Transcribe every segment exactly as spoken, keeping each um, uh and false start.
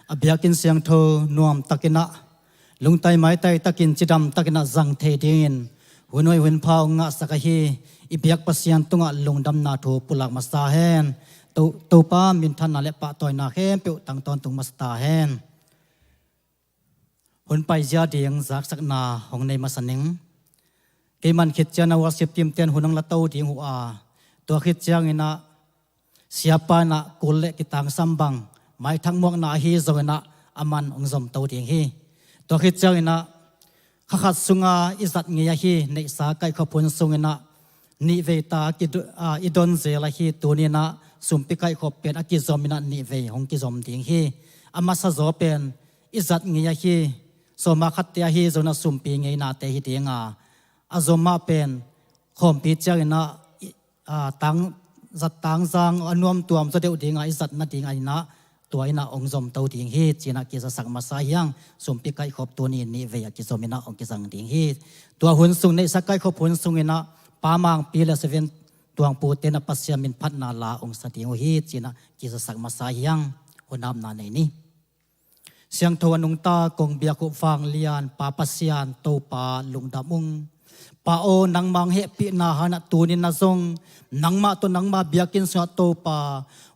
A biakinn siangtho nuamtakin ah, lungtai maitai takin cidam takin ah zang thei dingin hun hoih hun pha hong ngahsak ahi i biak Pasian tungah lungdamna thu pulak masa hen. To, Topa minthanna le pahtawina khempeuh tang tawntung masa ta hen. Hun paizia ding zaksakna hong nei masa ning. Kei man khit ciangin ah worship team ten hun hong la to ding uh a, tua khit ciangin ah siapa in ah kul le kitangsam bang maithak muakna ahi zongin ah aman hong zom to ding hi. Tua khit ciangin ah kha khat sunga i zat ngei ahi neihsa kaihkhop hun sungin ah nih vei ta a kido-, a, i don zel ahi tuni in ah sumpi kaihkhop pen a kizom in ah nih vei hong kizom ding hi. A masa zaw pen i zat ngei ahi, sawma khatte ahi zongin ah sumpi ngeinate hi ding a, a zom ah pen khawmpi ciangin ah i, a, tang, zat tangzang a nuamtuam zaw deuh ding a i zat nading a in ah tua in ah hong zom to ding hi ci-in ah kizasak masa hi hang. Sumpi kaihkhop tuni nih vei a kizom in ah hong kizang ding hi. Tua hun sung neihsa kaihkhop hun sungin ah Pa Mangpi le Seven Tuangpute in ah Pasian min phatna la hong sa ding uh hi ci-in ah kizasak masa hi hang. Hun apna nei ni. Siangtho a nungta kong biak uh vanglian Pa Pasian Topa lungdam ung. Pa aw, nangmah hong hehpihna hangin ah tuni in ah zong nangmah tawh nangmah biakinn sungah Topa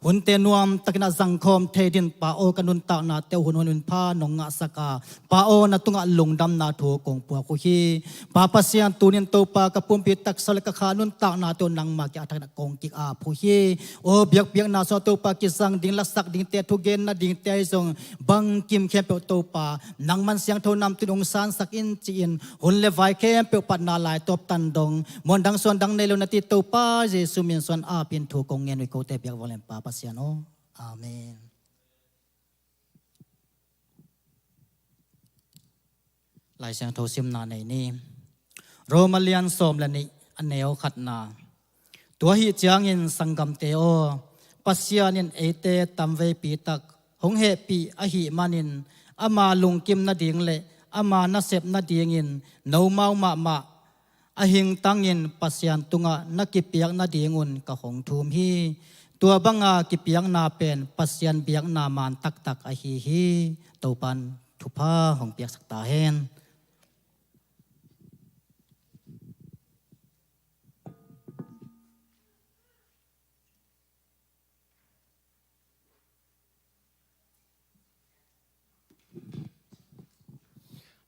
hunte nuamtakin ah zangkhawm thei dingin Pa aw ka nuntaknate uh hun hoih hun pha nong ngahsak a, Pa aw na tungah lungdamna thu kong puak uh hi. Pa Pasian tuni in Topa ka pumpi taksa le ka kha nuntaknate uh nangmah kiang a thakin ah kong kik-ap uh hi. Aw biakpiakna sungah Topa kizang ding lasak dingte thugen nadingte ahi zong bangkim khempeuh Topa nangman siangtho namtui in hong sansak in ci-in hun le vai khempeuh patna laitawp tan dong muandang suandang nei lo na ci Topa Jesu min suang apin thu kong ngen uh hi kote biak vanglian Pa Pasian aw. Amen. Lai Siangtho simna nei ni. Roma lian sawm le nih a neu khatna. Tua ahih ciangin sanggamte aw, Pasian in eite tamveipi tak hong hehpih ahih manin ama lungkim nading le ama nasep nadingin nomau mahmah a hingtangin Pasian tungah na kipiak nadingun ka hong thum hi. Tua banga kipiakna pen Pasian biakna man taktak ahi hi. Topan thupha hong piaksak ta hen.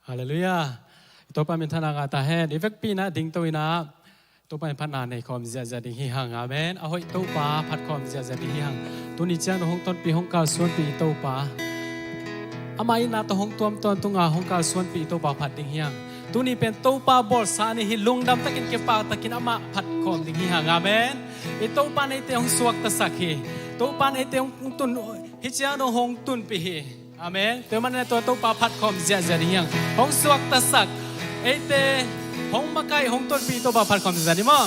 Halleluiah. Topa minthanna ngah ta hen. I vekpi in ah dingto in ah Topa in phatna nei khawm ziahziah ding hi hang. Amen. A hoih Topa phat khawm ziahziah ding hi hang. Tuni ciang dong hong tonpih hong kalsuanpih Topa, ama itna tawh hong tuam tawntung a hong kalsuanpih Topa phat ding hi hang. Tuni pen Topa bawlsa ni hi. Lungdam takin kipak takin amah phat khawm ding hi hang. Amen. I Topa in eite hong suaktasak hi. Topa in eite hong tun, hih ciang dong hong tunpih hi. Amen. Tua manin ah tua Topa phat khawm ziahziah ding hi hang. Hong suaktasak eite hong makaih hong tonpih Topa phat khawm ziahziah ding maw.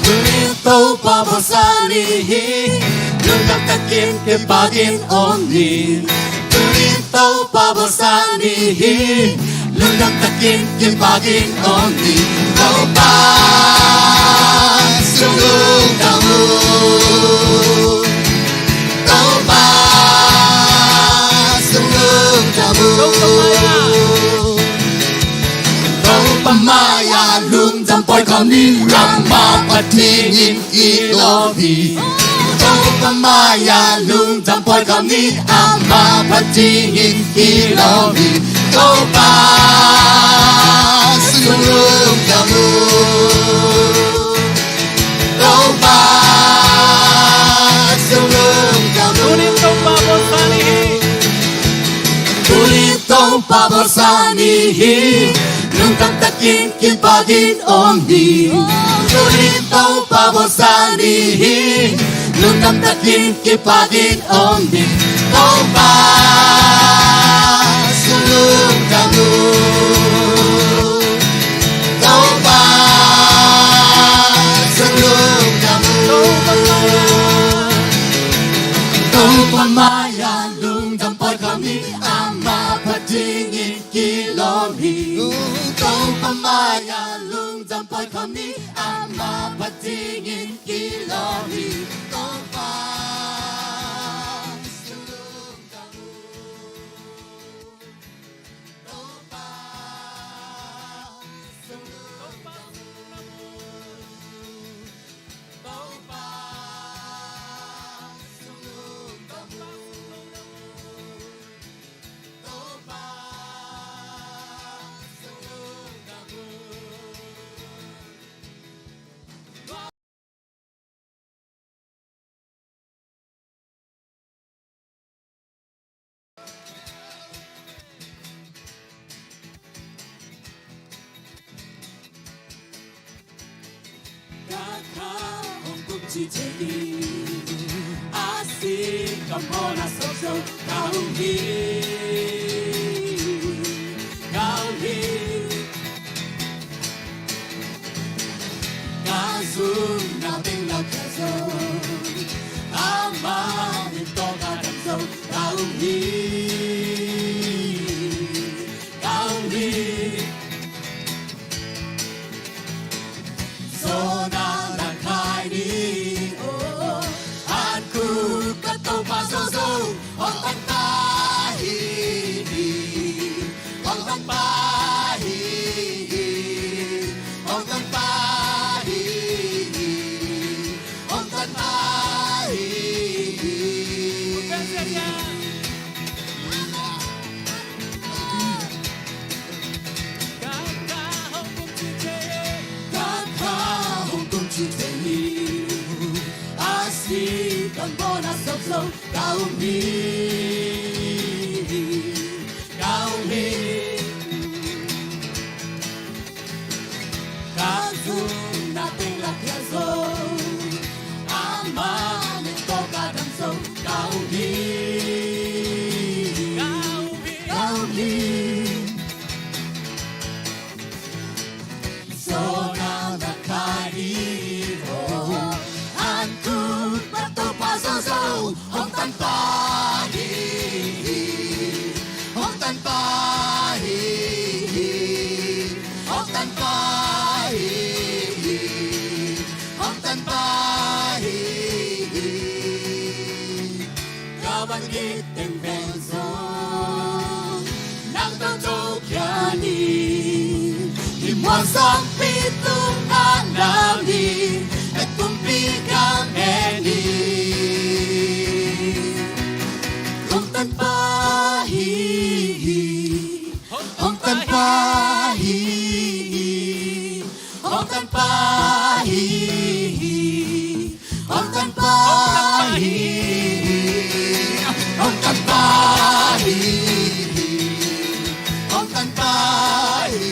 Tuni Topa bawlsa ni hi. Lungdam takin kipakin om ni. Tuni Topa bawlsa ni hi. Lungdam takin kipakin om ni. Topa sung lungdam uh. Topa sung lungdam uh. Topa mai-ah lungdam pawi khawm ni. Amah phat dingin kilawm hi. Topa mai-ah lungdam pawi khawm ni. Amah phat dingin kilawm hi. Topa sung lungdam uh. Topa sung lungdam uh. Tuni Topa bawlsa ni hi. Tuni Topa bawlsa ni hi. Lungdam takin kipakin om ni. Tuni Topa bawlsa ni hi. Lungdam takin kipakin om ni. Topa sung lungdam uh. Topa sung lungdam uh. Topa mai-ah lungdam pawi khawm ni. Amah phat dingin kilawm Dingin kilawm hi Topa. Ka kha hong kumci thei hi, a si kam mawhna sawk zo ka um hi, ka um hi. Ka zumna teng lakhia zo, ama min tawh ka dam zo ka um hi, ka um hi. Zawhna la khai ni, oh, an kut ka Topa zawhzo hong tanpah hi, hong tanpah hi, hong tanpah hi, hong tanpah hi. Ka kha hong kumci thei hi, a si kam mawhna sawk zo ka um hi, ka um hi. Ka zumna teng lakhia zo, ama min tawh ka dam zo ka um hi, ka um hi. Zawhna la khai ni, oh, an kut ka Topa zawhzo hong tanpah hi, hong tanpah hi, hong tanpah hi, hong tanpah hi. Ka van it teng pen zong nang tawh thokhian hi. Hih muanzangpi tungah na min, na kumpi ka men hi. Hong tanpah hi, hong tanpah hi, hong tanpah hi, hong tanpah hi, hong tanpah hi, hong tanpah hi,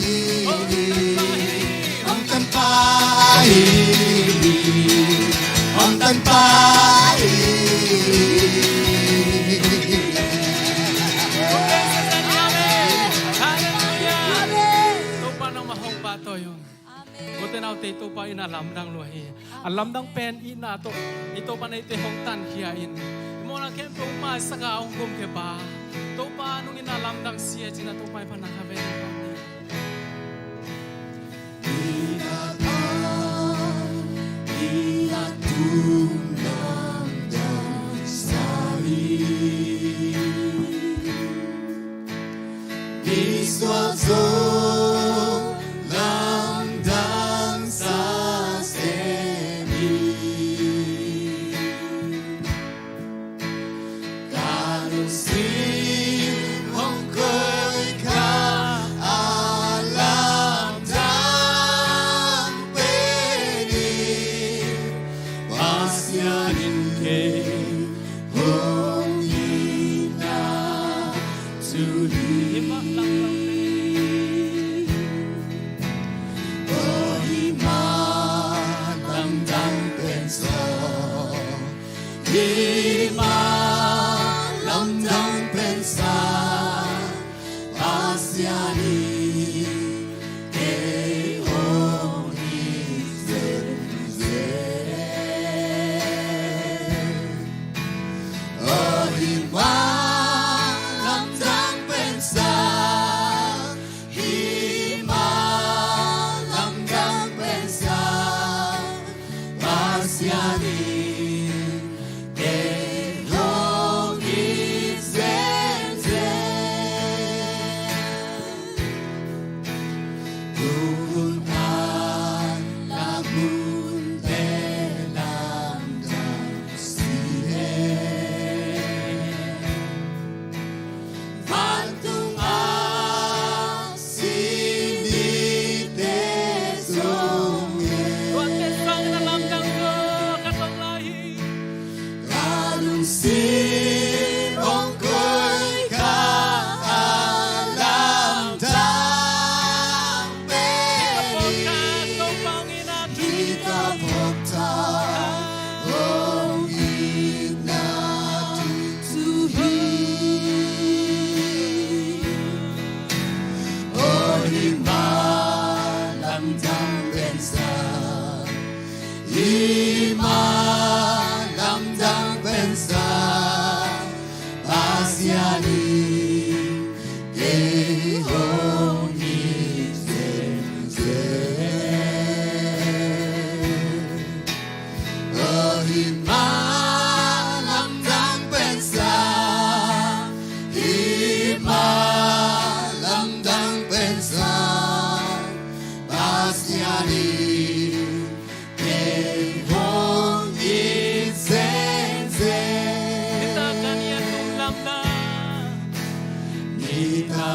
hong tanpah hi, hong tanpah hi. Halleluiah. Topa nangmah hong pahtawi ung. Amen. Kote naute, Topa in a lamdang lua hi. A lamdang pen itna tawh i Topa in eite hong tankhia in, i mawhna khempeuh maisak a hong gumkhia pa, Topa nungin a lamdang sia cin a Topa i pan a khaven hi. Isuak zo lamdang sa sem hi. Ka lungsim hong koih kha a lamdang pen hi. Pasian in kei hong itna thu hi. Hih mah lamdang pen, oh, hih mah lamdang pen zong, hih mah lamdang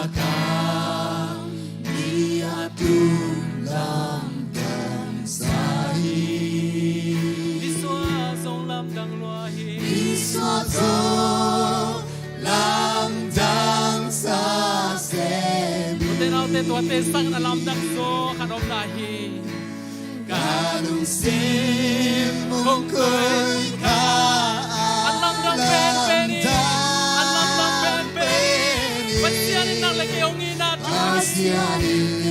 Ka mi a tung lamdang sa hi. Isua zong lamdang lua hi. Isua zong lamdang sa sem. Tuate naute tuate sang na lamdang zaw khat om lai hi. Ka lungsim hong koih kha. An lamdang penpen hi. An lamdang penpen hi. Pasian in nang le kei hong itna thu hi. Pasian in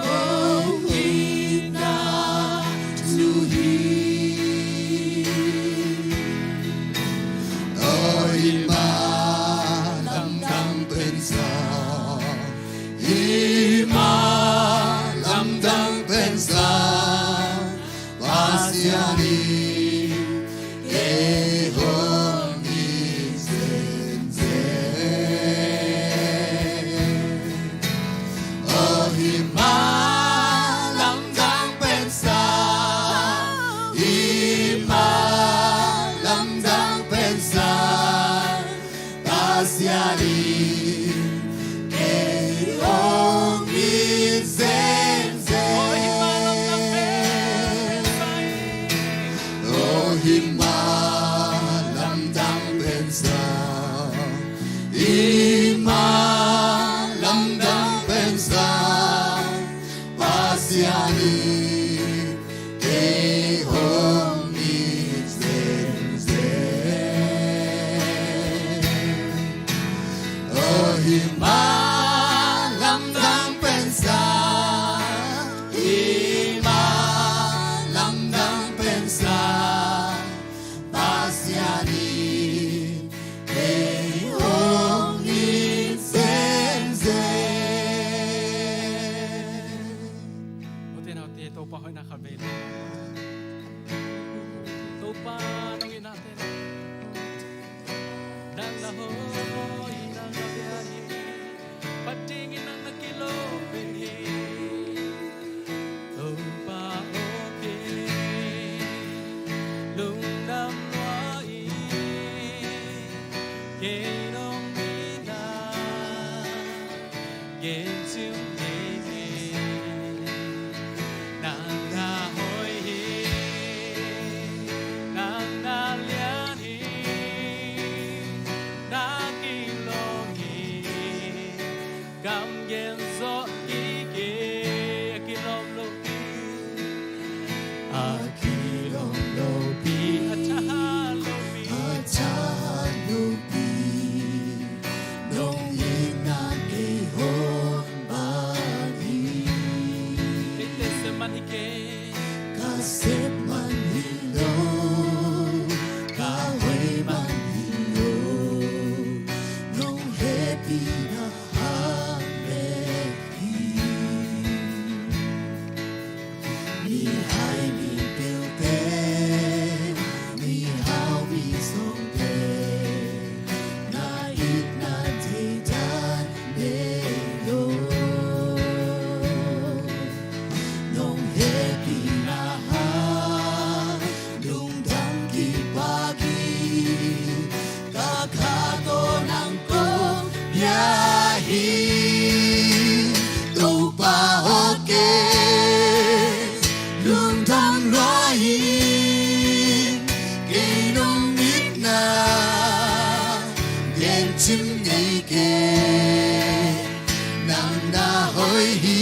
hong itna thu hi. Aw, hih mah lamdang pen sa. Hih mah lamdang pen sa, Pasian in kei hong it zenzen. Aw, hih mah lamdang pen sa, hih mah lamdang pen sa, Pasian in kei hong it zenzen. Aw, hih mah lamdang pen sa. Aw, hih mah lamdang pen sa. Hih mah lamdang pen sa. Pasian in kei hong it zenzen. Aw, hih mah lamdang pen sa, hih mah lamdang pen sa, Pasian in kei hong it zenzen. Ute naute, Topa hoihna khat vei le. Topa nong itnate, nang na hoih, nang na bia hi. Phat dingin nang na kilawm pen hi. Topa aw, kei lungdam lua hi. Kei nong itna gen cim ngei hi. Nang na hoih hi, nang na lian hi, na kilawm hi. Kam gen zaw hi kei, a kilawm lo hi. A kilawm lopi, a thahat lopi, a thahat lopi, nong itna kei hong bang hi. Kei te sep man hi kei. Ka sep man hi lo, ka hoih man hi lo, nong hehpihna hang bek hi. Mihai mipilte, mihau mizawngte, na itna thei dan nei lo. Nong hehpihna hang lungdam kipak hi. Ka kha tawh nang kong bia hi. Topa aw, kei lungdam lua hi. Kei nong itna gen cim ngei kei. Nang na hoih hi,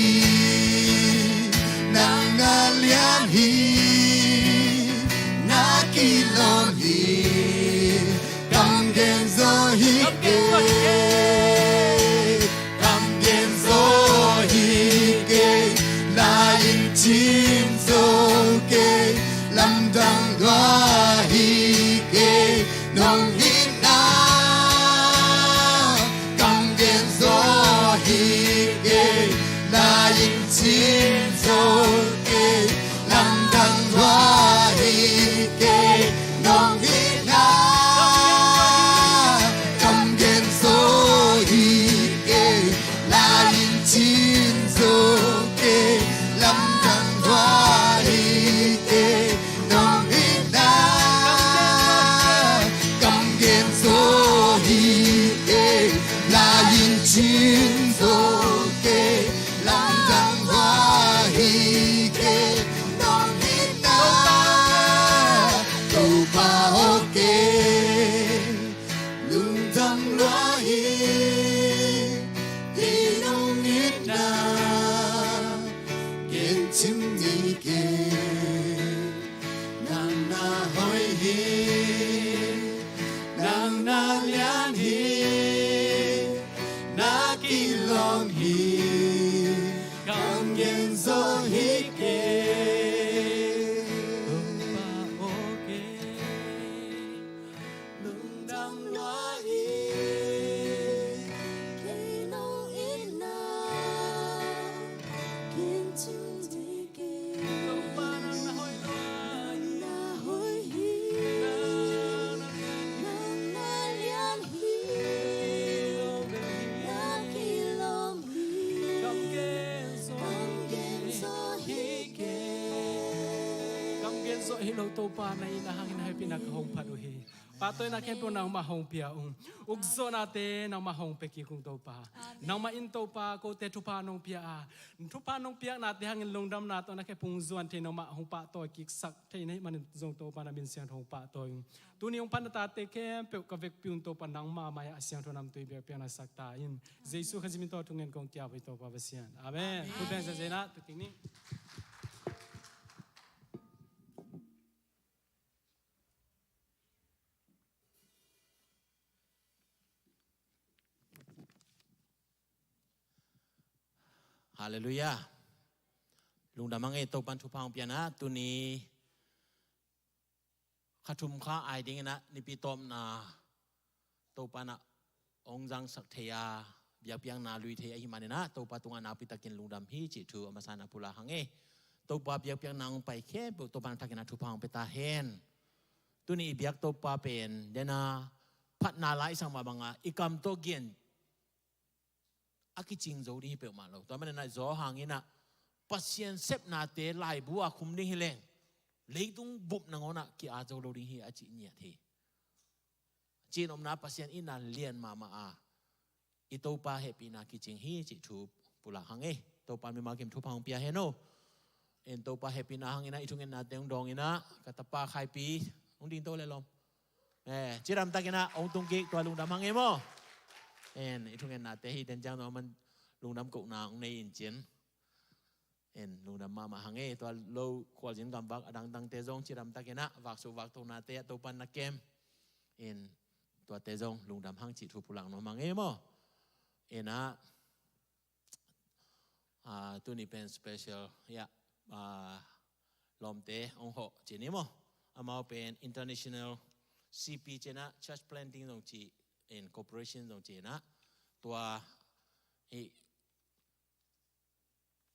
nang na lian hi, na kilawm hi. Kam gen zaw hi kei, kam gen zaw hi kei, lai-in cin zo kei, lamdang lua hi kei, nong itna kam gen zaw hi kei, lai-in cin zo kei, lamdang lua hi kei, nong itna kam gen zaw hi kei, lai-in cin zo kei, lamdang lua hi kei, nong itna kam gen zaw hi kei, lai-in Cin zo kei, lamdang lua hi kei, nong itna Topa aw kei. Lungdam lua hi, kei nong itna, gen cim ding kei. Nang na hoih hi, nang na lian hi, na kilawm hi, kam gen zo hi kei. Topa aw kei, lungdam lua hi, kei nong itna, gen cim ding kei. Topa nang na hoih lua, nang na hoih hi, nang na lian hi, na kilawm hi, kam gen zo hi kei. Kam gen zo hi lo, Topa na itna hangin hehpihna ka hong phat uh hi. Pahtawina khempeuh nangmah hong pia ung. Ukzawhnate nangmah hong pia kik ung Topa. Nangmah in Topa kote thupha nong pia a, thupha nong piaknate hangin lungdamna tawh na khe phung zuan thei nangmah hong pahtawi kiksak thei na hih manin zong Topa na min siangtho hong pahtawi ung. Tuni hong phatna tate khempeuh ka vekpi un Topa nangmah mai-ah a siangtho namtui biakpiakna sak ta in. Jesu Khazih min tawh thungen kong kiap hi Topa Pasian. Amen. Amen. Khut beng zenzen ah tu ting ni. Halleluiah. Lungdam hang e, Topan thupha hong pianah tuni kha thum kha ai dinginah nipi tawpna Topanah hong zangsak thei a, biakpiakna lui thei ahih maninah Topa tungah nakpitakin lungdam hi cih thu a masa-in a pulak hang e. Topa biakpiakna hong pai khempeuh Topan a thakinah thupha hong pia ta hen. Tuni i biak Topa pen dena phatna lai i sak mah bangah i kam tawh gen a kicing zo ding hi peuhmah lo. Tua maninah Johan inah Pasian sepnate laibu a khum ding hi leng leitung bup nangawnah ki-at zo lo ding hi a cih ngiat hi. Cihnopna Pasian itna lian mahmah a, i Topa hehpihna kicing hi cih thu pulak hang e. Topa mimal kim thupha hong pia hen o. En Topa hehpihna hanginah i thungetnate hong dawnginah ka tapa Khaipi hong dingto le lawm. Eh, cidamtakinah hong tungkik tua lungdam hang e maw. En i thungetnate hi den ciang tua man lungdam kohna hong nei in cin. En lungdam mahmah hang e, tua lo khualzin gamvak a dangdangte zong cidamtakinah vaksuk vaktonate a Topan na kem. En tuate zong lungdam hang cih thu pulak nuam hang e maw. Enah, ah, tuni pen special, ya, ah, lawmte hong hawh cih ni maw. Amau pen international C P cinah church planting zong cih, en cooperation zong cinah. Tua i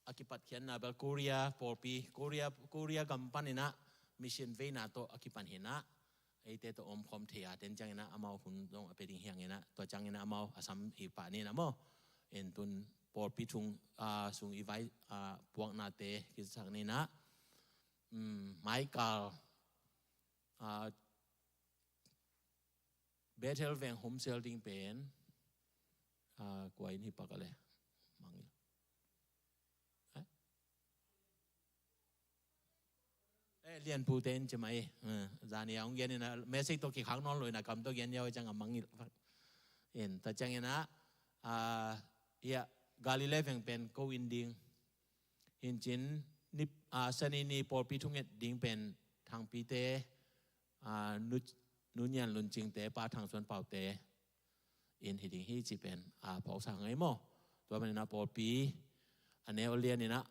a kipatkhiatna bel Korea pawlpi, Korea, Korea gam paninah mission veina tawh a kipan hinah eite tawh omkhawm thei a, den cianginah amau hun zong a pia ding hi hanginah, tua cianginah amau a sam hi pah ninah maw. En tun pawlpi thung, ah, sung i vai, ah, puaknate kisak ninah, um, Michael, ah, Bethel veng homsel ding pen, ah, kua in hi pak a le mangil. Eh? Eh, lianpute in ci mai. Eh, zani a hong gen in a message tawh kikhak nawn lo in a kam tawh gen yau ciang a mangil. En, ta ciang in a, ah, ia, Galilee veng pen ko in ding. Hincin, ni, ah, sani ni pawlpi thunget ding pen thangpite, ah, nu, nu Nyian Lun Cingte, pa Thang Suan Paute in hi ding hi cih pen, ah, phawksak ngai maw. Tua maninah pawlpi a neu a lianinah,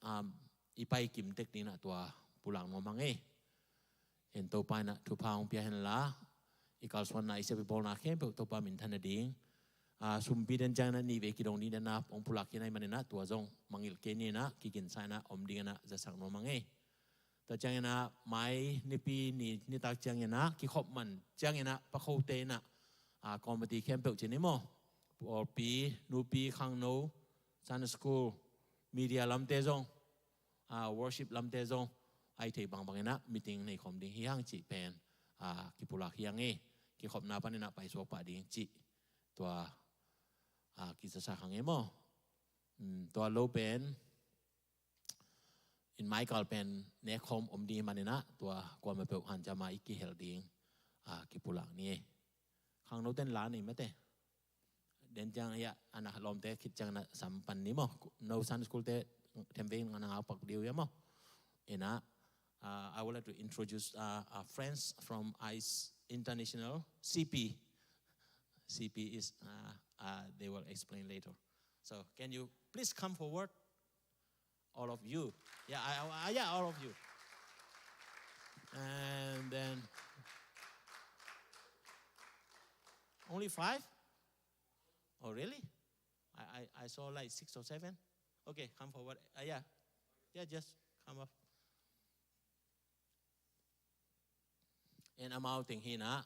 um, i pai kim tek dinginah tua pulak nuam hang ei. En Topa inah thupha hong pia henla, i kalsuanna i sep i bawlna khempeuh Topa minthan a ding. Ah, sumpi den cianginah nih vei kidong ding denah hong pulak khin ahih maninah tua zong mangilh kei ninah kiginsa inah om dinginah zasak nuam hang ei. Tua cianginah mai nipi ni nitak cianginah kikhop man cianginah pakhote inah, ah, committee khempeuh cih ni maw. Pawlpi, nupi, khangno, Sunday school, media lamte zong, ah, worship lamte zong, ai thei bangbang inah meeting nei khawm ding hi hang cih pen, ah, kipulak hi hang ei. Kikhopna paninah paisuak pah ding cih tua a, kizasak hang e maw. Mm, tua lo pen in Michael pen nekhawm om ding hi maninah tua kuama peuh hanciam a i kihel ding, a, kipulak ni e. Khangno ten la nei mate. Den ciang hiah ana lawmte khit ciang na sam pan ni maw. No Sunday school te themvei na ngakpak ding uh hiah maw. Inah, uh, I would like to introduce, uh, our friends from ICE International, C P. C P is, uh, uh, they will explain later. So can you please come forward? All of you. Yeah, I, I, yeah, all of you. And then only five? Oh, really? I, I, I saw like six or seven. Okay, come forward. Uh, yeah. Yeah, just come up. In amau teng hinah,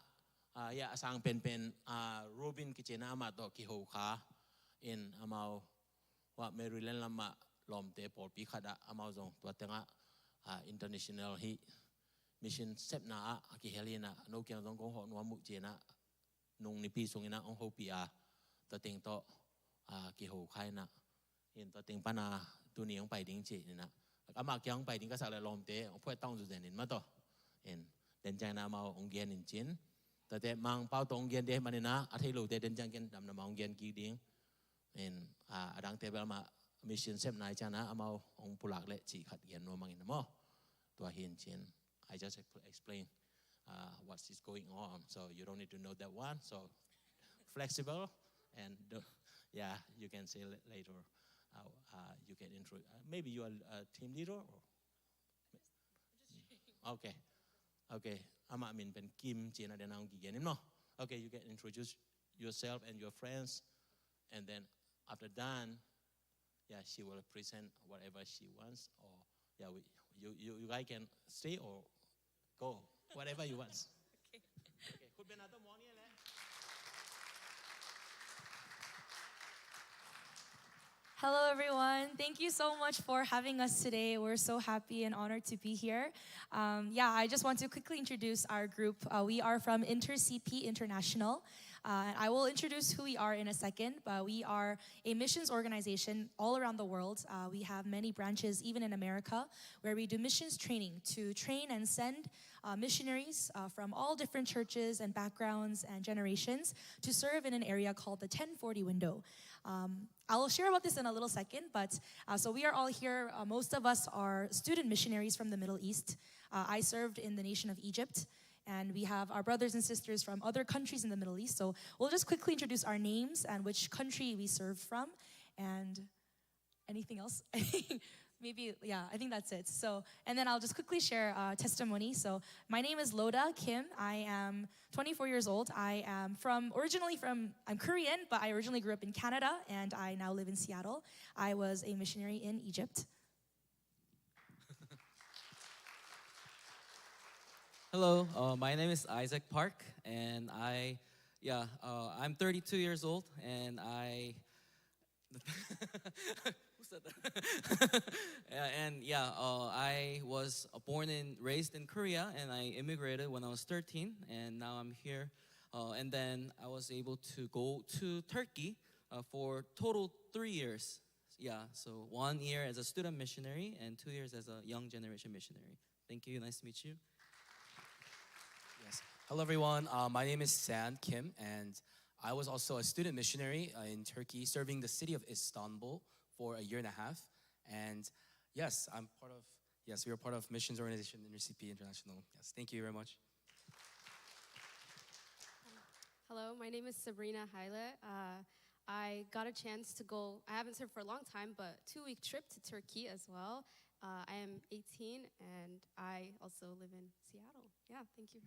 a, ya a sang penpen, a, Robin kici inah amah tawh kiho kha. In amau, wa Maryland lamah lawmte pawlpi khatah amau zong tua tengah, a, international hi mission sepna ah a kihel hinah, no kiang zong kong hawh nuam uh ci inah, nung nipi sung inah hong hopih a, tua teng tawh, a, kiho kha inah. In tua teng pana tuni hong pai ding ci inah. Amah kiang hong pai ding ka sak le lawmte hong phuai tawng zu zen in mah tawh. In den ciang inah amau hong gen in cin. Tuate Mangpau tawh hong gen ding hi maninah, a thei lote den ciang ken damdam a hong gen kik ding. In, a, a dangte bel mah mission sepna hi cianah amau hong pulak leh cih khat gen nuam hang in maw. Tua hi in cin. I just expl-, explain, uh, what is going on, so you don't need to know that one. So flexible, and the, yeah, you can say la-, later. Uh, uh, you can intro. Uh, maybe you are a team leader, or okay, okay. Amah min pen Kim ci inah, den a hong kigen in maw. Okay, you can introduce yourself and your friends, and then after done, yeah, she will present whatever she wants, or, yeah, we, you, you, you guys can stay or go, whatever you want. Okay. Okay, คุณเป็นอาร์ตมอนี่แหละ Hello, everyone. Thank you so much for having us today. We're so happy and honored to be here. Um, yeah, I just want to quickly introduce our group. Uh, we are from InterCP International. Uh, and I will introduce who we are in a second, but we are a missions organization all around the world. Uh, we have many branches, even in America, where we do missions training to train and send, uh, missionaries, uh, from all different churches and backgrounds and generations to serve in an area called the ten forty window. Um, I'll share about this in a little second, but, uh, so we are all here. Uh, most of us are student missionaries from the Middle East. Uh, I served in the nation of Egypt, and we have our brothers and sisters from other countries in the Middle East. So we'll just quickly introduce our names and which country we serve from, and anything else? Maybe, yeah, I think that's it. So, and then I'll just quickly share, uh, testimony. So, my name is Loda Kim. I am twenty-four years old. I am from, originally from, I'm Korean, but I originally grew up in Canada, and I now live in Seattle. I was a missionary in Egypt. Hello, uh, my name is Isaac Park, and I, yeah, uh, I'm thirty-two years old, and I, who said that? Yeah, and yeah, uh, I was born and raised in Korea, and I immigrated when I was thirteen, and now I'm here. Uh, and then I was able to go to Turkey, uh, for total three years. Yeah, so one year as a student missionary and two years as a young generation missionary. Thank you. Nice to meet you. Yes. Hello, everyone. Uh, my name is San Kim, and I was also a student missionary, uh, in Turkey, serving the city of Istanbul for a year and a half. And yes, I'm part of, yes, we are part of missions organization InterCP International. Yes, thank you very much. Hello, my name is Sabrina Haile. Uh, I got a chance to go, I haven't served for a long time, but two week trip to Turkey as well. Uh, I am eighteen and I also live in Seattle. Yeah, thank you.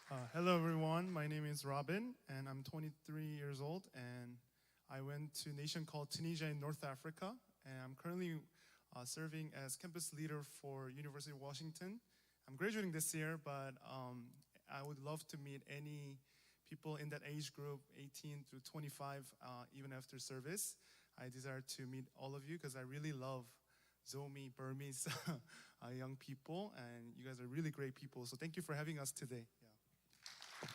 Uh, hello, everyone. My name is Robin, and I'm twenty-three years old. And I went to a nation called Tunisia in North Africa, and I'm currently, uh, serving as campus leader for University of Washington. I'm graduating this year, but, um, I would love to meet any people in that age group, eighteen to twenty-five, uh, even after service. I desire to meet all of you because I really love Zomi, Burmese, uh, young people, and you guys are really great people. So thank you for having us today. Yeah.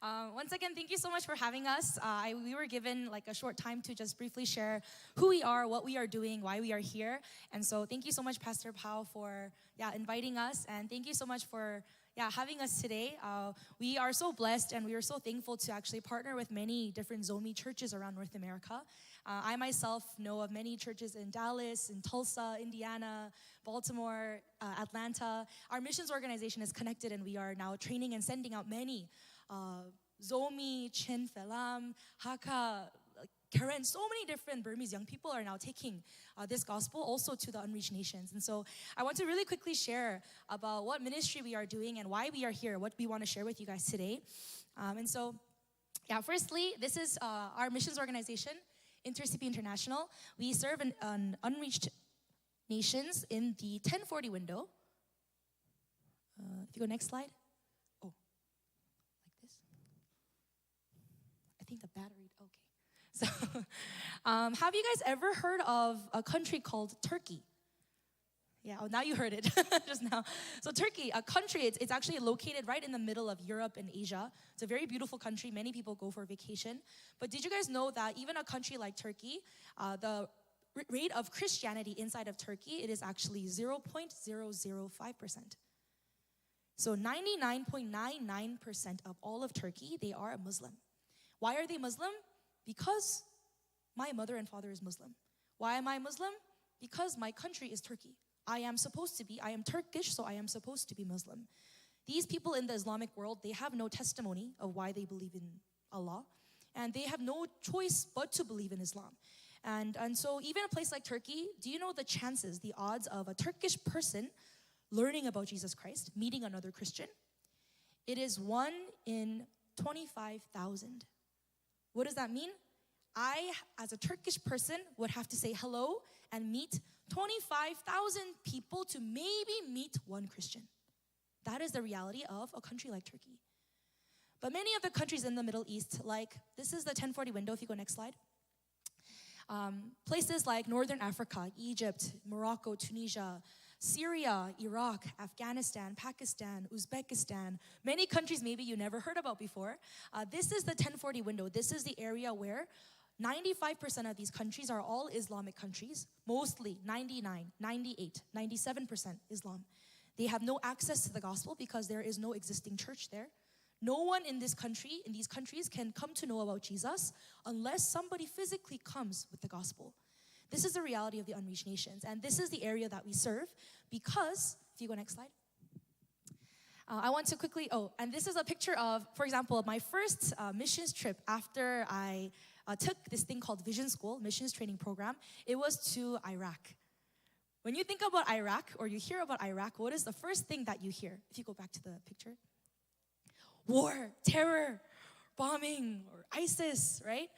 Uh, once again, thank you so much for having us. Uh, I, we were given, like, a short time to just briefly share who we are, what we are doing, why we are here. And so thank you so much, Pastor Pau, for, yeah, inviting us. And thank you so much for, yeah, having us today. Uh, we are so blessed and we are so thankful to actually partner with many different Zomi churches around North America. Uh, I myself know of many churches in Dallas, in Tulsa, Indiana, Baltimore, uh, Atlanta. Our missions organization is connected, and we are now training and sending out many, uh, Zomi, Chin, Falam, Hakka, Karen, so many different Burmese young people are now taking, uh, this gospel also to the unreached nations. And so I want to really quickly share about what ministry we are doing and why we are here, what we want to share with you guys today. Um, and so, yeah, firstly, this is, uh, our missions organization, InterCP International. We serve an, an unreached nations in the ten forty window. Uh, if you go next slide. Oh, like this. I think the battery, okay. So, um, have you guys ever heard of a country called Turkey? Yeah, oh, now you heard it just now. So Turkey, a country, it's, it's actually located right in the middle of Europe and Asia. It's a very beautiful country. Many people go for vacation. But did you guys know that even a country like Turkey, uh, the r- rate of Christianity inside of Turkey, it is actually zero point zero zero five percent. So ninety-nine point nine nine percent of all of Turkey, they are Muslim. Why are they Muslim? Because my mother and father is Muslim. Why am I Muslim? Because my country is Turkey. I am supposed to be, I am Turkish, so I am supposed to be Muslim. These people in the Islamic world, they have no testimony of why they believe in Allah, and they have no choice but to believe in Islam. And, and so even a place like Turkey, do you know the chances, the odds of a Turkish person learning about Jesus Christ, meeting another Christian? It is one in twenty-five thousand. What does that mean? I, as a Turkish person, would have to say hello and meet twenty-five thousand people to maybe meet one Christian. That is the reality of a country like Turkey. But many of the countries in the Middle East, like, this is the ten forty window, if you go next slide. Um, places like Northern Africa, Egypt, Morocco, Tunisia, Syria, Iraq, Afghanistan, Pakistan, Uzbekistan, many countries maybe you never heard about before. Uh, this is the ten forty window. This is the area where ninety-five percent of these countries are all Islamic countries, mostly ninety-nine, ninety-eight, ninety-seven percent Islam. They have no access to the gospel because there is no existing church there. No one in this country, in these countries, can come to know about Jesus unless somebody physically comes with the gospel. This is the reality of the unreached nations, and this is the area that we serve because, if you go next slide. Uh, I want to quickly, oh, and this is a picture of, for example, my first, uh, missions trip after I, uh, took this thing called Vision School, Missions Training Program. It was to Iraq. When you think about Iraq or you hear about Iraq, what is the first thing that you hear? If you go back to the picture. War, terror, bombing, or ISIS, right?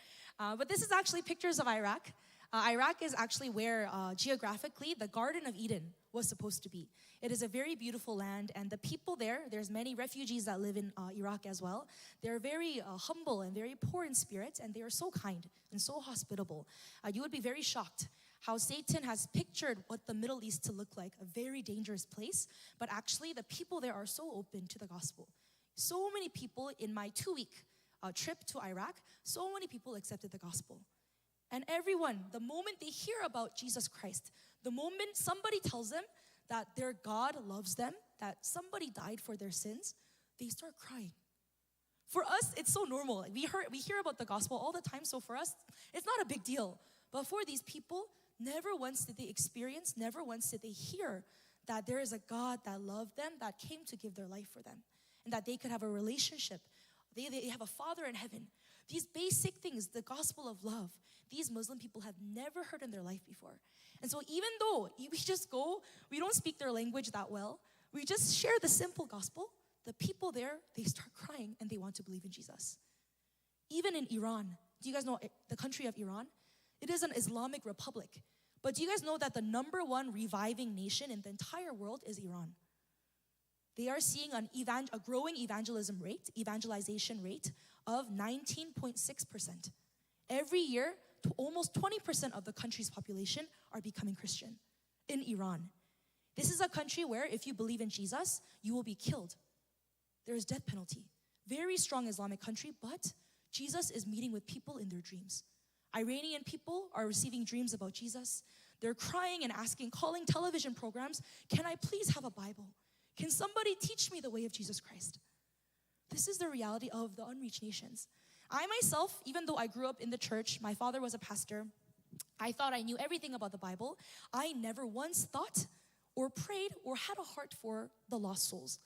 Uh, but this is actually pictures of Iraq. Uh, Iraq is actually where, uh, geographically the Garden of Eden was supposed to be. It is a very beautiful land, and the people there, there's many refugees that live in, uh, Iraq as well. They're very, uh, humble and very poor in spirit, and they are so kind and so hospitable. Uh, you would be very shocked how Satan has pictured what the Middle East to look like, a very dangerous place, but actually the people there are so open to the gospel. So many people in my two-week, uh, trip to Iraq, so many people accepted the gospel. And everyone, the moment they hear about Jesus Christ, the moment somebody tells them that their God loves them, that somebody died for their sins, they start crying. For us, it's so normal. We hear, we hear about the gospel all the time, so for us, it's not a big deal. But for these people, never once did they experience, never once did they hear that there is a God that loved them, that came to give their life for them, and that they could have a relationship. They, they have a Father in heaven. These basic things, the gospel of love, these Muslim people have never heard in their life before. And so even though we just go, we don't speak their language that well, we just share the simple gospel, the people there, they start crying and they want to believe in Jesus. Even in Iran, do you guys know, eh, the country of Iran? It is an Islamic republic. But do you guys know that the number one reviving nation in the entire world is Iran? They are seeing an evan-, a growing evangelism rate, evangelization rate of nineteen point six percent. Every year, t-, almost twenty percent of the country's population are becoming Christian in Iran. This is a country where if you believe in Jesus, you will be killed. There is death penalty. very strong Islamic country, but Jesus is meeting with people in their dreams. Iranian people are receiving dreams about Jesus. They're crying and asking, calling television programs, "Can I please have a Bible? Can somebody teach me the way of Jesus Christ?" This is the reality of the unreached nations. I myself, even though I grew up in the church, my father was a pastor, I thought I knew everything about the Bible. I never once thought or prayed or had a heart for the lost souls.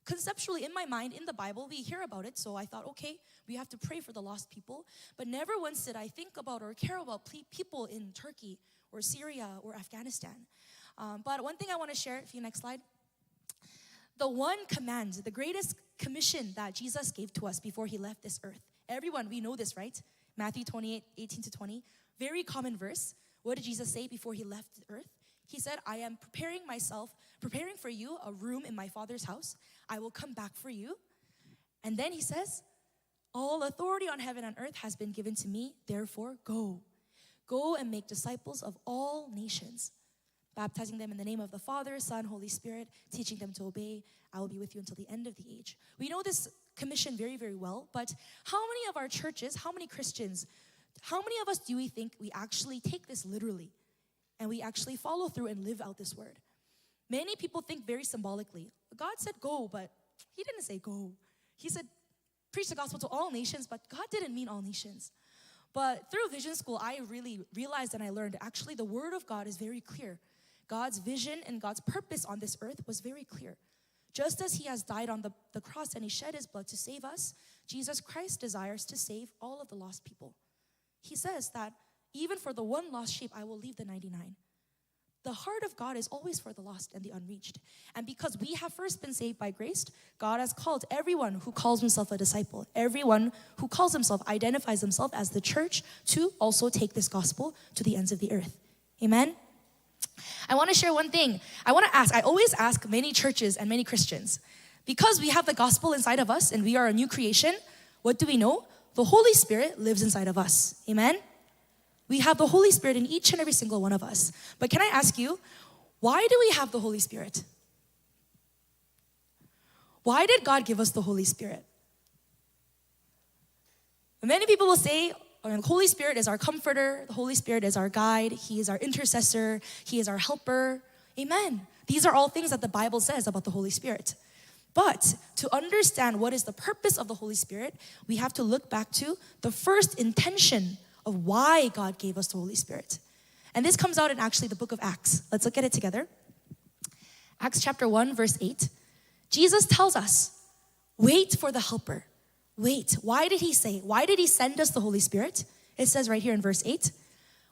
Conceptually, in my mind, in the Bible, we hear about it, so I thought, "Okay, we have to pray for the lost people." But never once did I think about or care about ple- people in Turkey or Syria or Afghanistan. Um, but one thing I want to share, if you next slide, the one command, the greatest commission that Jesus gave to us before he left this earth. Everyone, we know this, right? Matthew twenty-eight, eighteen to twenty. Very common verse. What did Jesus say before he left the earth? He said, "I am preparing myself, preparing for you a room in my Father's house. I will come back for you." And then he says, "All authority on heaven and earth has been given to me. Therefore, go. Go and make disciples of all nations, baptizing them in the name of the Father, Son, Holy Spirit, teaching them to obey. I will be with you until the end of the age." We know this commission very, very well, but how many of our churches, how many Christians, how many of us do we think we actually take this literally and we actually follow through and live out this word? Many people think very symbolically. God said, "Go," but he didn't say, "Go." He said, "Preach the gospel to all nations," but God didn't mean all nations. But through Vision School, I really realized and I learned, actually, the word of God is very clear. God's vision and God's purpose on this earth was very clear. Just as he has died on the, the cross and he shed his blood to save us, Jesus Christ desires to save all of the lost people. He says that, "Even for the one lost sheep, I will leave the ninety-nine." The heart of God is always for the lost and the unreached. And because we have first been saved by grace, God has called everyone who calls himself a disciple, everyone who calls himself, identifies himself as the church, to also take this gospel to the ends of the earth. Amen? I want to share one thing. I want to ask, I always ask many churches and many Christians, because we have the gospel inside of us and we are a new creation, what do we know? The Holy Spirit lives inside of us. Amen? We have the Holy Spirit in each and every single one of us. But can I ask you, why do we have the Holy Spirit? Why did God give us the Holy Spirit? Many people will say, "Oh, the Holy Spirit is our comforter. The Holy Spirit is our guide. He is our intercessor. He is our helper." Amen. These are all things that the Bible says about the Holy Spirit. But to understand what is the purpose of the Holy Spirit, we have to look back to the first intention of why God gave us the Holy Spirit. And this comes out in actually the book of Acts. Let's look at it together. Acts chapter one, verse eight. Jesus tells us, "Wait for the helper." Wait. Why did he say? Why did he send us the Holy Spirit? It says right here in verse eight.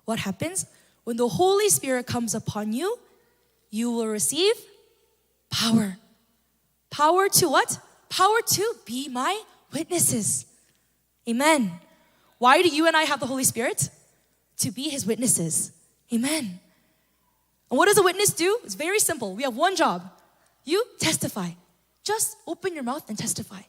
What happens? "When the Holy Spirit comes upon you, you will receive power." Power to what? Power to be my witnesses. Amen. Why do you and I have the Holy Spirit? To be his witnesses. Amen. And what does a witness do? It's very simple. We have one job. You testify. Just open your mouth and testify.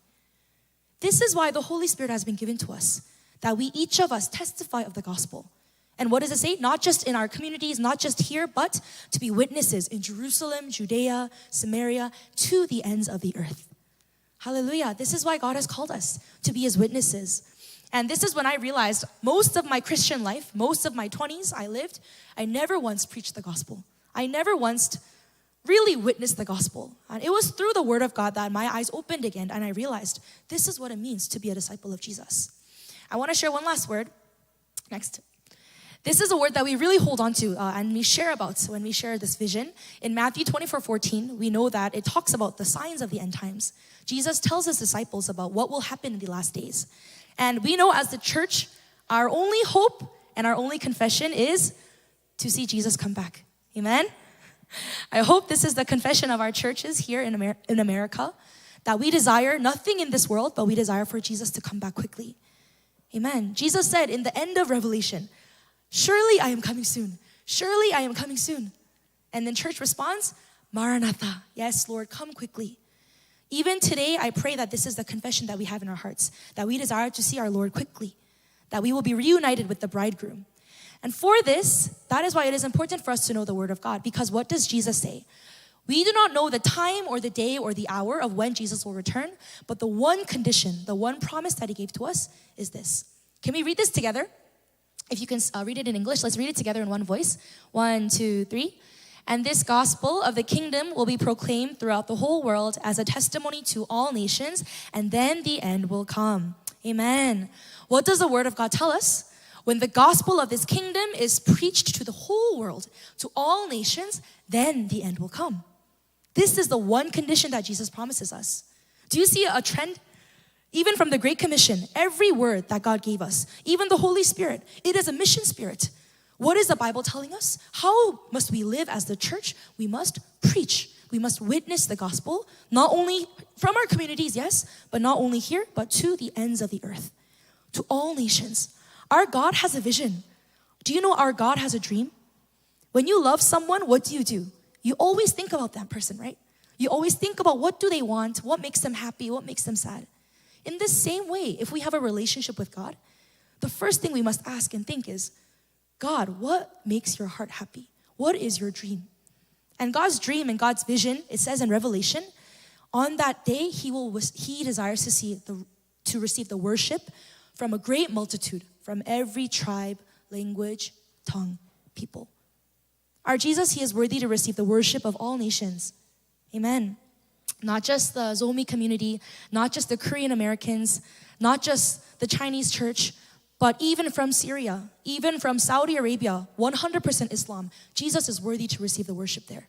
This is why the Holy Spirit has been given to us, that we, each of us, testify of the gospel. And what does it say? Not just in our communities, not just here, but to be witnesses in Jerusalem, Judea, Samaria, to the ends of the earth. Hallelujah. This is why God has called us to be his witnesses. And this is when I realized most of my Christian life, most of my twenties I lived, I never once preached the gospel. I never once really witnessed the gospel. And it was through the word of God that my eyes opened again and I realized this is what it means to be a disciple of Jesus. I want to share one last word. Next. This is a word that we really hold on to, uh, and we share about when we share this vision. In Matthew twenty-four fourteen, we know that it talks about the signs of the end times. Jesus tells his disciples about what will happen in the last days. And we know as the church, our only hope and our only confession is to see Jesus come back. Amen? I hope this is the confession of our churches here in Amer-, in America, that we desire nothing in this world, but we desire for Jesus to come back quickly. Amen. Jesus said in the end of Revelation, "Surely I am coming soon. Surely I am coming soon." And then church responds, "Maranatha." Yes, Lord, come quickly. Even today, I pray that this is the confession that we have in our hearts, that we desire to see our Lord quickly, that we will be reunited with the bridegroom. And for this, that is why it is important for us to know the word of God, because what does Jesus say? We do not know the time or the day or the hour of when Jesus will return, but the one condition, the one promise that he gave to us is this. Can we read this together? If you can, uh, read it in English, let's read it together in one voice. One, two, three. "And this gospel of the kingdom will be proclaimed throughout the whole world as a testimony to all nations, and then the end will come." Amen. What does the word of God tell us? When the gospel of this kingdom is preached to the whole world, to all nations, then the end will come. This is the one condition that Jesus promises us. Do you see a trend? Even from the Great Commission, every word that God gave us, even the Holy Spirit, it is a mission spirit. What is the Bible telling us? How must we live as the church? We must preach. We must witness the gospel, not only from our communities, yes, but not only here, but to the ends of the earth, to all nations. Our God has a vision. Do you know our God has a dream? When you love someone, what do you do? You always think about that person, right? You always think about what do they want, what makes them happy, what makes them sad. In this same way, if we have a relationship with God, the first thing we must ask and think is, "God, what makes your heart happy? What is your dream?" And God's dream and God's vision, it says in Revelation, on that day, he will, he desires to see the, to receive the worship from a great multitude, from every tribe, language, tongue, people. Our Jesus, he is worthy to receive the worship of all nations. Amen. Not just the Zomi community, not just the Korean Americans, not just the Chinese church, but even from Syria, even from Saudi Arabia, one hundred percent Islam, Jesus is worthy to receive the worship there.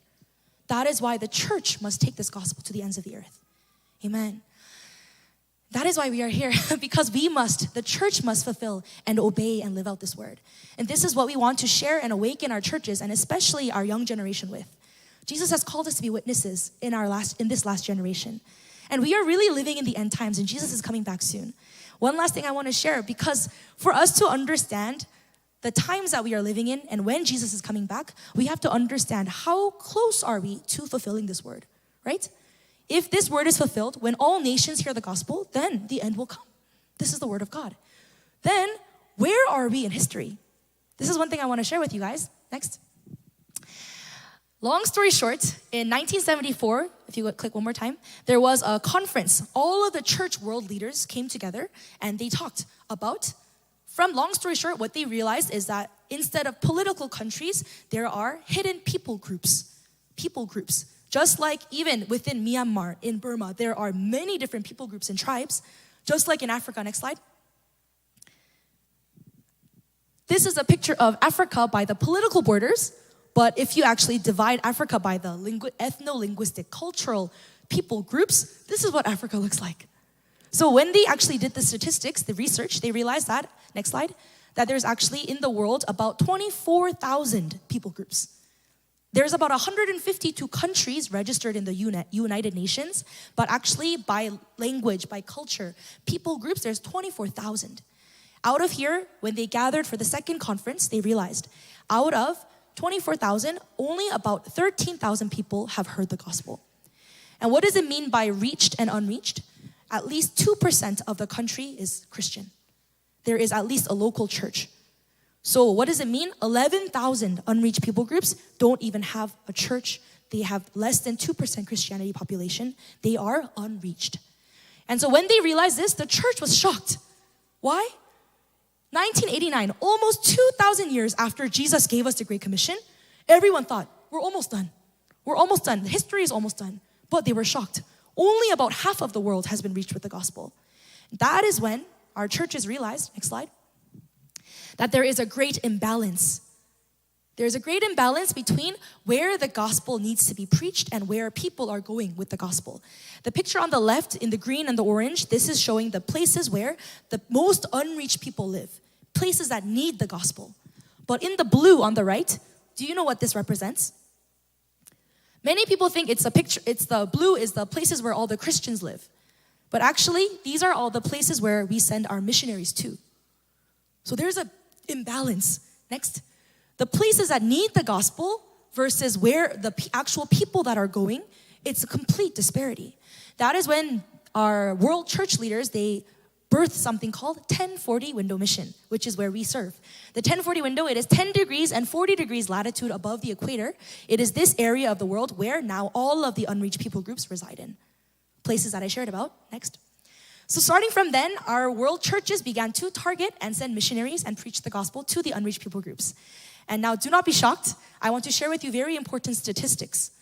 That is why the church must take this gospel to the ends of the earth. Amen. That is why we are here, because we must, the church must fulfill and obey and live out this word. And this is what we want to share and awaken our churches, and especially our young generation, with. Jesus has called us to be witnesses in our last, in this last generation. And we are really living in the end times, and Jesus is coming back soon. One last thing I want to share, because for us to understand the times that we are living in and when Jesus is coming back, we have to understand, how close are we to fulfilling this word, right? If this word is fulfilled, when all nations hear the gospel, then the end will come. This is the word of God. Then, where are we in history? This is one thing I want to share with you guys. Next. Long story short, in nineteen seventy-four, if you click one more time, there was a conference. All of the church world leaders came together and they talked about, from long story short, what they realized is that instead of political countries, there are hidden people groups. People groups. Just like even within Myanmar, in Burma, there are many different people groups and tribes. Just like in Africa, next slide. This is a picture of Africa by the political borders, but if you actually divide Africa by the lingu-, ethno-linguistic, cultural people groups, this is what Africa looks like. So when they actually did the statistics, the research, they realized that, next slide, that there's actually in the world about twenty-four thousand people groups. There's about one hundred fifty-two countries registered in the Uni-, United Nations, but actually by language, by culture, people groups, there's twenty-four thousand. Out of here, when they gathered for the second conference, they realized out of twenty-four thousand, only about thirteen thousand people have heard the gospel. And what does it mean by reached and unreached? At least two percent of the country is Christian. There is at least a local church. So what does it mean? Eleven thousand unreached people groups don't even have a church. They have less than two percent Christianity population. They are unreached. And so when they realized this, the church was shocked. Why? Nineteen eighty-nine, almost two thousand years after Jesus gave us the Great Commission, everyone thought, "We're almost done. We're almost done. History is almost done." But they were shocked. Only about half of the world has been reached with the gospel. That is when our churches realized, next slide, that there is a great imbalance. There is a great imbalance between where the gospel needs to be preached and where people are going with the gospel. The picture on the left in the green and the orange, this is showing the places where the most unreached people live, places that need the gospel. But in the blue on the right, do you know what this represents? Many people think it's a picture, it's the blue is the places where all the Christians live. But actually, these are all the places where we send our missionaries to. So there's a imbalance. Next. The places that need the gospel versus where the p-, actual people that are going, it's a complete disparity. That is when our world church leaders, they birthed something called ten forty window mission, which is where we serve. The ten forty window, it is ten degrees and forty degrees latitude above the equator. It is this area of the world where now all of the unreached people groups reside in. Places that I shared about. Next. So starting from then, our world churches began to target and send missionaries and preach the gospel to the unreached people groups. And now, do not be shocked. I want to share with you very important statistics.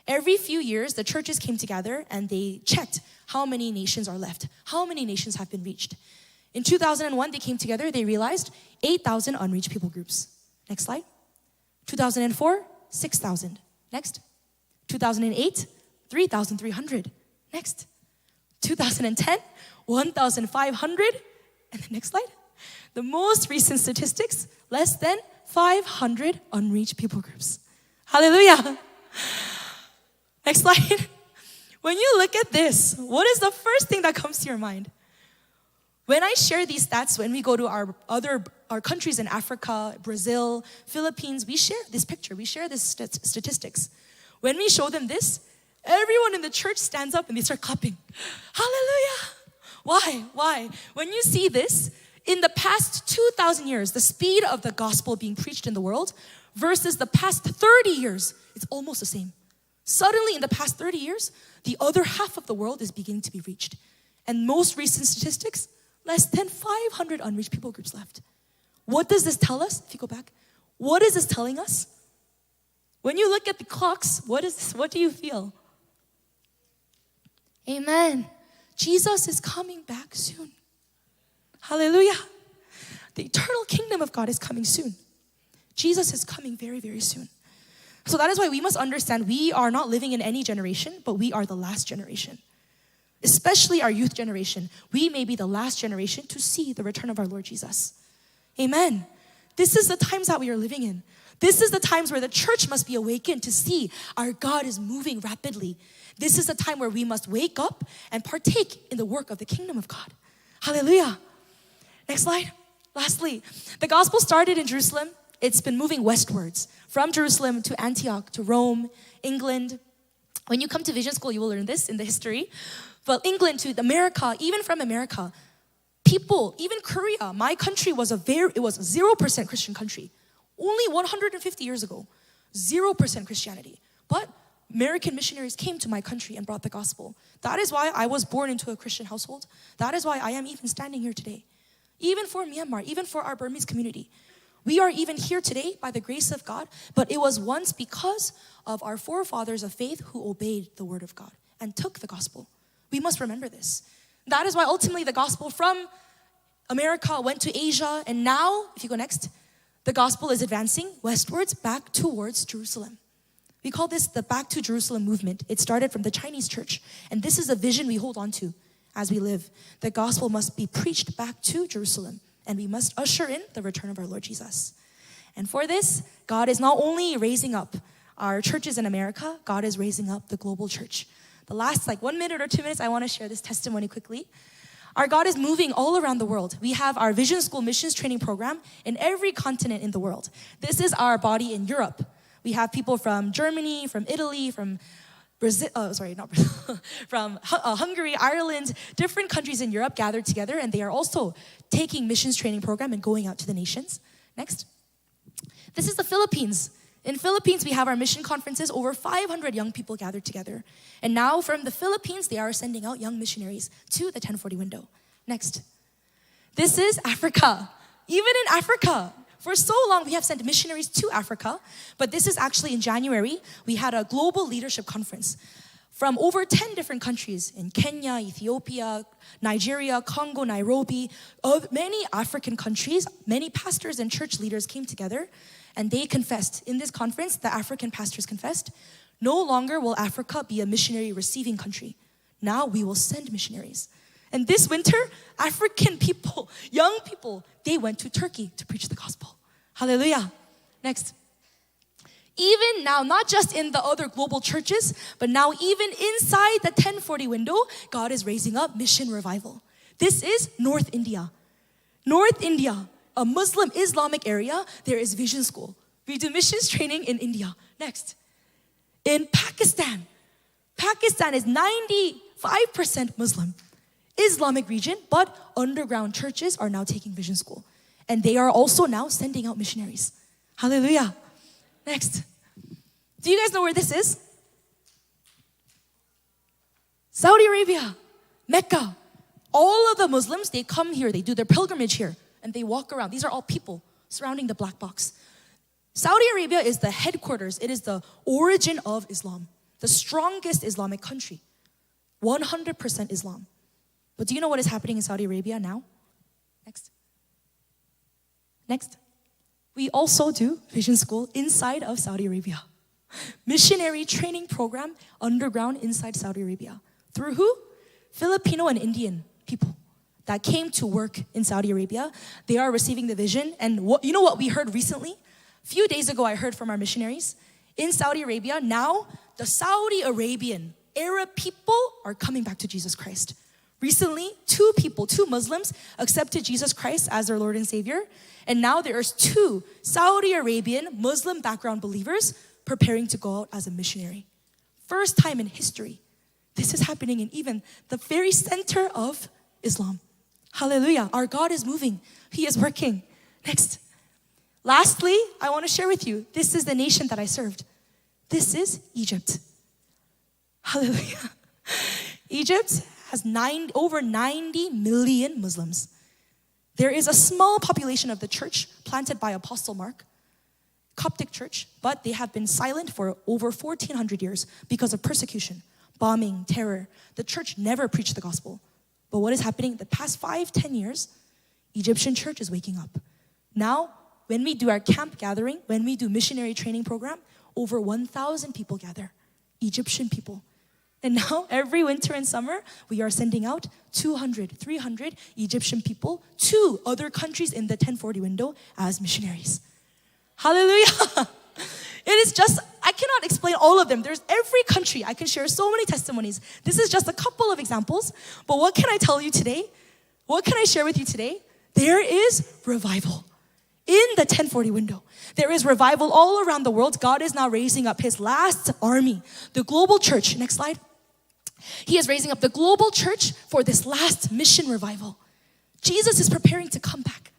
Every few years, the churches came together and they checked how many nations are left, how many nations have been reached. In two thousand one, they came together, they realized eight thousand unreached people groups. Next slide. Two thousand four, six thousand. Next. Two thousand eight, three thousand three hundred. Next. Two thousand ten, one thousand five hundred. And the next slide. The most recent statistics, less than five hundred unreached people groups. Hallelujah. Next slide. When you look at this, what is the first thing that comes to your mind? When I share these stats, when we go to our other, our countries in Africa, Brazil, Philippines, we share this picture, we share this stat-, statistics. When we show them this, everyone in the church stands up and they start clapping. Hallelujah! Why? Why? When you see this, in the past two thousand years, the speed of the gospel being preached in the world versus the past thirty years, it's almost the same. Suddenly, in the past thirty years, the other half of the world is beginning to be reached. And most recent statistics, less than five hundred unreached people groups left. What does this tell us? If you go back, what is this telling us? When you look at the clocks, what is this? What do you feel? Amen. Jesus is coming back soon. Hallelujah. The eternal kingdom of God is coming soon. Jesus is coming very, very soon. So that is why we must understand we are not living in any generation, but we are the last generation. Especially our youth generation. We may be the last generation to see the return of our Lord Jesus. Amen. This is the times that we are living in. This is the times where the church must be awakened to see our God is moving rapidly. This is the time where we must wake up and partake in the work of the kingdom of God. Hallelujah. Next slide. Lastly, the gospel started in Jerusalem. It's been moving westwards from Jerusalem to Antioch, to Rome, England. When you come to Vision School, you will learn this in the history. Well, England to America, even from America, people, even Korea, my country was a very, it was a zero percent Christian country. Only one hundred fifty years ago, zero percent Christianity. But American missionaries came to my country and brought the gospel. That is why I was born into a Christian household. That is why I am even standing here today. Even for Myanmar, even for our Burmese community. We are even here today by the grace of God, but it was once because of our forefathers of faith who obeyed the word of God and took the gospel. We must remember this. That is why ultimately the gospel from America went to Asia, and now, if you go next, the gospel is advancing westwards back towards Jerusalem. We call this the Back to Jerusalem movement. It started from the Chinese church, and this is a vision we hold on to as we live. The gospel must be preached back to Jerusalem, and we must usher in the return of our Lord Jesus. And for this, God is not only raising up our churches in America, God is raising up the global church. The last, like, one minute or two minutes, I want to share this testimony quickly. Our God is moving all around the world. We have our Vision School Missions Training Program in every continent in the world. This is our body in Europe. We have people from Germany, from Italy, from Brazil, oh, sorry, not Brazil, from Hu-, uh, Hungary, Ireland, different countries in Europe gathered together, and they are also taking missions training program and going out to the nations. Next. This is the Philippines. In Philippines, we have our mission conferences, over five hundred young people gathered together. And now from the Philippines, they are sending out young missionaries to the ten forty window. Next. This is Africa. Even in Africa, for so long we have sent missionaries to Africa, but this is actually in January, we had a global leadership conference from over ten different countries in Kenya, Ethiopia, Nigeria, Congo, Nairobi, uh, many African countries, many pastors and church leaders came together and they confessed. In this conference, the African pastors confessed, "No longer will Africa be a missionary receiving country. Now we will send missionaries." And this winter, African people, young people, they went to Turkey to preach the gospel. Hallelujah. Next. Even now, not just in the other global churches, but now even inside the ten forty window, God is raising up mission revival. This is North India. North India, a Muslim Islamic area, there is Vision School. We do missions training in India. Next. In Pakistan, Pakistan is ninety-five percent Muslim. Islamic region, but underground churches are now taking Vision School. And they are also now sending out missionaries. Hallelujah. Next. Do you guys know where this is? Saudi Arabia, Mecca. All of the Muslims, they come here, they do their pilgrimage here, and they walk around. These are all people surrounding the black box. Saudi Arabia is the headquarters, it is the origin of Islam, the strongest Islamic country. One hundred percent Islam. But do you know what is happening in Saudi Arabia now? Next. Next. We also do Vision School inside of Saudi Arabia. Missionary training program underground inside Saudi Arabia. Through who? Filipino and Indian people that came to work in Saudi Arabia. They are receiving the vision. And what, you know what we heard recently? A few days ago, I heard from our missionaries in Saudi Arabia. Now, the Saudi Arabian Arab people are coming back to Jesus Christ. Recently, two people, two Muslims, accepted Jesus Christ as their Lord and Savior. And now there are two Saudi Arabian Muslim background believers preparing to go out as a missionary. First time in history. This is happening in even the very center of Islam. Hallelujah. Our God is moving. He is working. Next. Lastly, I want to share with you, this is the nation that I served. This is Egypt. Hallelujah. Egypt has nine, over ninety million Muslims. There is a small population of the church planted by Apostle Mark, Coptic Church, but they have been silent for over fourteen hundred years because of persecution, bombing, terror. The church never preached the gospel. But what is happening the past five, ten years? Egyptian church is waking up. Now, when we do our camp gathering, when we do missionary training program, over one thousand people gather, Egyptian people. And now, every winter and summer, we are sending out two hundred, three hundred Egyptian people to other countries in the ten forty window as missionaries. Hallelujah. It is just, I cannot explain all of them. There's every country. I can share so many testimonies. This is just a couple of examples. But what can I tell you today? What can I share with you today? There is revival in the ten forty window. There is revival all around the world. God is now raising up his last army, the global church. Next slide. He is raising up the global church for this last mission revival. Jesus is preparing to come back.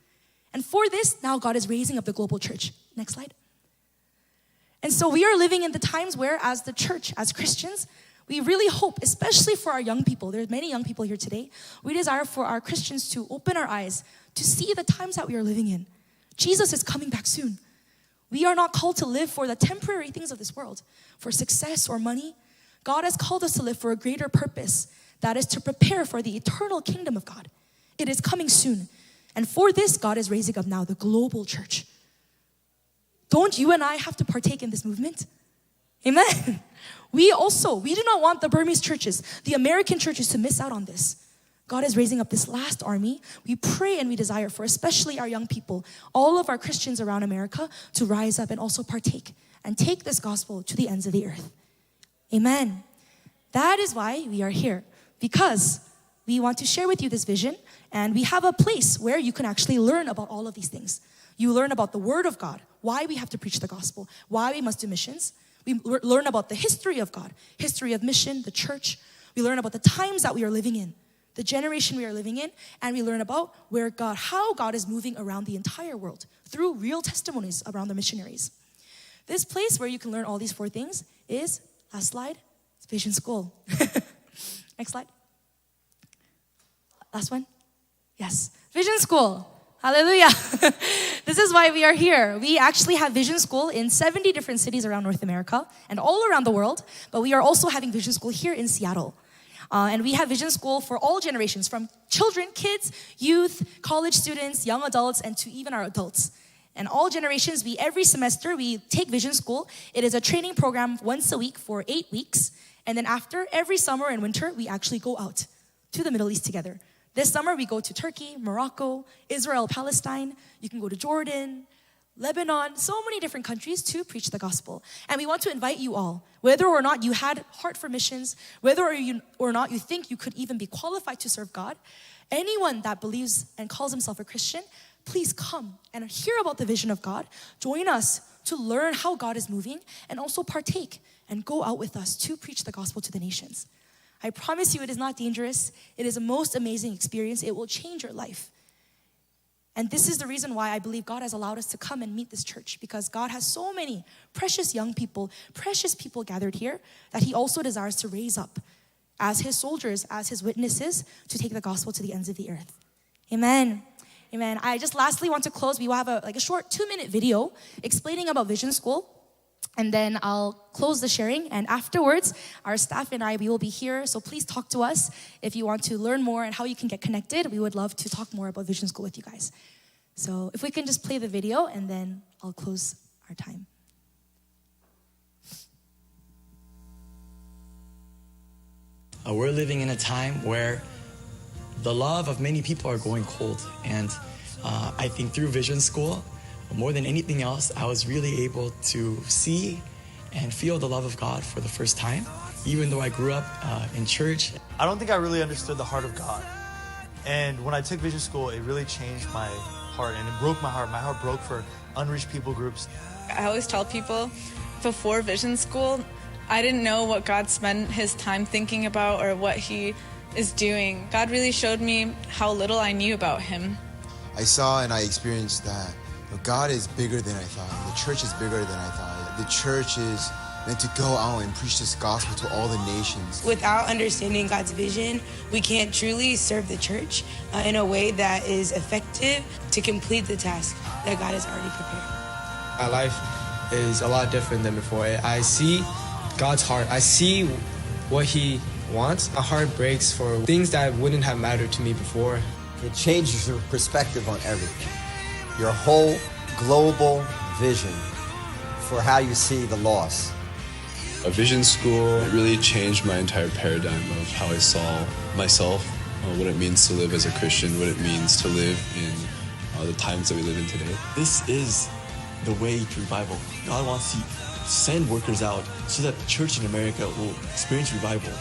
And for this, now God is raising up the global church. Next slide. And so we are living in the times where, as the church, as Christians, we really hope, especially for our young people, there's many young people here today, we desire for our Christians to open our eyes to see the times that we are living in. Jesus is coming back soon. We are not called to live for the temporary things of this world, for success or money. God has called us to live for a greater purpose, that is to prepare for the eternal kingdom of God. It is coming soon. And for this, God is raising up now the global church. Don't you and I have to partake in this movement? Amen. We also, we do not want the Burmese churches, the American churches to miss out on this. God is raising up this last army. We pray and we desire for especially our young people, all of our Christians around America, to rise up and also partake and take this gospel to the ends of the earth. Amen. That is why we are here, because we want to share with you this vision, and we have a place where you can actually learn about all of these things. You learn about the Word of God, why we have to preach the gospel, why we must do missions. We lear- learn about the history of God, history of mission, the church. We learn about the times that we are living in, the generation we are living in, and we learn about where God, how God is moving around the entire world through real testimonies around the missionaries. This place where you can learn all these four things is, last slide, it's Vision School. Next slide. Last one. Yes. Vision School. Hallelujah. This is why we are here. We actually have Vision School in seventy different cities around North America and all around the world, but we are also having Vision School here in Seattle. Uh, and we have Vision School for all generations, from children, kids, youth, college students, young adults, and to even our adults. And all generations, we, every semester, we take Vision School. It is a training program once a week for eight weeks. And then after, every summer and winter, we actually go out to the Middle East together. This summer, we go to Turkey, Morocco, Israel, Palestine. You can go to Jordan, Lebanon, so many different countries to preach the gospel. And we want to invite you all, whether or not you had heart for missions, whether or, you, or not you think you could even be qualified to serve God, anyone that believes and calls himself a Christian, please come and hear about the vision of God. Join us to learn how God is moving and also partake and go out with us to preach the gospel to the nations. I promise you, it is not dangerous. It is a most amazing experience. It will change your life. And this is the reason why I believe God has allowed us to come and meet this church, because God has so many precious young people, precious people gathered here that He also desires to raise up as His soldiers, as His witnesses, to take the gospel to the ends of the earth. Amen. Amen. I just lastly want to close. We will have a, like, a short two-minute video explaining about Vision School. And then I'll close the sharing. And afterwards, our staff and I, we will be here. So please talk to us if you want to learn more and how you can get connected. We would love to talk more about Vision School with you guys. So if we can just play the video, and then I'll close our time. Uh, we're living in a time where the love of many people are going cold. And uh, I think through Vision School, more than anything else, I was really able to see and feel the love of God for the first time, even though I grew up uh, in church. I don't think I really understood the heart of God. And when I took Vision School, it really changed my heart, and it broke my heart. My heart broke for unreached people groups. I always tell people, before Vision School, I didn't know what God spent His time thinking about or what He is doing. God really showed me how little I knew about Him. I saw and I experienced that, you know, God is bigger than I thought. The church is bigger than I thought. The church is meant to go out and preach this gospel to all the nations. Without understanding God's vision, we can't truly serve the church uh, in a way that is effective to complete the task that God has already prepared. My life is a lot different than before. I see God's heart. I see what He wants. My heart breaks for things that wouldn't have mattered to me before. It changes your perspective on everything, your whole global vision for how you see the lost. A Vision School really changed my entire paradigm of how I saw myself, uh, what it means to live as a Christian, what it means to live in uh, the times that we live in today. This is the way to revival. God wants to send workers out so that the church in America will experience revival.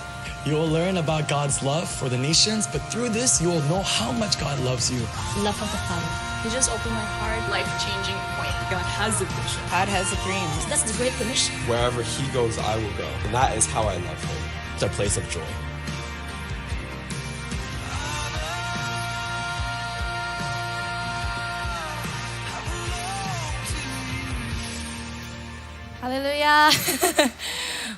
You will learn about God's love for the nations, but through this, you will know how much God loves you. Love of the Father. You just opened my heart. Life-changing point. God has a vision. God has a dream. That's the Great Commission. Wherever He goes, I will go. And that is how I love Him. It's a place of joy. Hallelujah.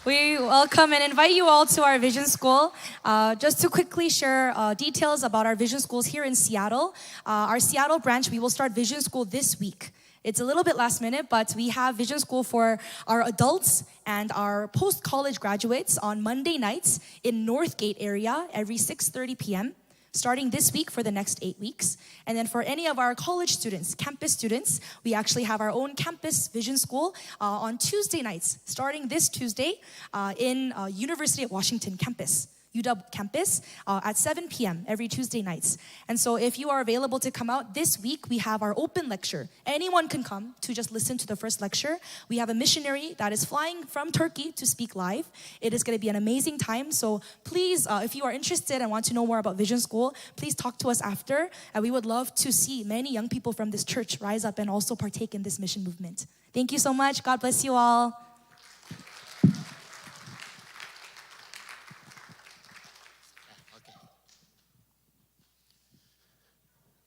We welcome and invite you all to our Vision School. Uh, just to quickly share uh, details about our Vision Schools here in Seattle. Uh, our Seattle branch, we will start Vision School this week. It's a little bit last minute, but we have Vision School for our adults and our post-college graduates on Monday nights in Northgate area every six thirty p.m., starting this week for the next eight weeks. And then for any of our college students, campus students, we actually have our own campus Vision School uh, on Tuesday nights, starting this Tuesday uh, in uh, University of Washington campus, U W campus, uh, at seven p.m. every Tuesday nights. And so if you are available to come out this week, we have our open lecture. Anyone can come to just listen to the first lecture. We have a missionary that is flying from Turkey to speak live. It is gonna be an amazing time. So please, uh, if you are interested and want to know more about Vision School, please talk to us after. And we would love to see many young people from this church rise up and also partake in this mission movement. Thank you so much. God bless you all.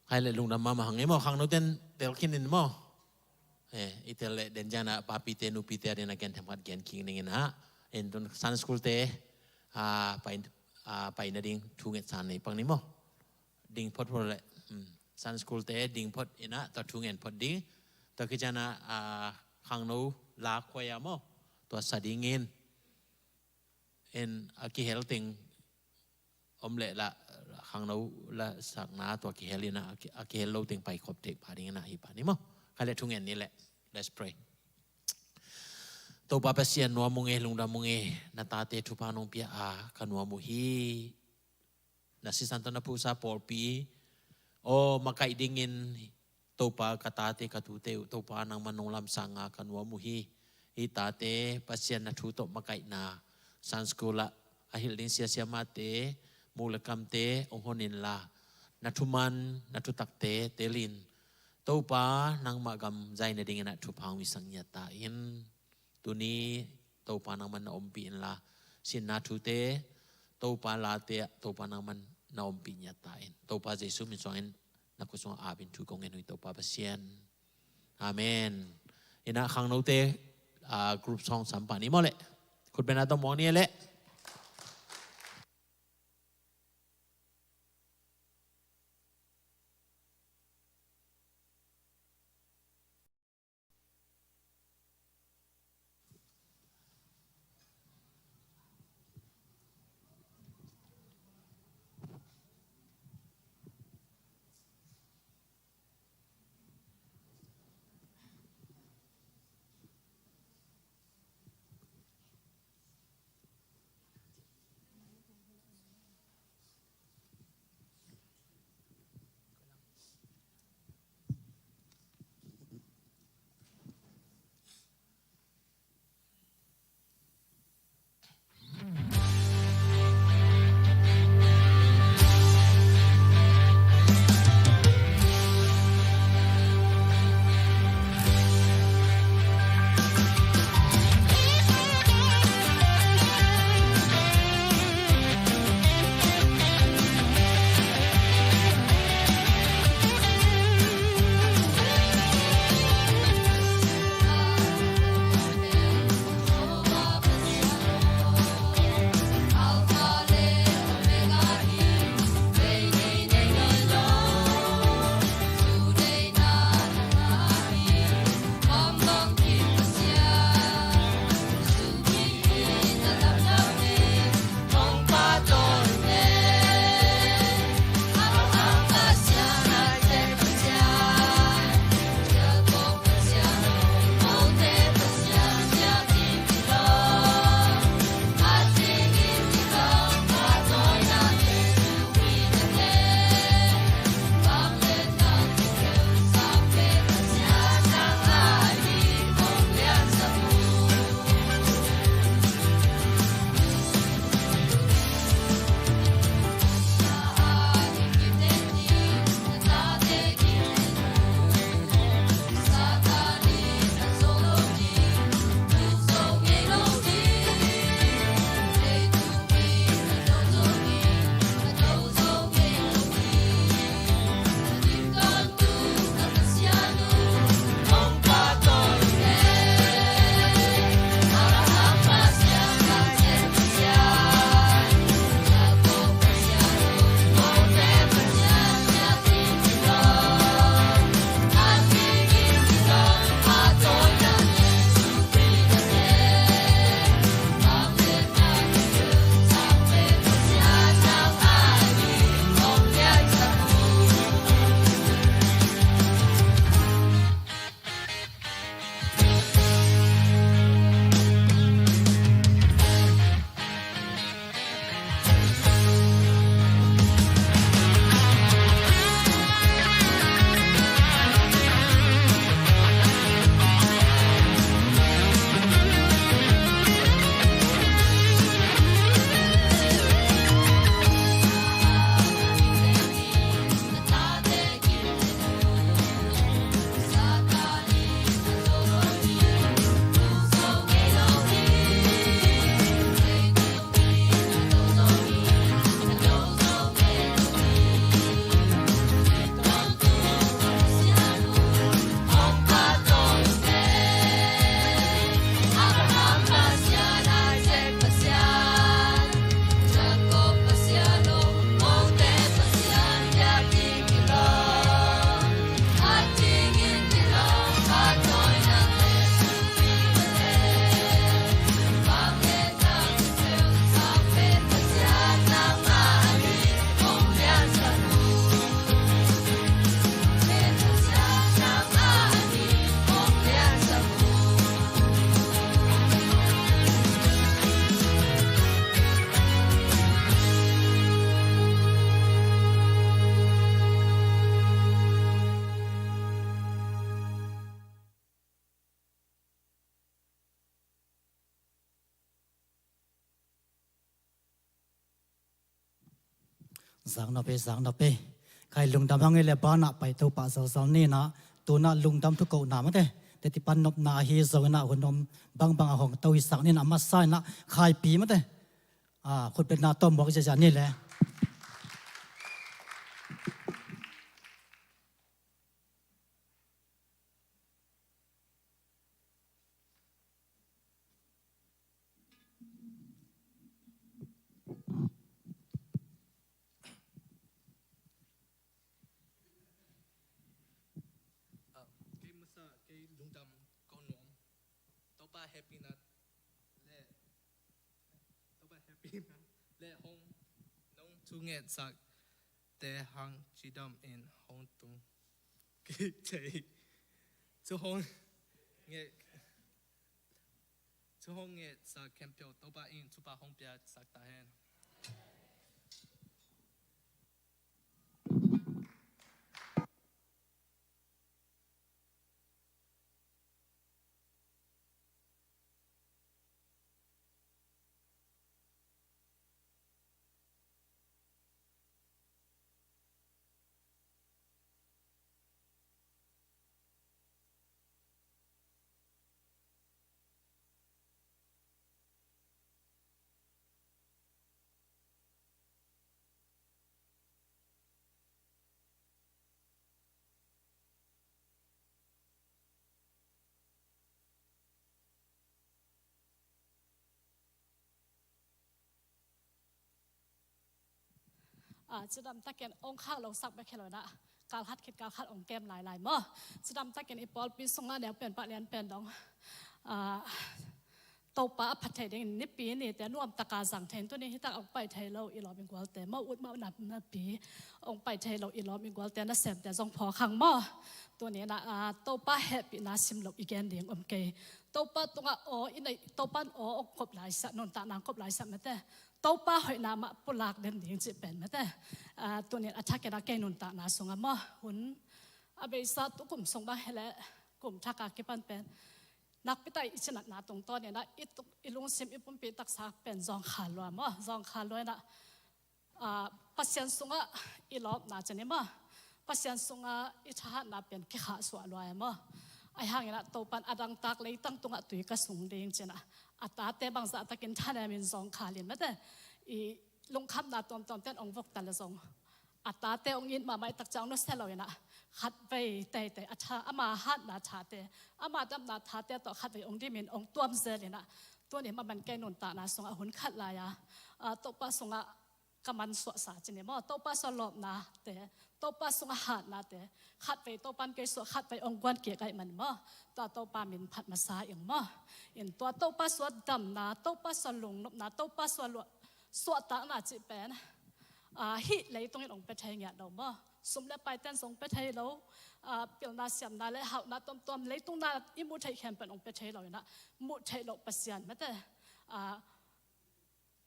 Hai le lungdam mahmah hang e maw, khangno ten tel khin in maw. Eh, i tel le den ciang a papite nupite a den a gen themkhat gen kik ning in a. En tun Sunday school te a pai, a pai nading thu nget san nei pak ni maw. Ding phot phot le, hmm, Sunday school te ding phot in a, tua thu ngen phot ding. Tua khit ciang a, a khangno la khuai a maw, tua sa ding in. En a kihel teng om le la, khangno la sakna tua kihel in a, a ki-, a kihel lo teng pai khop theih pah ding in a hi pah ni maw. Khai le thu ngen ni le. Let's pray. Topa Pasian, nuam ung e, lungdam ung e, na tate thupha nong pia a ka nuam uh hi. Na sisan tawh na phuhsa pawlpi aw makaih dingin Topa ka tate ka tute uh Topa nangman nong lamsang a ka nuam uh hi. Hih tate Pasian na thu tawh makaihna Sunday school ah a hilh ding sia siamahte, muk le kamte hong hon inla, na thuman na thutakte telin Topa nangmah gam zai nadingin ah thupha hong hisak ngiat ta in. Tuni Topa nangman na ompih inla, sinna thute Topa late ah Topa nangman na ompih ngiat ta in. Topa Jesu min suangin na khut sungah ap in thu kong ngen uh hi, Topa Pasian. Amen. Ina khangnote, ah, group song sam pah ni maw leh. Khut beng a tawh muang ni leh. Zaknop ei, zaknop ei. Khai lungdam hang ei le banah pai to pah zalzal ni nah, tunah lungdam thukohna mate. Teti pan nopna ahi zongin ah hun om bangbang a hong to hisak ni nah, a masa in ah khaipi mate. Ah, khutbetna tawm buak ziazia ni le. Ah, kei masa, kei lungdam ko nuam. Topa hehpihna le, Topa hehpihna le hong, nong thungetsak te hang cidam in hong tung kik thei. Thu hong nget, thu hong ngetsak khempeuh Topa in thupha hong piaksak ta hen. Ah, cidam takin ong khak lo sak bek hi lo in ah, kal khat khit kal khat ong kem lailai maw. Cidam takin i pawlpi sungah neu pen pah lian pen dong, ah, Topa a phat thei dingin nipi nite nuam taka zang thei in, tuni hi tak ong pai thei lo i lawm i gualte maw, ut mah na, napi ong pai thei lo i lawm i gualte, nasemte zong phawk hang maw. Tuni in ah, ah, Topa hehpihna sim lo i gen ding om kei. Topa tungah aw i nei, Topa in aw ong kop laisiah, nuntakna ong kop laisiah mate. Topa hoihna mah pulak den ding cih pen mate. Ah, tuni in a thak in ah kei nuntakna sungah maw, hun a beisa tu kum sung bang hi leh, kum thak a kipan pen nakpi tak i cinatna tungtawn in ah i tuk, i lungsim, i pumpi taksa pen zawngkhal lua maw, zawngkhal lua in ah, ah, Pasian sungah i lawpna ci ni maw, Pasian sungah i thahatna pen kikhahsuah lua e maw. Ahi hangin ah Topa in a dangtak leitang tungah tui ka sung ding ci in ah, a tate bangzah takin thanem in zawngkhal in mate, i lungkhamna tuamtuam ten ong vukta le zong, a tate ong it mahmah i tak ciang nusia lo in ah, khatvei teitei a tha, ama hatna thate, ama damna thate tawh khatvei ong dim in ong tuam zel in ah, tuni maman kei nuntakna sungah hun khat lai-a, ah, Topa sungah ka mansuahsa ci ni maw, Topa sungah lawpnate, Topa sungah hatnate, khatvei Topa in kei sungah khatvei ong guan kik ahih man maw, tua Topa min phat masa ing maw. In tua Topa sungah damna, Topa sungah lungnopna, Topa sungah lua-, suahtakna cih pen, ah, hih leitung in ong pia thei ngiat lo maw. Sum le paite in zong pia thei lo, ah, pilna siamna le hauhna tuamtuam leitung na i muh theih khempeuh in ong pia thei lo in ah, muh theih loh Pasian mate, ah,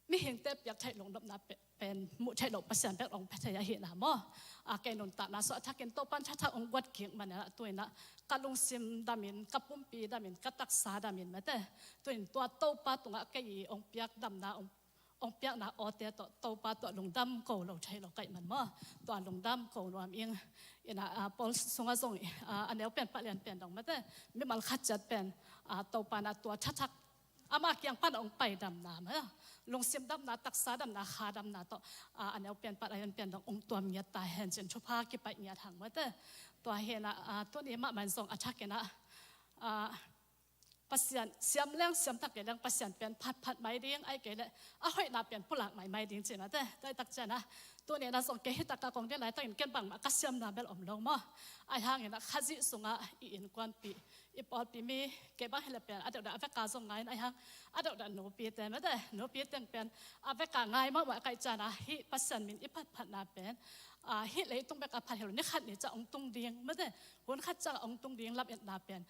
mihingte piak theih lungnopna pe-, pen muh theih loh Pasian bek ong pia thei ahihna maw. Ah, kei nuntakna sungah a thakin Topa in thathak ong guat kik man in ah, tu in ah ka lungsim dam in, ka pumpi dam in, ka taksa dam in mate. Tu in tua Topa tungah kei i ong piak damna, ong ong piakna awte tawh Topa tawh lungdam ko lo thei lo ka hih man maw. Tua lungdam ko nuam ing. In ah, ah, Paul sungah zong, ah, a neu pen pah lian pen dong mate, mimal khat ciat pen, ah, Topa in ah tua thathak ama kiang pan ong pai damna maw, lungsim damna, taksa damna, kha damna tawh, ah, a neu pen pah lian pen dong ong tuam ngiat ta hen ci in thupha kipaih ngiat hang mate. Tua hi in ah, ah, tuni mahmah in zong a thak in ah, ah, Pasian, siam leng siam thak kei leng Pasian pen phat phat mai ding, ahih kei leh a hoihna pen pulak mai mai ding ci mate. Tua i tak ciang ah, tuni in ah zong kei hi tak a kong gen laitakin ken bangmah ka siamna bel om lo maw. Ahi hangin ah Khazih sungah i innkuanpih, i pawlpi mi, kei bang hi leh pen a deuhdeuh a veka zong ngai in, ahi hang a deuhdeuh nupite mate, nupi teng pen a veka ngai mahmah ka hih ciang ah, hih Pasian min i phatphatna pen, ah, hih leitung bek a phat hi lo, ni khat ni ciang ong tung ding mate, hun khat ciang ong tung ding lametna pen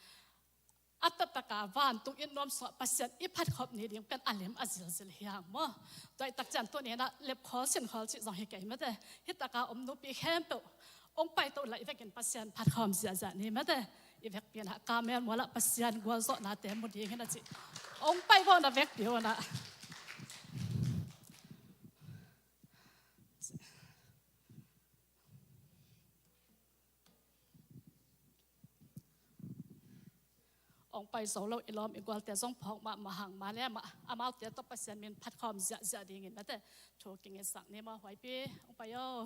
a taktak a vantung in nuam sungah Pasian i phatkhop ni ding pen a lem a zilzil hi hang maw. Tua i tak ciang tuni in ah lepkhawl sinkhawl cih zong hi kei mate. Hih tak a om nupi khempeuh ong paito lai vekin Pasian phatkhawm ziahziah ni mate. I vekpi in ah Karmel mual ah Pasian gualzawhnate mu ding hi in ah ci ong paivawhna vekpi un ah Hong pai zo lo i lawm i gualte zong phawk mahmah hang, mah le mah amaute tawh Pasian min phat khawm ziahziah dingin mate thu kingetsak ni maw, huaipi hong pai aw.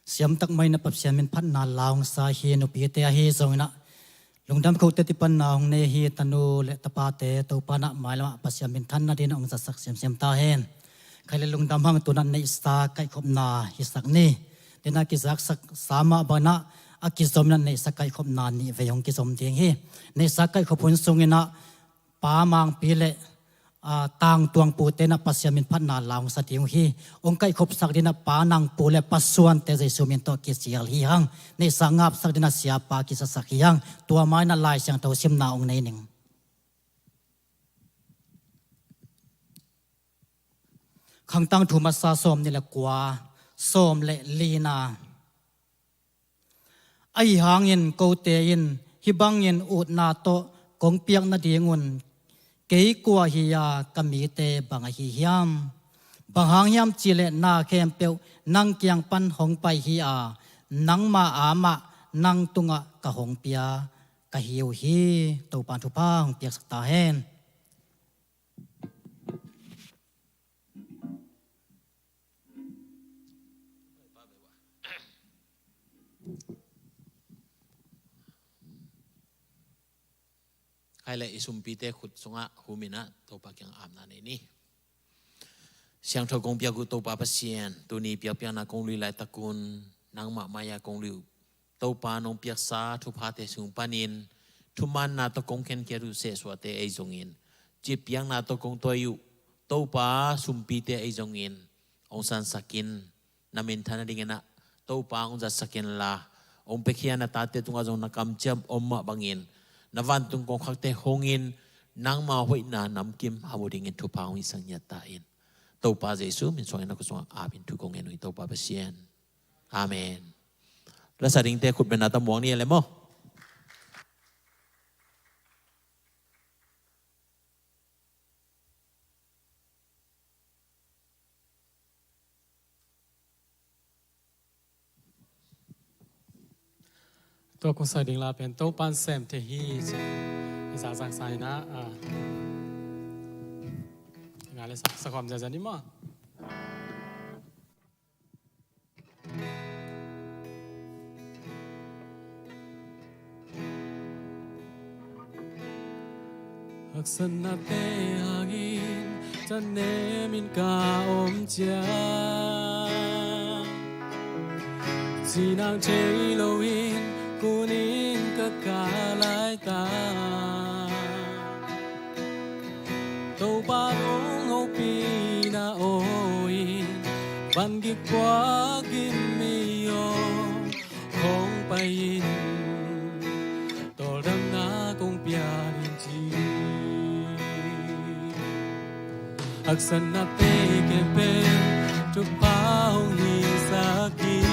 Siamtak mah in a Pasian min phatna la hong sa hi. Nupite ahi zongin ah lungdam khol teci panna hong nei hi. Tanu le tapate Topa in ah mailam ah Pasian minthanna dingin hong zatsak siamsiam ta hen. Khai le lungdam hang tu in ah neihsa kaihkhopna hisak ni. Tu in ah kizaksak sa mah bangin ah a kizom in ah neihsa kaihkhopna nih vei hong kizom ding hi. Neihsa kaihkhop hun sung in ah Pa Mangpi le, aa, Tangtuang pute in ah Pasian min phatna la hong sa ding uh hi. Hong kaihkhopsak ding in ah Pa Nang Pu le Pa Suante Jesu min tawh kicial hi hang. Neihsa ngapsak ding in ah Siapa kisasak hi hang. Tua ma in ah Lai Siangtho simna hong nei ning. Khangtang thu masa sawm nih le kua, sawm le lina. Ahi hangin kote in hih bangin utna tawh kong piak nadingun kei kua hi a, ka mite bang ahi hiam? Bang hang hiam cih leh na khempeuh nang kiang pan hong pai hi a, nangma amah nang tungah ka hong pia ka hi uh hi. Topa thupha hong piaksak ta hen. Khai le i sumpite khut sungah hum in ah Topa kiang apna nei ni. Siangtho kong piak uh Topa Pasian, tuni piakpiakna kong lui laitakun nangmah mai-a kong lui uh Topa, nong piaksa thuphate sung panin thumaanna tawh kong khenkhiat uh sehsuahte ahi zongin, citpiakna tawh kong toi uh Topa, sumpite ahi zongin hong sansak in. Na minthan nadingin ah Topa hong zatsak inla, hong piakhia na tate tungah zong na kamciam om mah bangin na vantung kongkhakte hongin nangma hoihna namkim a mu dingin thupha hong hisak ngiat ta in. Topa Jesu min suangin na khut sungah apin thu kong ngen uh hi Topa Pasian. Amen. Lasa dingte khut bengna tawh muang ni le maw. Tua kong sa ding la pen Topa'n sem thei hi ci. I zakzak sa hi na, a. Nga le sa, sa khawm ziazia ni maw. Haksatnate hangin thanem in ka om ciang, cinang thei loin kunin ka kah laitak. Topa nong hopihna aw in, vangik puak in mi aw hong pai in, tawldamna kong pia ding ci. Haksatnate khempeuh thupha hong hisak hi.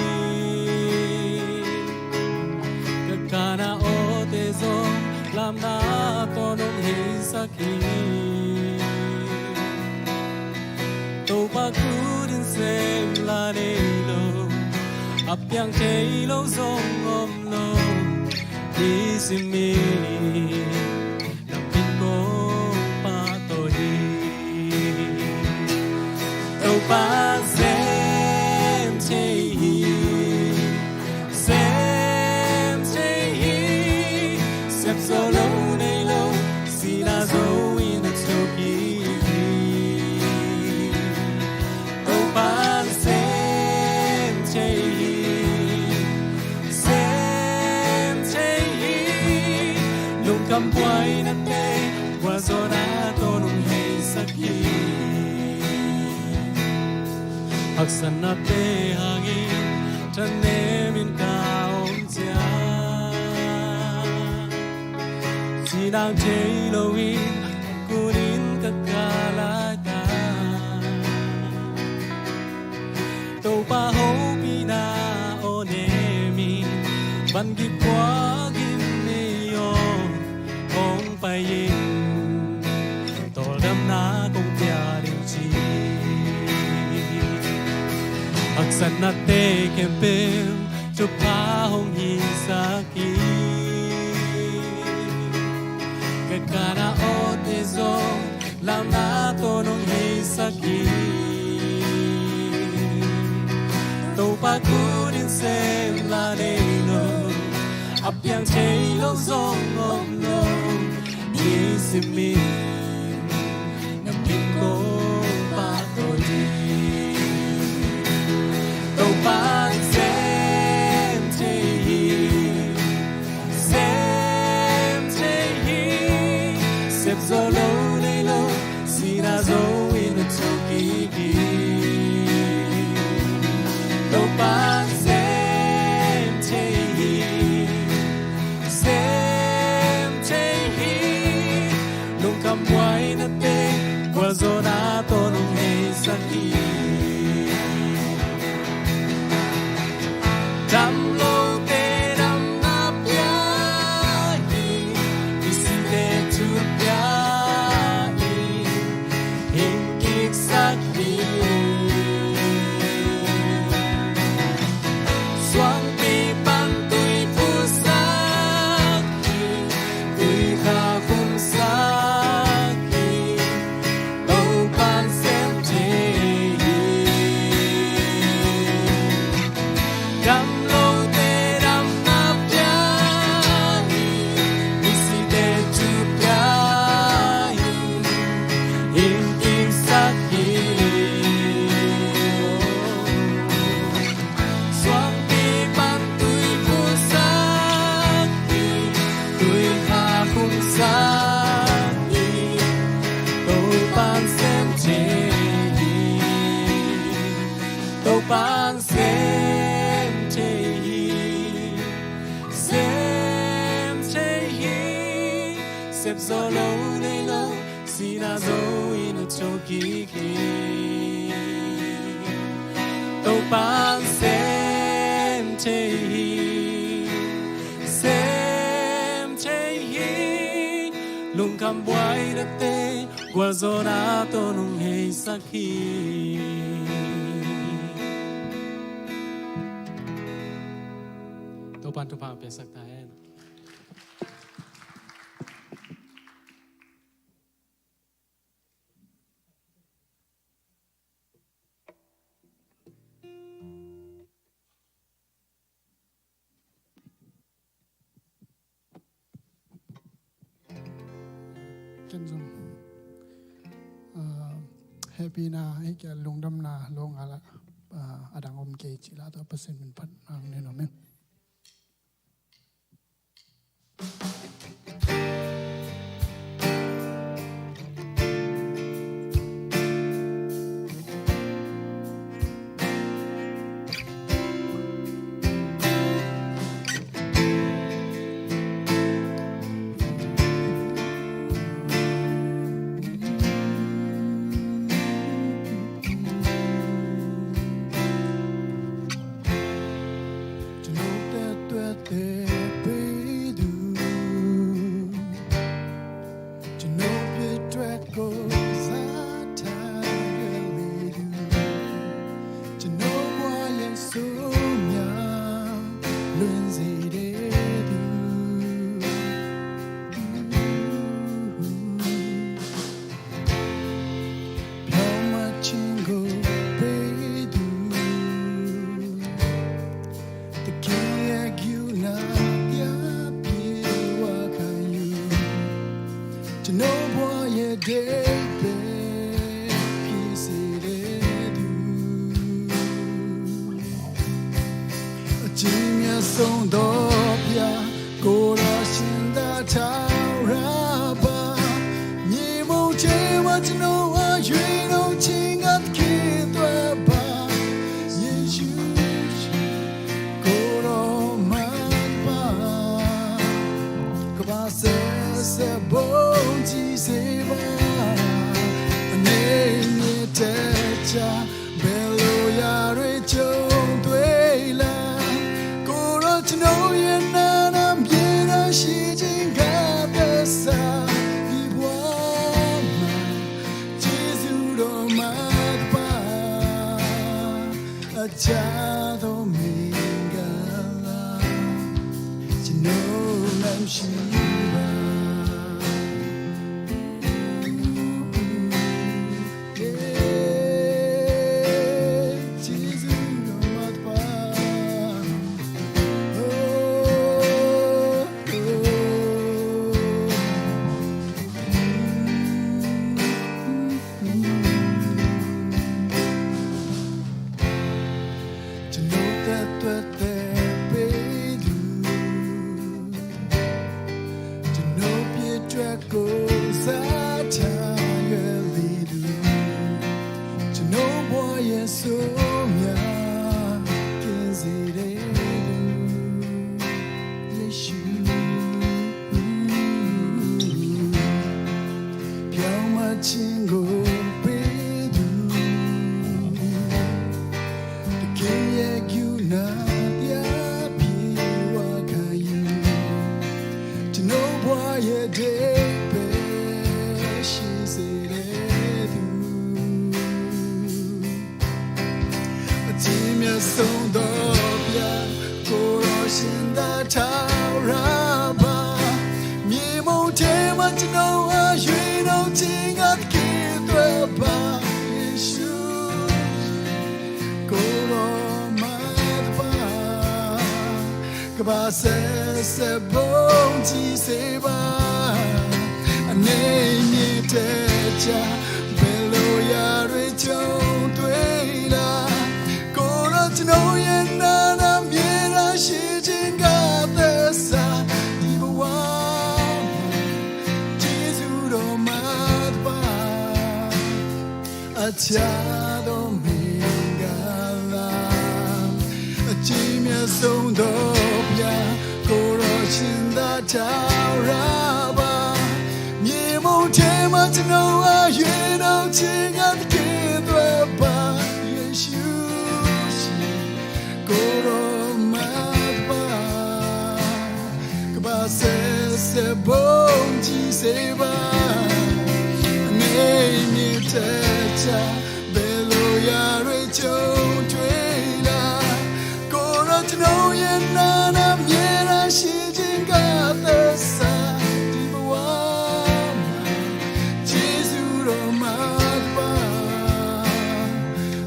Ka kana awte zong lamna tawh nong heisak hi. Topa khut in sem la nei lo, a piang thei lo zong om lo. I sim in, na min kong pahtawi hi. Topa sem thei hi, sem thei hi. Sep zo lo nei lo, sihna zo in a thuk hi. Topa'n sem thei hi, sem thei hi. Lungkham buainate, gualzawhna tawh nong heisak hi. Haksatnate hangin thanem in ka om ciang, cinang thei loin kunin ka kah laitak. Topa hopihna aw nem in, vangik puak in mi aw hong pai in, tawldamna kong pia ding ci. Haksatnate khempeuh thupha hong hisak hi. Ka kana awte zong lamna tawh nong heisak hi. Topa khut in sem la nei lo, a piang thei lo zong om lo. I sim in, na min kong pahtawi hi. Topa'n sem thei hi, Topa'n sem thei hi, sem thei hi. Sep zawh lo nei lo, sihna zo in a thokik hi. Topa'n sem thei hi, sem thei hi. Lungkham buaina te gualzawhna tawh hong heisak hi. Topa'n thupha piaksak ta hen. Ken zong, ah, hehpihna, hih kia lungdamna lo ngal ah, ah, a dang om kei cih la tawh Pasian min phat nang ne nuam ing.ကျွန်တော်ပြတ်သွက်တဲ့ပေသူ၊ ကျွန်တော်ပြတ်သွက်ကိုစားထားရလေသူ၊ ကျွန်တော်ဘဝရဲ့ဆိုးများလွင်စေတဲ့သူ၊ ဖြောင့်မတ်ခြင်းကိုပေးသူ၊ သခင်ရဲ့ကရုဏာပြည့်ဝခံယူ၊ ကျွန်တော်ဘဝရဲ့ဒိပ်ပဲဖြစ်စေတဲ့သူ၊ အကြီးမြတ်ဆုံးသောဘုရား၊ ကိုယ်တော်ရှင်သာထာဝရပါ၊ မြေမုန့်ထဲမှာကျွန်တော်အရွေးနှုန်းခြင်းကသခင်အတွက်ပါ၊ ယေရှုကိုယ်တော်မှာပါ၊ ကမ္ဘာဆက်ဆက်ဘုန်းကြီးစေပါ၊ အနိမ့်အမြင့်တက်ကြ၊ ဘယ်လိုရာတွေကြုံတွေ့လာ၊ ကိုယ်တော်ကျွန်တော်ရဲ့နာနာမြေတော်ရှိခြင်းကသက်သာ၊ ဒီဘဝမှာယေရှုတော်မှာတပါ၊ အခြားသောမင်္ဂလာကျွန်တော်လမ်းရှိပါ။ ကျွန်တော်ပြတ်သွက်တဲ့ပေသူ၊ ကျွန်တော်ပြတ်သွက်ကိုစားထားရလေသူ၊ ကျွန်တော်ဘဝရဲ့ဆိုးများကင်းစေတဲ့သူ၊ ယေရှု၊ ဖြောင့်မတ်ခြင်းကိုပေးသူ၊ သခင်ရဲ့ကရုဏာပြည့်ဝခံယူ၊ ကျွန်တော်ဘဝရဲ့ဒိပ်ပဲရှိစေတဲ့သူ၊ အကြီးမြတ်ဆုံးသောဘုရား၊ ကိုယ်တော်ရှင်သာထာဝရပါ၊ မြေမုန့်ထဲမှာကျွန်တော်အရွေးနှုန်းခြင်းကသခင်အတွက်ပါ၊ ယေရှုကိုယ်တော်မှာတပါ၊ ကမ္ဘာဆက်ဆက်ဘုန်းကြီးစေပါ၊ အနိမ့်အမြင့်တက်ကြ၊ ဘယ်လိုရာတွေကြုံတွေ့လာ၊ ကိုယ်တော်ကျွန်တော်ရဲ့နာနာမြေတော်ရှိခြင်းကသက်သာ၊ ဒီဘဝမှာယေရှုတော်မှာတပါ၊ အခြားသောမင်္ဂလာ ဆုံးသောဘုရားကိုယ်တော်ရှင်သာထာဝရပါ။ မြေမုန်ထဲမှာကျွန်တော်အရွေးတော့ခြင်းကသခင်အတွက်ပါယေရှုရှင်ကိုယ်တော်မှာပါ။ ကမ္ဘာဆက်ဆက်ပုံကြည့်စေပါ။ အနေမြင့်တဲ့ချာဘယ်လိုရာတွေကြုံတွေ့လာကိုယ်တော်ကျွန်တော်ရဲ့နာနာမြဲတမ်းရှိခြင်းကသက်သာဒီဘဝမှာယေရှုတော်မှာပါ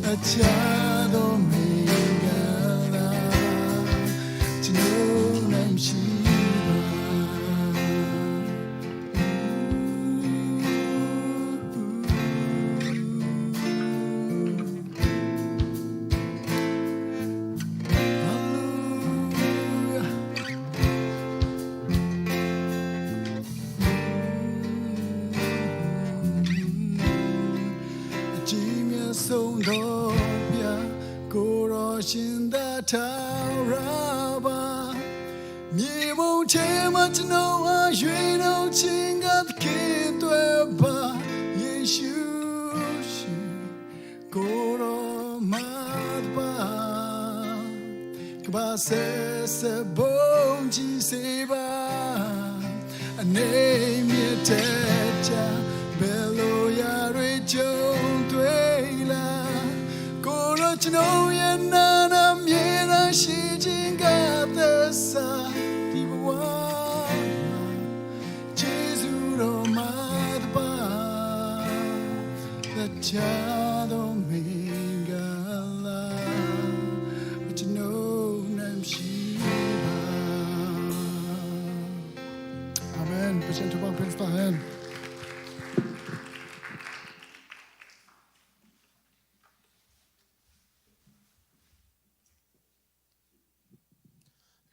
အခြားသောမင်္ဂလာကျွန်တော်နိုင်ရှိပါ အကြီးမြတ်ဆုံးသောဘုရားကိုယ်တော်ရှင်သာထာဝရပါ။ မြေမုန်ထဲမှာကျွန်တော်အရွေးတော့ခြင်းကသခင်အတွက်ပါယေရှုရှင်ကိုယ်တော်မှာပါကမ္ဘာဆက်ဆက်ဘုန်းကြီးစေပါအနေမြင့်တဲ့ချာဘယ်လိုရာတွေကြုံတွေ့လာကိုယ်တော်ကျွန်တော်ရဲ့နာနာမြဲတမ်းရှိခြင်းကသက်သာဒီဘဝမှာယေရှုတော်မှာတပါတခြားသောမင်္ဂလာကျွန်တော်နိုင်ရှိပါအာမင်။ Pathian thupha pia ta hen.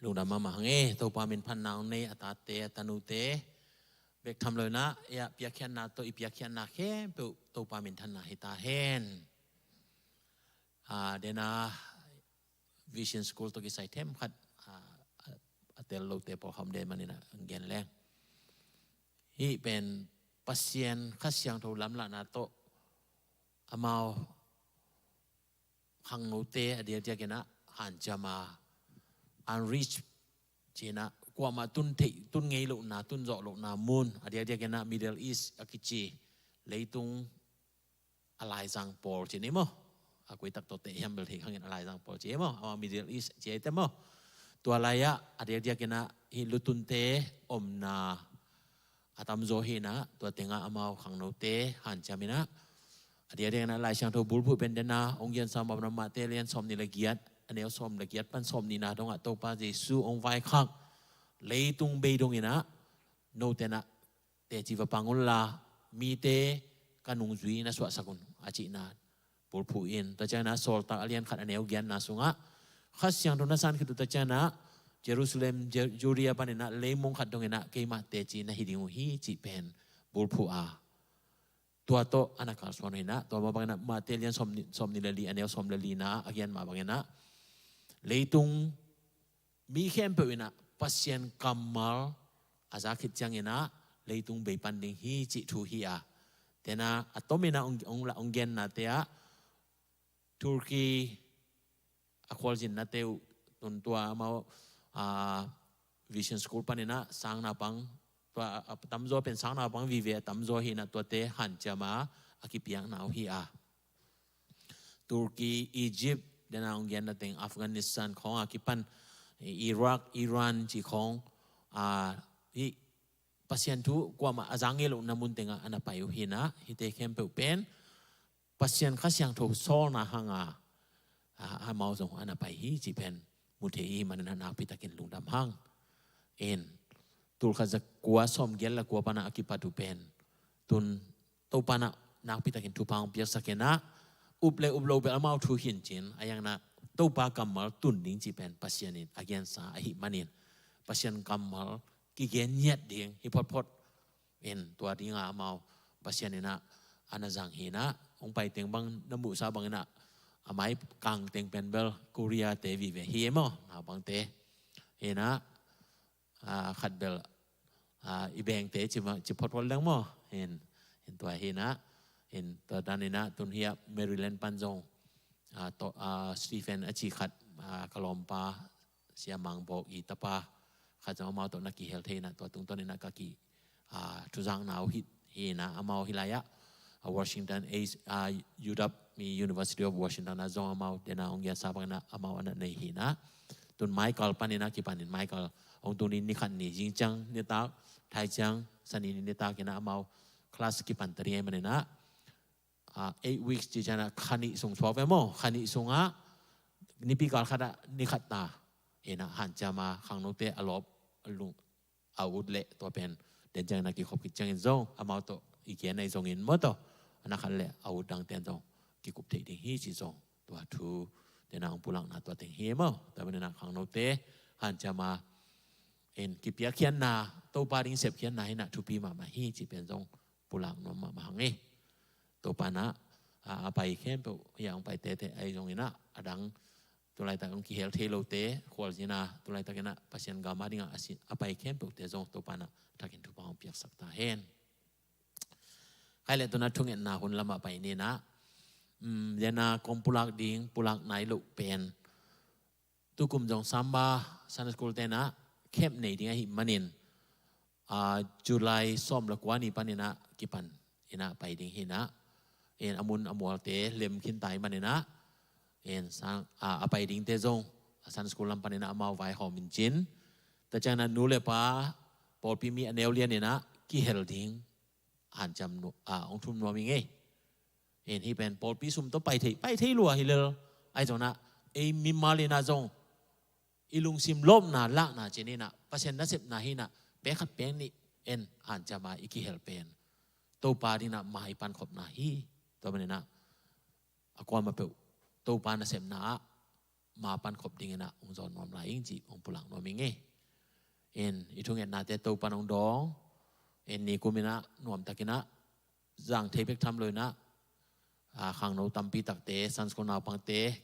Lungdam mahmah hang e, Topa min phatna hong nei a tate a tanute bek tham lo in ah, i piakkhiatna tawh i piakkhiatna khempeuh Topa minthanna hi ta hen. A, dena Vision School tawh kisai themkhat a, a, a tel lote pawlkhat om den manin ah gen leng. Hih pen Pasian Kha Siangtho lamlahna tawh amau khangnote a diakdiakin ah hanciam a, unreached ci-in ah kuamah tun theih tun ngei lohna tun zawh lohna mun a diakdiakin ah Middle East a kici leitung a laizang pawl ci ni maw? A kuitak tawh teh hiam bel theih khangin a laizang pawl ci maw? Amau Middle East ci ei te maw? Tua lai-ah a diakdiakin ah hih lutunte omna a tamzaw hi in ah tua tengah amau khangnote hanciam in ah a diakdiakin ah Lai Siangtho bulphuh pen dena hong gensa mah bang Mate lian sawmnih le giat a neu sawm le giat pan sawmnihna dongah Topa Jesu hong vaikhak leitung bei dongin ah note in ah teci va pang unla mite ka nungzui na suahsak un a cihna bulphuh in tua ciangin ah Sawltak a lian khat a neu giatna sungah Kha Siangtho na san khit uh tua ciangin ah Jerusalem, Ju-, Judea panin ah leimong khat dongin ah keimah teci na hi ding uh hi cih pen bulphuh a tua tawh a na kalsuan uh hi in ah tua mah bangin ah Mate lian sawmnih, sawmnih le li a neu sawm le lina a gen mah bangin ah leitung mi khempeuh in ah Pasian kammal a za khit ciangin ah leitung bei pan ding hi cih thu hi a. Tena a tomin ah hong, hong, hong gennate ah Turkey a khualzinnate uh tun tua amau, a, Vision School panin ah sang naupang tua a tamzaw pen sang naupang vive a tamzaw hi in ah tuate hanciam a a kipiakna uh hi a. Turkey, Egypt, dena hong genna teng Afghanistan khawng a kipan Iraq, Iran ci khawng a, hih Pasian thu kuamah a za ngei lohna mun tengah a na pai uh hi in ah hihte khempeuh pen Pasian Kha Siangtho sawlna hanga a, amau zong a na pai hi cih pen mu thei i hih manin ah nakpi takin lungdam hang. In tulkhat zakua sawmgiat le kua pan ah a kipat uh pen tun Topa in ah nakpi takin thupha hong piaksak in ah up le up lo bel amau thu hi in cin a iang in ah Topa kammal tun ding cih pen Pasian in a gensa ahih manin Pasian kammal kigen ngiat ding hi photphot in tua dinga amau Pasian in ah a na zang hi in ah hong pai teng bang na muhsa bangin ah a mai kang teng pen bel Korea te vive hi maw, naupangte. Hi inah, ah, khat bel, ah, i bengte ci ma, ci photphot leng maw. Hin, hin tua hi inah, hin tua dan inah tun hiah Maryland pan zong, ah, to, ah, Stephen a ci khat, ah, ka lawmpa, Sia Mang Bawk i tapa khat zong amau tawh na kihel thei inah tua tungtawn inah ka ki, ah, thuzakna uh hi, hi inah amau hi lai-ah, ah, Washington, ah, U W, mi University of Washington ah zong amau dena hong giasa bang inah amau a na nei hi inah. Tun Michael pan inah kipan in Michael hong tuni ni khat ni zing ciang nitak, thai ciang sani ni nitak inah amau class kipan ta ding ahih man inah, ah, eight weeks ci ciangah kha nih sung suak ve maw, kha nih sungah nipi kal khatah ni khat ta. Hi inah hanciam a khangnote a lawp a lung a ut leh tua pen den ciangin a kikhop khit ciangin zong amau tawh i gen ahi zongin maw tawh a na khat leh a ut dangten zong kikup theih ding hi ci zong tua thu dena hong pulakna tua teng hi maw. Tua pen inah khangnote hanciam a in kipiakkhiatna, Topa ding sepkhiatna hi inah thupi mahmah hi ci pen zong pulak nuam mahmah hang e. Topa inah, a, a pai khempeuh hiah hong pai tete ahi zong inah a dang tulaitak hong kihel thei lote khualzin a tulaitak inah Pasian gam a dingah a si, a pai khempeuhte zong Topa inah thakin thupha hong piaksak ta hen. Khai leh tuna thungetna hun lamah pai ni inah, um, dena kong pulak ding, pulak nai loh pen tukum zong Samba Sunday School te inah camp nei ding ahih manin, ah, July sawm le kua ni pan inah kipan inah pai ding hi inah. In a mun a mualte lem khin ta ahih man inah, in sang, ah, a pai dingte zong Sunday School lam pan inah amau vaihawm in cin. Tua ciang inah nu le pa, pawlpi mi a neu lian inah kihel ding hanciam nu, ah, hong thum nuam ing e. In hih pen pawlpi sum tawh pai thei, pai thei lua hi lel. Ahi zong inah ei mimal inah zong i lungsim lawpna lakna ci ni inah Pasian nasepna hi inah pek khat pek nih en hanciam a i kihel pen Topa ding inah mai pankhopna hi. Tua man inah a kuamah peuh Topa nasepna ah ma pankhop ding inah hong zawn nuam lai ing ci hong pulak nuam ing e. In i thungetnate Topa in hong dawng, in nikum inah nuamtak inah zang thei bek tham lo inah, ah, khangno tampi takte, Sunday School naupangte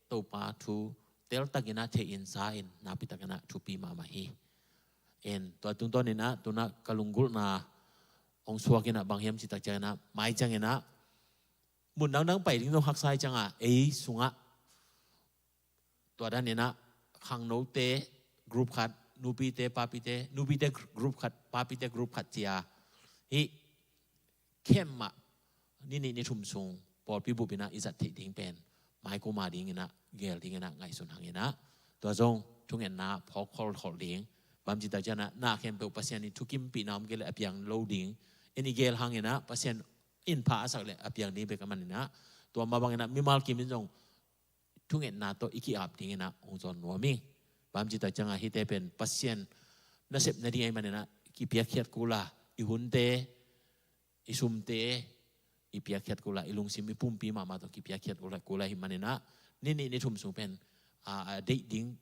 Topa thu teltak inah thei in sa in nakpi tak inah thupi mahmah hi. In tua tungtawn inah tuna ka lunggulhna hong suak inah bang hiam cih tak ciang inah mai ciang inah mun dangdang pai ding zong haksa hi ciangah ei sungah tua dan inah khangnote group khat, nupite papite, nupite group khat, papite group khat ci a, hih camp ah ni nih ni thum sung pawlpi bup inah i zat theih ding pen mai kum a ding inah gel ding inah ngaihsun hang inah tua zong thungetna phawk kholkhol ding. Bang ci tak ciang inah na khempeuh Pasian in thukimpihna om kei leh a piang lo ding. In i gel hang inah Pasian in pha a sak leh a piang ding bek ahih man inah tua mah bang inah mimal kim in zong thungetna tawh i ki-ap ding inah hong zawn nuam ing. Bang ci tak ciangah hihte pen Pasian nasep nading ahih man inah kipiakkhiat kul a, i hunte, i sumte i piakkhiat kul a, i lungsim i pumpi mahmah tawh kipiakkhiat kul a, kul a ahih man inah ni nih ni thum sung pen, a, a deih ding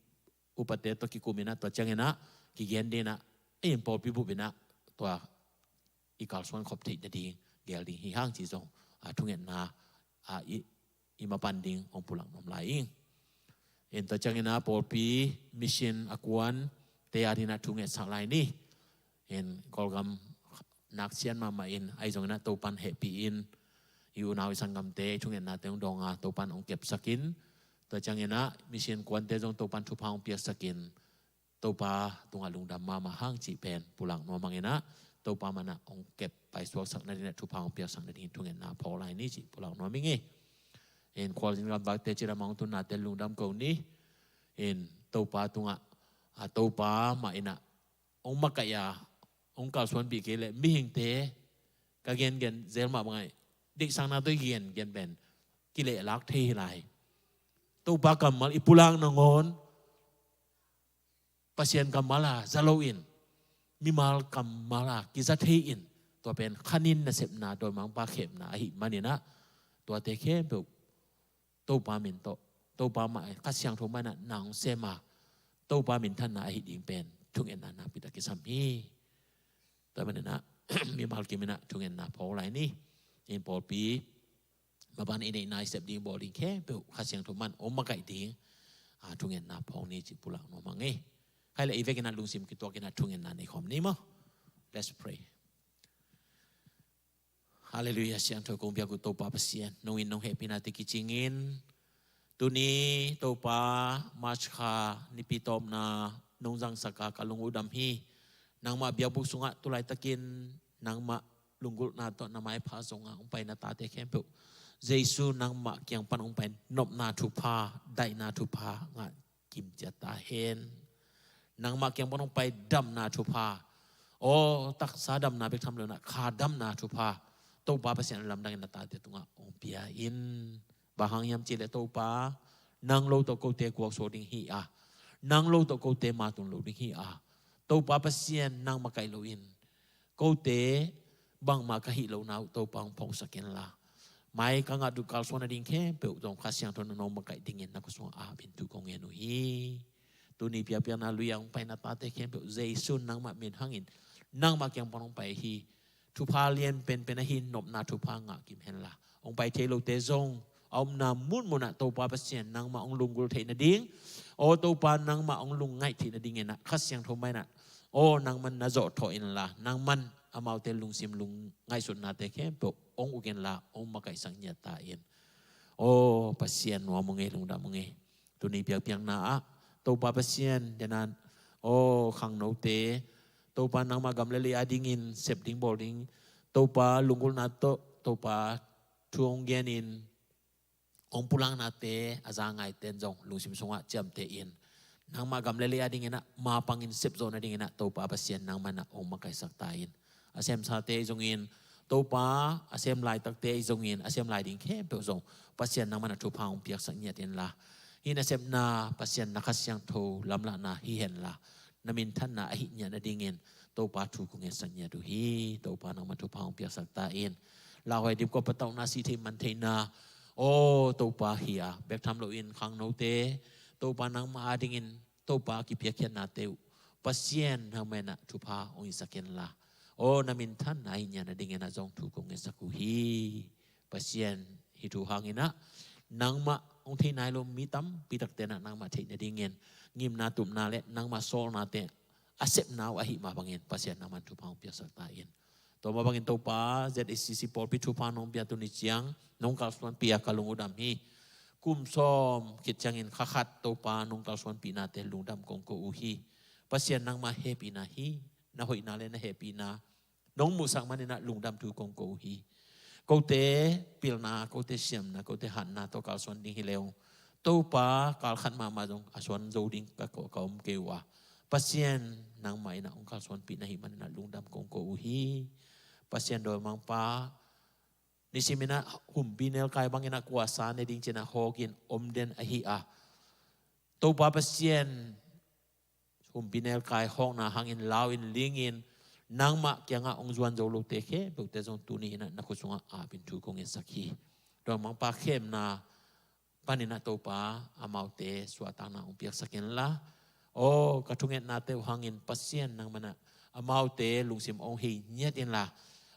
upate tawh kikum inah tua ciang inah kigen ding inah ei in pawlpi bup inah tua i kalsuan khop theih nading gel ding hi hang ci zong, a, thungetna, a, i, i mapan ding hong pulak nuam lai ing. In tua ciang inah pawlpi mission a kuante a ding inah thungetsak lai ni. In Kawlgam nak sian mahmah in ahi zong inah Topa in hehpih in i unau i sanggamte i thungetnate hong dawng a Topa in hong kepsak in tua ciang inah mission kuante zong Topa in thupha hong piaksak in Topa tungah lungdam mahmah hang cih pen pulak nuam hang inah Topa mah inah hong kep paisuaksak nading inah thupha hong piaksak nading thungetna phawk lai ni cih pulak nuam ing e. In khualzin gamdangte cidam hong tunnate lungdam ko ni. In Topa tungah, a, Topa mah inah hong makaih a hong kalsuanpih kei leh mihingte ka gengen zel mah bang a deihsakna tawh i gengen pen kilehlak thei hi lai. Topa kammal i pulak nangawn Pasian kammal a za loin mimal kammal a kiza thei in tua pen khanin nasepna dawimangpa khemna ahih man inah tuate khempeuh Topa min tawh Topa mah Kha Siangtho mah inah nang sem a Topa minthanna ahih ding pen thungetna nakpi tak kisam hi. Tua man inah mimal kim inah thungetna phawk lai ni. In pawlpi Maban i neihna i sep ding bawl ding khempeuh Kha Siangtho man hong makaih ding, a, thungetna phawng ni ci pulak nuam ing ei. Khai le i vekin ah lungsim kituakin ah thungetna nei khawm ni maw. Let's pray. Halleluiah, siangtho kong biak uh Topa Pasian, nong in nong hehpihna te kicingin tuni Topa March kha nipi tawpna nong zangsak a ka lung uh dam hi. Nangmah biakbuk sungah tulaitakin nangmah lunggulhna tawh na maipha zongah hong pai na tate khempeuh Jesu nangmah kiang pan hong pai nopna thupha, daihna thupha ngah kim ciat ta hen. Nangmah kiang pan hong pai damna thupha, aw taksa damna bek tham lo in ah kha damna thupha Topa Pasian lamdangin na tate tungah hong pia in. Bang hang hiam cih leh Topa, nang lo tawh kote guaksuak ding hi a, nang lo tawh kote matun lo ding hi a, Topa Pasian nang makaih loin kote bangmah ka hih lohna uh Topa hong phawksak inla, mai ka ngah duh kalsuan nading khempeuh zong Kha Siangtho nong makaih dingin na khut sungah ap in thu kong ngen uh hi. Tuni biakpiakna lui-ah hong pai na tate khempeuh Jesu nangmah min hangin nangmah kiang pan hong pai hi. Thupha lian penpen ahi nopna thupha ngah kim henla, hong pai thei lote zong a omna munmunah Topa Pasian nangmah hong lunggulh theih nading, aw Topa nangmah hong lungngaih theih nadingin ah Kha Siangtho mah in ah, aw nangman na zawhthawh inla, nangman amaute lungsim lungngaihsutnate khempeuh hong uk inla, hong makaihsak ngiat ta in. Aw Pasian, nuam ung ei, lungdam ung ei. Tuni biakpiakna ah Topa Pasian, dena, aw khangnote Topa nangmah gam le lei adingin sep ding bawl ding, Topa lunggulhna tawh Topa thu hong genin hong pulaknate a za ngaite in zong lungsim sungah ciamteh in, nangmah gam le lei adingin ah mapangin sep zawh nadingin ah Topa Pasian nangmah in ah hong makaihsak ta in. A semsate ahi zongin, Topa a sem laitakte ahi zongin, a sem lai ding khempeuh zong Pasian nangmah in ah thupha hong piaksak ngiat inla, hih nasepna Pasian na Kha Siangtho lamlahna hi henla, na minthanna ahih ngiat nadingin Topa thu kong ngetsak ngiat uh hi. Topa nangmah thupha hong piaksak ta in. Lauhuai dipkua patauhna, sih theih man theihna, aw Topa hi a, bek tham loin khangnote Topa nangmah adingin Topa kipiakkhiatnate uh Pasian nangmah in ah thupha hong hisak inla, aw na minthanna ahih ngiat nadingin ah zong thu kong ngetsak uh hi. Pasian, hih thu hangin ah nangmah hong thei nai lo mi tampi takte in ah nangmah theih nadingin ngimna tupna le nangmah sawlnate a sepna uh ahih mah bangin Pasian nangman thupha hong piaksak ta in. Tua mah bangin Topa, Z A C C pawlpi thupha nong pia, tuni ciang nong kalsuanpih a ka lung uh dam hi. Kum sawm khit ciangin kha khat Topa nong kalsuanpihnate lungdam kong ko uh hi. Pasian nangmah hehpihna hi. Na hoihna le na hehpihna nong muhsak manin ah lungdam thu kong ko uh hi. Kote pilna, kote siamna, kote hatna tawh kalsuan ding hi leh ung, Topa kal khat mahmah zong a suan zo ding ka ko, ka om kei uh a, Pasian nangmah in ah hong kalsuanpih na hih manin ah lungdam kong ko uh hi. Pasian dawimangpa, nisimin ah humpi nelkai bangin ah kuasa ne ding ci-in ah hawkin om den ahi a, Topa Pasian, humpi nelkai hawkna hangin lau in, ling in, nangmah kiangah hong zuan zo lote khempeuhte zong tuni in ah na khut sungah ap in thu kong ngetsak hi. Dawimangpa, khemna panin ah Topa amaute suahtakna hong piaksak inla, aw ka thungetnate uh hangin Pasian nangman ah amaute lungsim hong hei ngiat inla,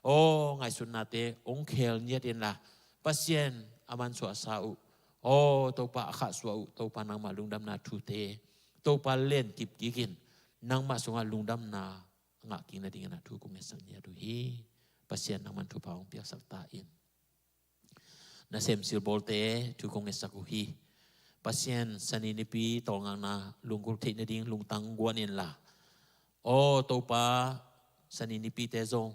aw ngaihsutnate hong khel ngiat inla, Pasian a mansuahsa uh, aw Topa a khahsuah uh, Topa nangmah lungdamna thute Topa len kipkik in, nangmah sungah lungdamna ngah kik nadingin ah thu kong ngetsak ngiat uh hi. Pasian nangman thupha hong piaksak ta in. Nasem silbawlte thu kong ngetsak uh hi. Pasian, Sani nipi tawlngakna lunggulh theih nading lungtang guan inla, aw Topa, Sani nipite zong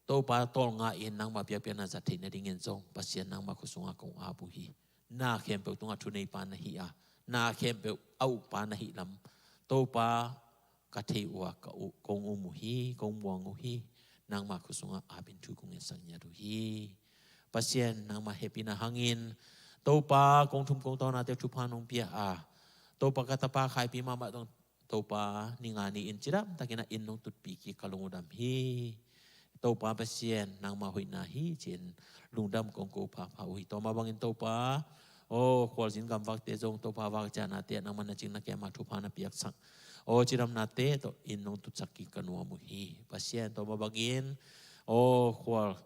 Topa tawlnga in nangmah biakpiakna zat theih nadingin zong Pasian nangmah khut sungah kong ap uh hi. Na khempeuh tungah thuneipa na hi a, na khempeuh a ukpa na hih lam Topa, ka thei uh a, ka u-, kong um uh hi, kong muang uh hi. Nangmah khut sungah ap in thu kong ngetsak ngiat uh hi. Pasian, nangmah hehpihna hangin Topa, kong thum kong tawnate thupha nong pia a, Topa, ka tapa Khaipi mahmah zong Topa, ni nga ni-in cidamtakin ah inn nong tutpih kik, ka lung uh dam hi. Topa Pasian, nangmah hoihna hi ci-in lungdam kong ko phapha uh hi. Tua mah bangin Topa, aw khualzin gamvakte zong Topa, vak cianate ah nangmah na cing na kem a thupha na piaksak, aw cidamnate tawh inn nong tutsak kik ka nuam uh hi. Pasian, tua mah bangin aw khual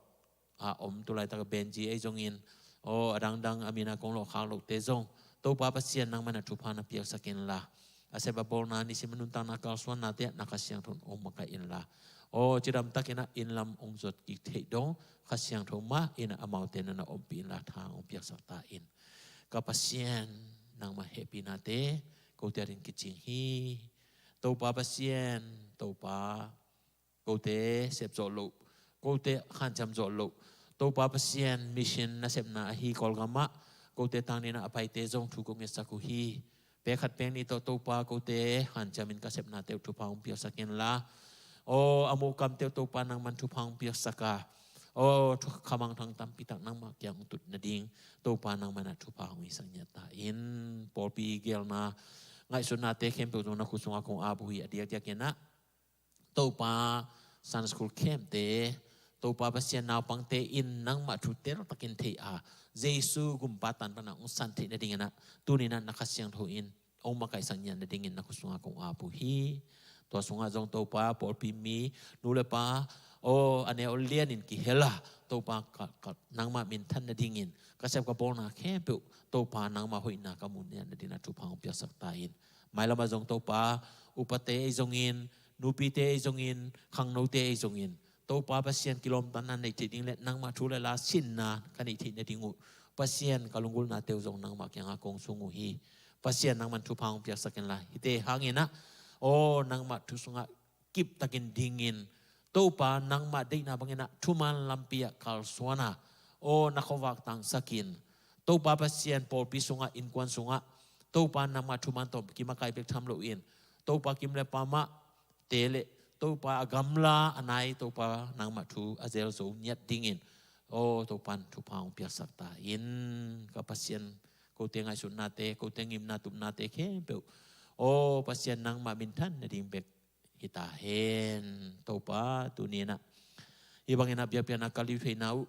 a om tulaitak Benji ahi zongin, Aw, a dangdang a min a kong lawhkhak lohte zong Topa Pasian nangman a thupha na piaksak inla, a sep a bawlna, nisim a nuntakna, kalsuannate ah na Kha Siangtho in hong makaih inla, aw, cidamtakin ah inn lam hong zuat kik theih dong Kha Siangtho mah in ah amaute na na ompih inla, tha hong piaksak ta in. Ka Pasian, nangmah hehpihnate kote adingin kicing hi. Topa Pasian, Topa, kote sep zawh loh, kote hanciam zawh loh, Topa Pasian, mission nasepna ahi Kawlgam ah kote tangnin ah a paite zong thu kong ngetsak uh hi. Pek khat pek nih tawh Topa, kote hanciamin ka sepnate uh thupha hong piaksak inla, aw, a muhkamte uh Topa nangman thupha hong piaksak a, aw, thu, khamangthang tampi tak nangmah kiang hong tut nading Topa nangman ah thupha hong hisak ngiat ta in. Pawlpi gelna ngaihsutnate khempeuh zong na khut sungah kong ap uh hi. A diakdiakin ah Topa, Sunday school campte, Topa Pasian, naupangte in nangmah thu teltakin thei a, Jesu gumpa tanpana hong san theih nadingin ah tuni-in ah na Kha Siangtho in hong makaihsak ngiat nadingin na khut sungah kong ap uh hi. Tua sungah zong Topa, pawlpi mi, nu le pa, aw, a neu a lianin kihel a, Topa, ka, ka, nangmah minthan nadingin ka sep ka bawlna khempeuh Topa, nangmah hoihna ka muh ngiat nadingin ah thupha hong piaksak ta in. Mailamah zong Topa, upate ahi zongin, nupite ahi zongin, khangnote ahi zongin, Topa Pasian, kilawmtatna neih theih ding le nangmah thu le la sinna ka neih theih nading uh Pasian, ka lunggulhnate uh zong nangmah kiangah kong sung uh hi. Pasian, nangman thupha hong piaksak inla, hihte hangin ah, aw, nangmah thu sungah kiptakin dingin, Topa, nangmah deihna bangin ah thuman lampi ah kalsuan a, aw, na khuavak tangsakin, Topa Pasian, pawlpi sungah, innkuan sungah Topa, nangmah thuman tawh kimakai bek tham loin, Topa, kim le pam ah te le, Topa, a gamla a nai, Topa, nangmah thu a zel zo ngiat dingin, aw, Topa in thupha hong piaksak ta in. Ka Pasian, kote ngaihsutnate, kote ngimna tupnate khempeuh, aw Pasian, nangmah minthan nading bek hi ta hen. Topa, tuni-in ah hih bangin ah biakpiakna ka liu theihna uh,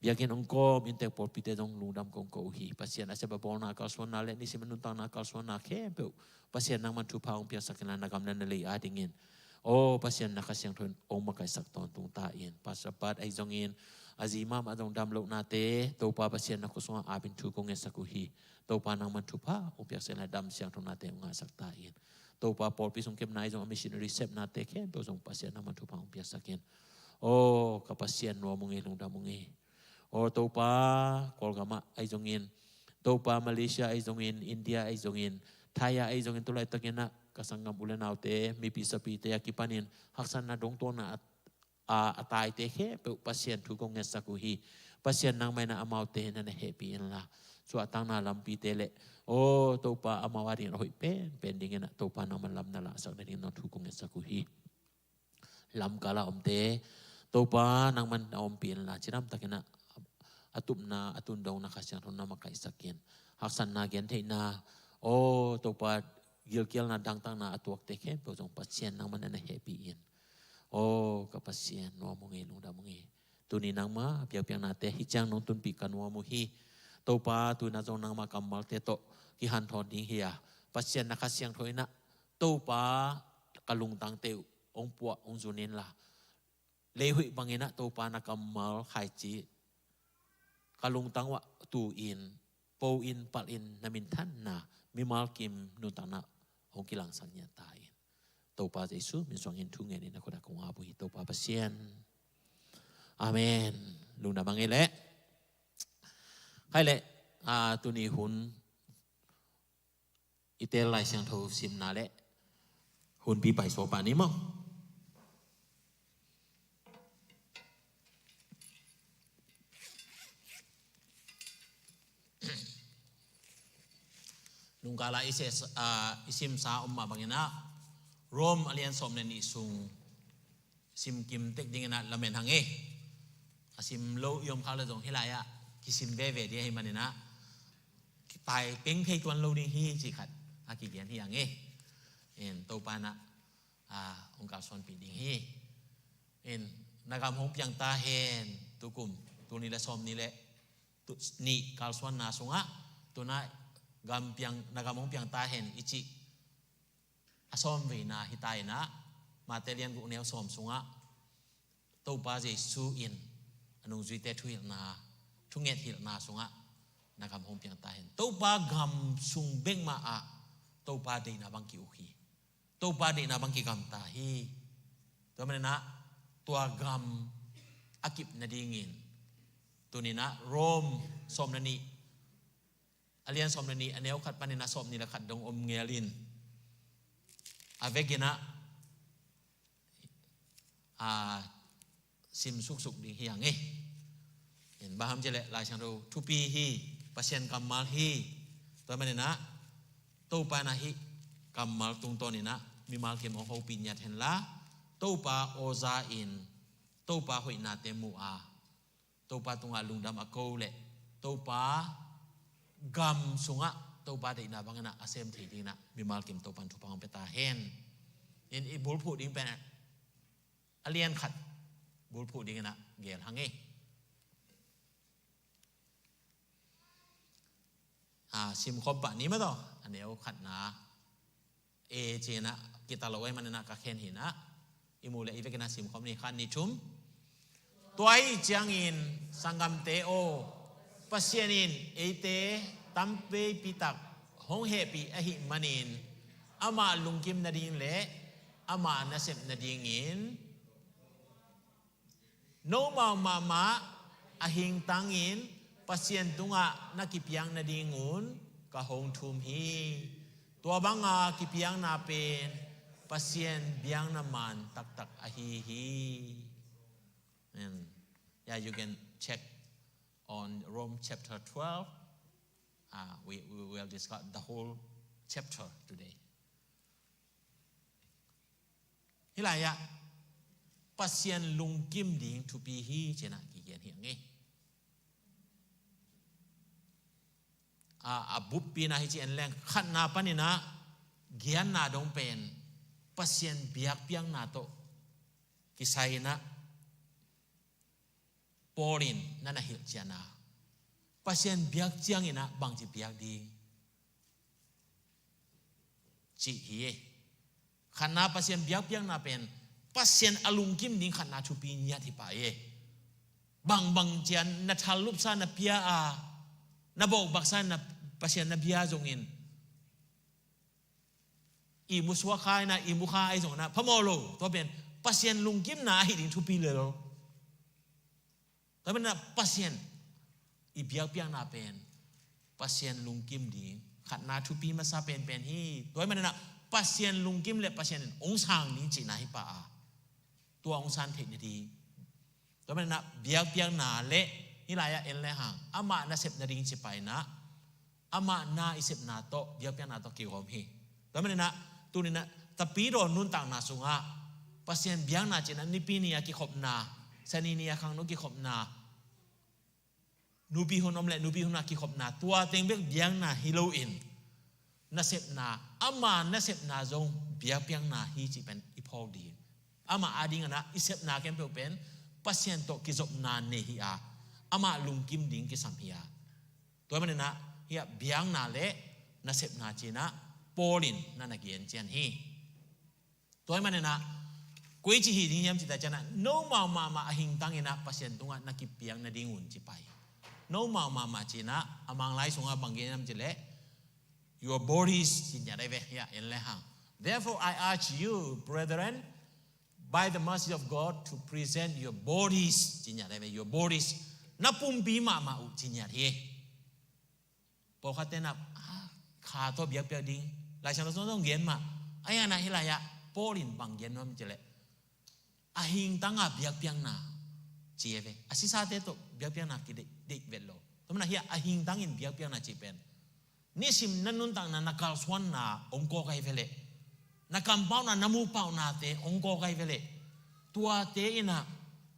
biakinn hong kawm inntek pawlpite zong lungdam kong ko uh hi. Pasian, a sep a bawlna kalsuanna le nisim a nuntakna kalsuanna khempeuh Pasian, nangman thupha hong piaksak inla, na gam le na lei adingin, aw Pasian, na Kha Siangtho in hong makaihsak tawntung ta in. Pastor Pat ahi zongin, a zi mahmah zong damlohnate, Topa Pasian, na khut sungah apin thu kong ngetsak uh hi. Topa, nangman thupha hong piaksak inla, dam siangthohnate hong ngahsak ta in. Topa, pawlpi sung kepna ahi zong, a missionary sepnate khempeuh zong Pasian, nangman thupha hong piaksak in. Aw ka Pasian, nuam ung ei, lungdam ung ei. Aw Topa, Kawlgam ah ahi zongin, Topa, Malaysia ahi zongin, India ahi zongin, Thai ah ahi zongin, tu laitakin ah ka sanggam u le naute, mipi sapite a kipanin haksatna dongtuakna a, a, a taite khempeuh Pasian, thu kong ngetsak uh hi. Pasian, nangmah in ah amaute na na hehpih inla, suahtakna lampite le, aw Topa, amau adingin a hoih penpen dingin ah Topa, nangman lam na lahsak nadingin thu kong ngetsak uh hi. Lamkal a omte, Topa, nangman na ompih inla, cidamtakin ah a tupna a tundong na Kha Siangtho na makaihsak in. Haksatna, gentheihna, aw Topa, gilkialna, dangtakna a tuakte khempeuh zong Pasian, nangman na na hehpih in. Aw ka Pasian, nuam ung ei, lungdam ung ei. Tuni nangmah biakpiaknate hih ciang nong tunpih ka nuam uh hi. Topa, tu-in ah zong nangmah kammalte tawh kihanthawn ding hi a, Pasian, na Kha Siangtho in ah Topa, ka lungtangte uh hong puah, hong zun inla, leihuih bangin ah Topa, na kammal khaici ka lungtang uah tu-in, po-in, palhin, na minthanna, mimal kim nuntakna hong kilangsak ngiat ta in. Topa Jesu min suangin thu ngenin na khut ah kong ap uh hi, Topa Pasian. Amen. Lungdam a ngei leh. Khai leh, ah, tuni hun i teel Lai Siangtho simna le hunpi paisuak pah ni maw. Nungkala i se, ah, i simsa om mah bangin ah, Rom a lian sawm le nih sung simkim tek dingin ah lamen hang e. A sim lo i om khak le zong hih lai-ah kisim veve ding ahih manin ah, kitai peng thei tuan lo ding hi cih khat a kigen hi hang e. In Topa in ah, ah, hong kalsuanpih ding hi. In na gam hong piang ta hen, tukum, tul nih le sawm nih le tul nih kalsuanna sungah, tu-in ah gam piang, na gam hong piang ta hen i cih a sawmveina hi ta in ah, Mate lian guk neu sawm sungah Topa Jesu in a nungzuite thuhilhna thunget hilhna sungah na gam hong piang ta hen. Topa gam sung bek mah ah Topa deihna bang ki-uk hi. Topa deihna bang kigamta hi. Tua maninah tua gam a kip nadingin tuninah Rom sawm le nih, a lian sawm le nih, a neu khat paninah sawm nih le khat dong om ngelin a vekinah a sim suksuk ding hi hang e. In bang hiam cih leh Lai Siangtho thupi hi, Pasian kammal hi. Tua maninah Topa in ah hih kammal tungtawninah mimal kim hong hopih ngiat henla, Topa aw za-in Topa hoihnate mu a, Topa tungah lungdam a ko leh Topa gam sungah Topa deihna banginah a sem thei dinginah mimal kim Topa in thupha hong pia ta hen. In i bulphuh ding pen a lian khat bulphuh dinginah geel hang e. A, simkhawm pah ni maw taw, a neu khatna e cinah kitalawh e maninah ka khen hinah i muh leh i vekinah simkhawm ni, khat, nih, thum. Tua ahih ciangin sanggamte aw, Pasian in eite tamveipi tak hong hehpih ahih manin amah lungkim nading le amah nasep nadingin nomau mahmah a hingtangin Pasian tungah na kipiang nadingun ka hong thum hi. Tua banga kipiangna pen Pasian biakna man taktak ahi hi. And yeah, you can check on Rome chapter twelve. Uh, we, we will discuss the whole chapter today. Hih lai-ah Pasian lungkim ding thupi hi cinah kigen hi ang e. A, a buppina hi ci en leng, khatna paninah gianna dong pen Pasian biakpiakna tawh kisai inah Paul in na na hilh ciana, Pasian biak cianginah bangci biak ding cih hi e. Khatna Pasian biakpiakna pen Pasian a lungkim ding khatna thupi ngiat hi pah e. Bangbang cian na thallupsa na pia a, na bawkbaksa na Pasian na bia zongin i musuak kha ina, i mukha ai zong na phamawh lo. Tua pen Pasian lungkimna ahi ding thupi lel lo. Tua maninah Pasian i biakpiakna pen Pasian lungkim ding khatna thupi masa penpen hi. Tua maninah Pasian lungkim le Pasian in hong sang ding cihna hi pah a, tua hong san theih nading. Tua maninah biakpiakna le hih lai-ah en le hang amah nasep nading ci pah inah amah na i sepna tawh biakpiakna tawh kigawm hi. Tua maninah tuninah Tapidaw nuntakna sungah Pasian biakna cinah Nipi ni a kikhopna, Sani ni a khangno kikhopna, nupi hun om le nupi hun a kikhopna, tua teng bek biakna hi loin nasepna, ama nasepna zong biakpiakna hi cih pen i phawk ding. Amah adinginah i sepna khempeuh pen Pasian tawh kizopna nei hi a, amah lungkim ding kisam hi a. Tua maninah hiah biakna le nasepna cinah Paul in na na gen cian hi. Tua maninah koici hi ding hiam cita cianah nomau mahmah a hingtanginah Pasian tungah na kipiang nadingun ci pah hi. Nomau mahmah cinah a Manglai sungah bang gen hiam cileh your bodies ci ngiat ai ve, hiah en le hang. Therefore I urge you, brethren, by the mercy of God, to present your bodies ci ngiat ai ve, your bodies. Na pumpi mahmah uh ci ngiat hi. Pawlkhatte na, ah, kha tawh biakpiak ding Lai Siangtho zong gen mah. Ai ana hih lai-ah Paul in bang gen nuam cileh a hingtanga biakpiakna ci e ve. A sisate tawh biakpiakna kideih deih vet lo. Tua maninah hiah a hingtangin biakpiakna cih pen nisim na nuntakna na kalsuanna hong kawk ai ve leh, na kampauna na mupauhnate hong kawk ai ve leh, tuate inah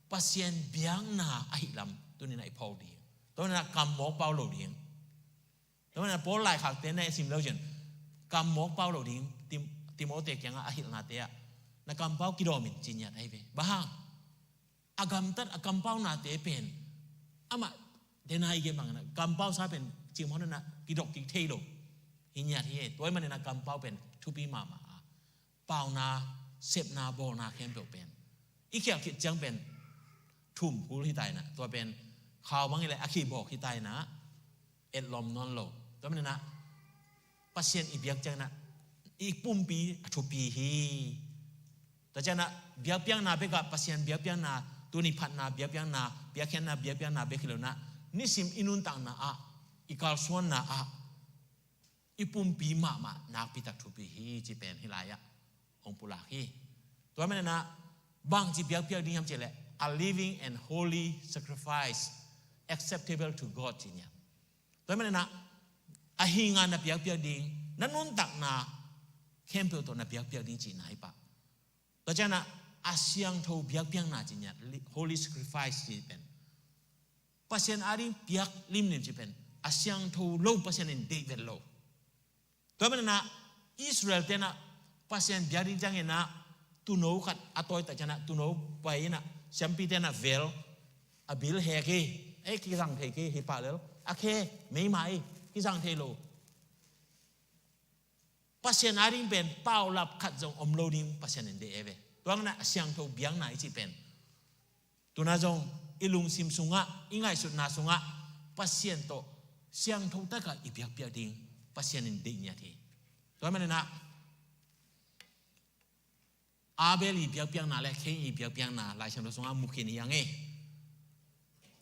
Pasian biakna ahi lam tuninah i phawk ding. Tua maninah kam mawk pau lo ding. Tua maninah Paul laikhakte na i sim lo cian kam mawk pau lo ding. Tim-, Timote kiangah a hilhnate ah na kampau kidawm in ci ngiat ai ve. Bang hang a gamtat a kampaunate pen amah dena i gen bangin a kampausa pen cimhawnana kidok kik thei lo hi ngiat hi e. Tua i maninah kampau pen thupi mahmah a, pauna, sepna, bawlna khempeuh pen i khialh khit ciang pen thum hul hi ta inah, tua pen khau bang hi leh a khih bawk hi ta in ah, etlawm nawn lo. Tua manin ah Pasian i biak ciangin ah i pumpi a thupi hi. Tua ciangin ah biakpiakna bek ah, Pasian biakpiakna, tuni phatna biakpiakna, biakpiakna, biakpiakna bek hi lo in ah, nisim i nuntakna ah, i kalsuanna ah i pumpi mahmah nakpi tak thupi hi cih pen hih lai-ah hong pulak hi. Tua manin ah bangci biakpiak ding hiam cih leh, a living and holy sacrifice acceptable to God, ci-in ah. Tua manin ah a hing a na biakpiak ding, na nuntakna khempeuh tawh na biakpiak ding cihna hi pah. Tua ciangin ah a siangtho biakpiakna ci-in ah, holy sacrifice ci pen, Pasian ading piak limlim ci pen, a siangtho lo, Pasian in deih vet lo. Tua manin ah Israel-te in ah Pasian biak ding ciangin ah tuuno khat a tawi tak ciangin ah, tuuno pai in ah, siampite in ah vel a bil hek hi. Ei, kizang thei kei hi pah lel. A khe meima ei, kizang thei lo. Pasian ading pen paulap khat zong om lo ding Pasian in deih ei ve. Tua manin ah a siangtho biakna i cih pen, tu-in ah zong i lungsim sungah, i ngaihsutna sungah Pasian tawh siangtho tak a i biakpiak ding Pasian in deih ngiat hi. Tua manin ah Abel i biakpiakna le Cain i biakpiakna Lai Siangtho sungah mu khin hi hang e.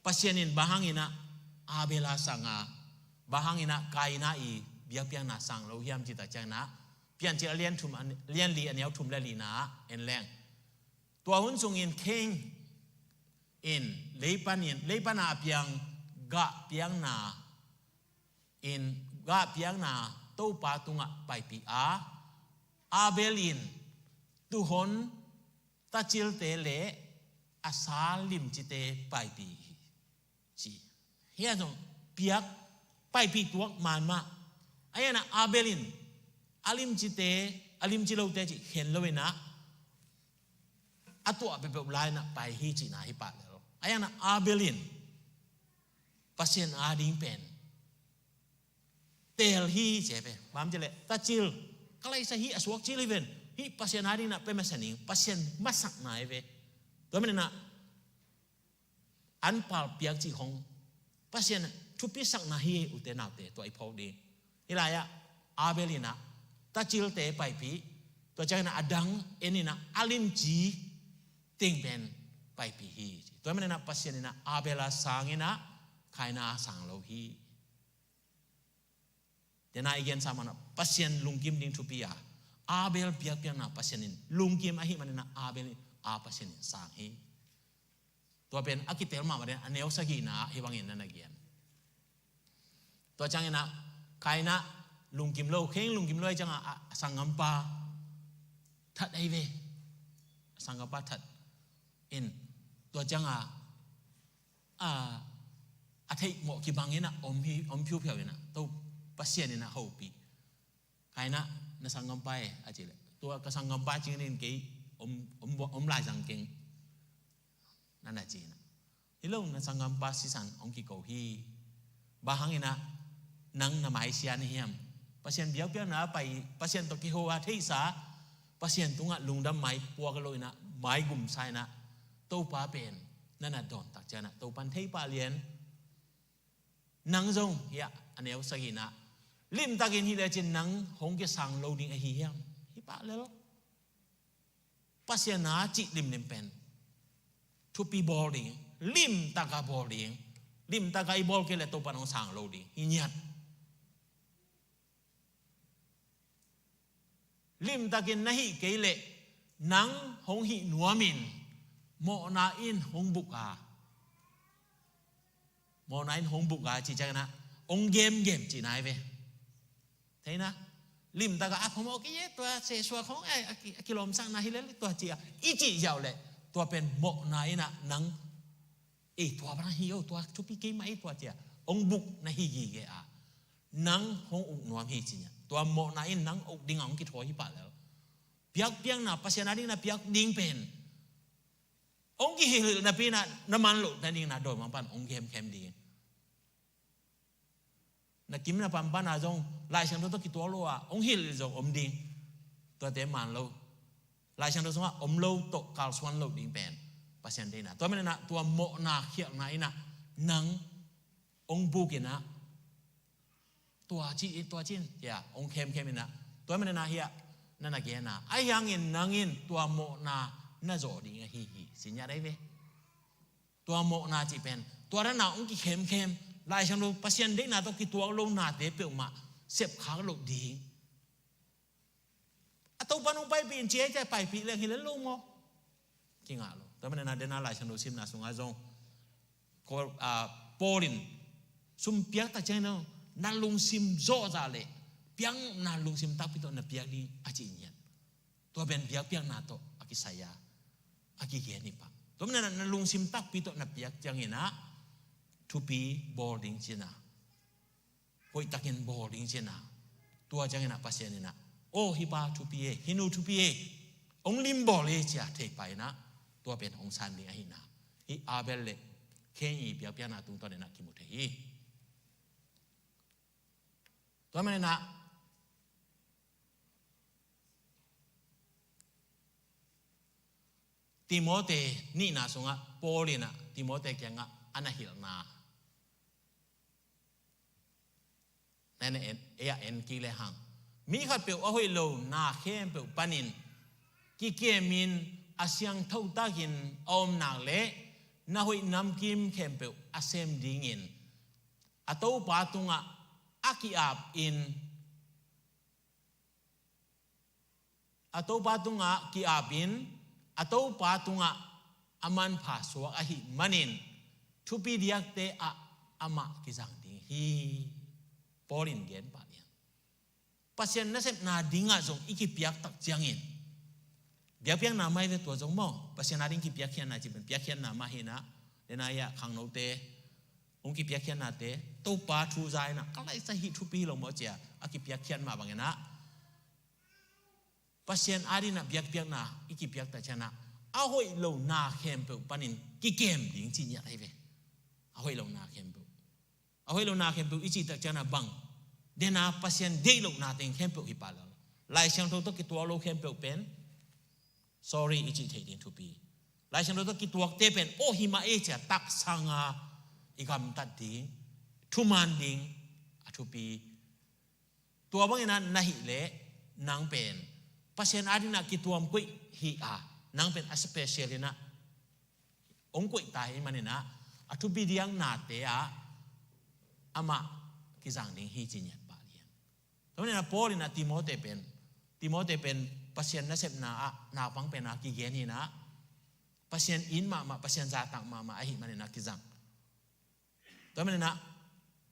Pasian in bang hangin ah Abel a sang a, bang hangin ah Cain i biakpiakna sang lo hiam cih tak ciangin ah, Piancil a lian thum, a lian li, a neu thum le lina ah en leng, tua hun sungin Cain in leipan in, leipan a piang gah piakna in, gah piakna Topa tungah paipih a, Abel in tuuhon tacilte le a sa limcite paipih hi, ci. Hia zong piak, paipih tuak man mah. Ahi zongin ah Abel in a limcite, a limci lote cih khen lo in ah, a tuah peuhpeuh la in ah pai hi cihna hi pah lel. Ahi zongin ah Abel in Pasian ading pen teel hi ci ei ve. Bang hang hiam cih leh, tacil ka laisa hi, a suak cil hi ven. Hih Pasian ading in ah pia masa ning, Pasian masakna hi ve. Tua manin ah anpal piak cih khong Pasian thupisakna hi, ute naute, tua i phawk ding. Hih lai-ah Abel in ah tacilte paipih, tua ciangin ah a dang en in ah a limci teng pen paipih hi. Tua manin ah Pasian in ah Abel a sang in ah Cain a sang lo hi. Tua-in ah i gensa manin ah Pasian lungkim ding thupi a, Abel biakpiakna Pasian in lungkim ahih manin ah Abel a Pasian in sang hi. Tua pen a kitel mahmah den a neu sagihna ah hih bangin na na gen. Tua ciangin ah Cain lungkim lo, Cain lungkim lo ahih ciangin ah a sanggampa that ahi ve. A sanggampa that in, tua ciangin ah a, a theih mawh kibang in ah om hi, om phiuphiau in ah, Topa Pasian in ah hopih. Cain, na sanggampa e, a cih leh, tua ka sanggampa cing in kei om, om, om laizang keng, na na ci in ah. Hi lo, na sanggampa sisan hong kiko hi. Bang hangin ah nang na maisia na hiam? Pasian biakpiakna pai, Pasian tawh kiho a theihsa, Pasian tungah lungdam mai puak lo in ah, maigumsa in ah, Topa pen na na dawn tak ciangin ah, Topa'n thei pah lian. Nang zong, hiah a neu sagihna, limtakin hih lecin nang hong kisang lo ding ahi hiam? Hi pah lel. Pasian a cih limlim pen thupi bawl ding, limtak a bawl ding. Limtak a i bawl kei leh Topa'n hong sang lo ding hi ngiat. Limtakin na hih kei leh nang hong hih nuamin mawhna in hong buk a, mawhna in hong buk a cih ciangin ah hong gemgem cihna hi ve. Thei na, limtak a, a phamawh kei e, tua sehsuak hong, eh, a ki, a kilawmsakna hi lel tua ci a i cih ziau leh, tua pen mawhna in ah nang, ei, tua bang hi o, tua thupi kei mah ei tua ci a hong buk na hi gige a, nang hong uk nuam hi ci ngiat. Tua mawhna in nang uk ding a hong kithawi hi pah lel. Biakpiakna, Pasian ading na piak ding pen hong kihilhilh napi in ah na man loh nading in ah dawimangpa'n hong kemkem ding. Na kim na pam pan a zong Lai Siangtho tawh kituak lo a hong hilh zong om ding. Tuate man lo. Lai Siangtho sungah om lo tawh kalsuan loh ding pen Pasian deihna. Tua manin ah tua mawhna khialhna in ah nang hong buk in ah, tua ci, tua ci in, ya, hong khemkhem in ah, tua manin ah hiah na na gen a, ahi hangin nang in tua mawhna na zawh ding ahi hi, ci ngiat ahi ve. Tua mawhna cih pen, tua dan a hong kikhemkhem, Lai Siangtho Pasian deihna tawh kituak lo nate peuhmah sepkhak loh ding. A Topa nong paipih in ci ei, cia paipih leng hi lel lo maw? Kingah lo. Tua manin ah dena Lai Siangtho simna sungah zong, Ko-, ah, Paul in sum piak tak ciangin, na lungsim zawhzah leh piak na lungsim takpi tawh na piak ding a cih ngiat. Tua pen biakpiakna tawh a kisai a, a kigen hi pah. Tua manin ah na lungsim takpi tawh na piak ciangin ah thupi bawl ding ci-in ah, hoihtakin bawl ding ci-in ah, tua ciangin ah Pasian in ah, aw, hih pa thupi e, hih nu thupi e, hong lim bawl e, ci-a thei pah in ah, tua pen hong san ding ahihna, hih Abel le Cain i biakpiakna tungtawn in ah kimu thei hi. Tua manin ah Timote nihna sungah Paul in ah Timote kiangah a na hilhna, na en, ei ah en kik lehang, mi khatpeuh a hoih lo na khempeuh panin kikemin a siangtho takin a om nak leh na hoih namkim khempeuh a sem dingin a Topa tungah a ki-ap in, a Topa tungah ki-ap in, a Topa tungah a manpha suak ahih manin thupi diakte ah amah kizang ding hi. Paul in gen pah lian. Pasian nasepna dingah zong i kipiak tak ciangin, biakpiakna mah hi ve tua zong maw, Pasian ading kipiakkhiatna cih pen piakkhiatna mah hi in ah, dena hiah khangnote hong kipiakkhiatnate Topa thu za in ah, ka laisa hih thupi hi lo maw, ci-a a kipiakkhiat mah bangin ah, Pasian ading ah biakpiakna i kipiak tak ciangin ah, a hoih lo na khempeuh panin kikem ding cih ngiat ahi ve. A hoih lo na khempeuh, a hoih lo na khempeuh i cih tak ciangin ah bang, dena Pasian deih lohna teng khempeuh hi pah lel. Lai Siangtho tawh kituak lo khempeuh pen sorry i cih theih ding thupi. Lai Siangtho tawh kituakte pen aw hi mah e, ci-a taksang a i gamtat ding, thuman ding a thupi. Tua bangin ah na hih leh nang pen Pasian ading ah kituam koih hi a, nang pen a special in ah hong koih ta hi manin ah, a thupi diaknate ah amah kizang ding hi, ci ngiat pah lian. Tua manin ah Paul in ah Timote pen, Timote pen Pasian nasepna ah naupang pen a kigen hi in ah, Pasian it mahmah, Pasian zahtak mahmah ahih manin ah kizang. Tua manin ah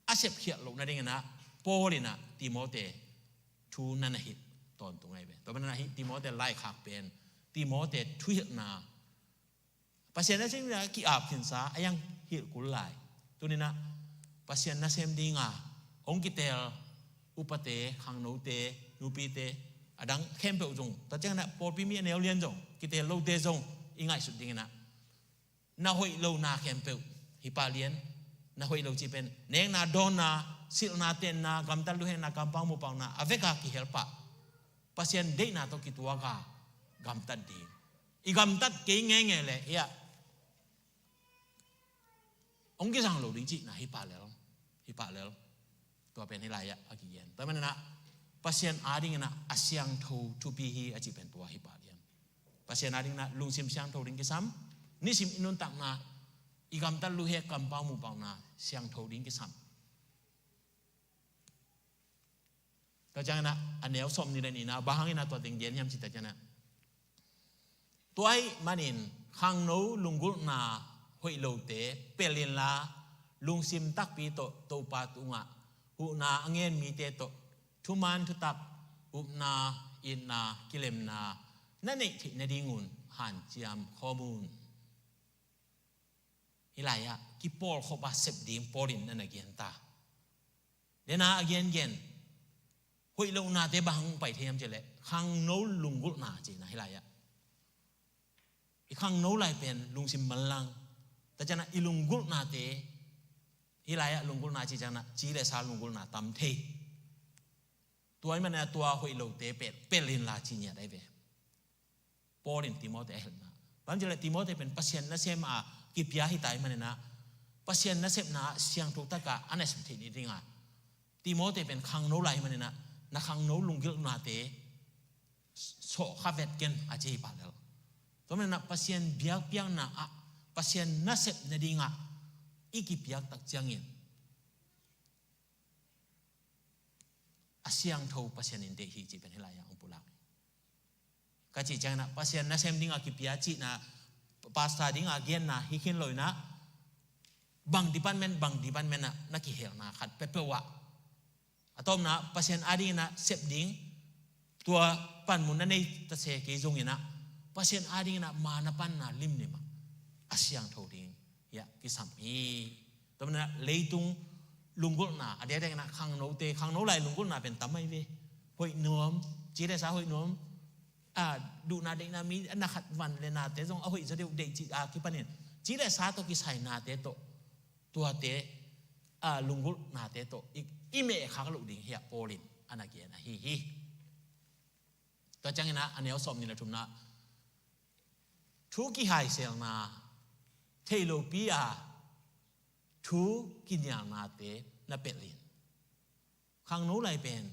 a sepkhialh loh nadingin ah Paul in ah Timote thu na na hilh tawntung ahi ve. Tua manin ah hih Timote laikhak pen Timote thuhilhna, Pasian nasem ding a ki-ap khinsa a, a hiang hilh kul lai. Tuni-in ah Pasian nasem ding a hong kiteel upate, khangnote, nupite, a dang khempeuh zong, tua ciangin ah pawlpi mi a neu lian zong, kiteel lote zong i ngaihsut dingin ah, na hoih lo na khempeuh hi pah lian. Na hoih lo cih pen nekna, dawnna, silhna, tenna, gamtat luhekna, kampau mupakna, a vek a kihel pah, Pasian deihna tawh kituak a gamtat ding. I gamtat kei ngeingei leh, hiah hong kizang lo ding cihna hi pah lel, hi pah lel. Tua pen hih lai-ah a kigen. Tua manin ah Pasian adingin ah a siangtho thupi hi a cih pen tua hi pah lian. Pasian adingin ah lungsim siangtho ding kisam, nisim i nuntakna, i gamtat luhek, kampau mupakna siangtho ding kisam. Tua ciangin ah a neu sawmnih le nihna, bang hangin ah tua teng gen hiam cih tak ciangin ah, tua ahih manin khangno lunggulhna hoih lote pel inla, lungsim takpi tawh Topa tungah huhna a ngen mite tawh thuman thutak, upna, itna, kilemna na neih theih nadingun hanciam khawm un. Hih lai-ah kipawlkhop a sep ding Paul in na na gen ta. Dena a gengen hoih lohnate bang hong pai thei hiam cih leh, khangno lunggulhna cihna hih lai-ah. I khangno lai pen lungsim manlang. Tua ciangin ah i lunggulhnate, hih lai-ah lunggulhna cih ciangin ah ci le sa lunggulhna tam thei. Tua ahih manin ah tua hoih lote pel, pel inla cih ngiat ahi ve. Paul in Timote a hilhna. Bang hang cih leh Timote pen Pasian nasem a kipia hi ta ahih manin ah, Pasian nasepna ah siangtho takin a nasep theih nading a, Timothy pen khangno lai hi manin ah, na khangno lunggulhnate sawhkha vet ken a ci hi pah lel. Tua manin ah Pasian biakpiakna ah, Pasian nasep nading ah i kipiak tak ciangin a siangtho Pasian in deih hi cih pen hih lai-ah hong pulak hi. Ka cih ciangin ah Pasian nasem ding a kipia cihna, pastor ding a genna hi khin lo in ah, bang department, bang department ah na kihelna khat peuhpeuh ah, a tawpna Pasian adingin ah sep ding, tua panmun na nei ta se kei zongin ah, Pasian adingin ah ma na panna limlim ah a siangtho ding hiah kisam hi. Tua manin ah leitung lunggulhna, a diakdiakin ah khangnote, khangno lai lunggulhna pen tam ahi ve. Hoih nuam, ci le sa hoih nuam, a, duhna deihna, mi a na khat van le nate zong a hoih zaw deuh deih cih a kipanin, ci le sa tawh kisai nate tawh, tuate, a, lunggulhnate tawh i, i mehkhak loh ding hiah Paul in a na gen ahi hi. Tua ciangin ah a neu sawmnih le thumna, thu kihaiselna, theih lopi a thu kinialnate na pelh in. Khangno lai pen,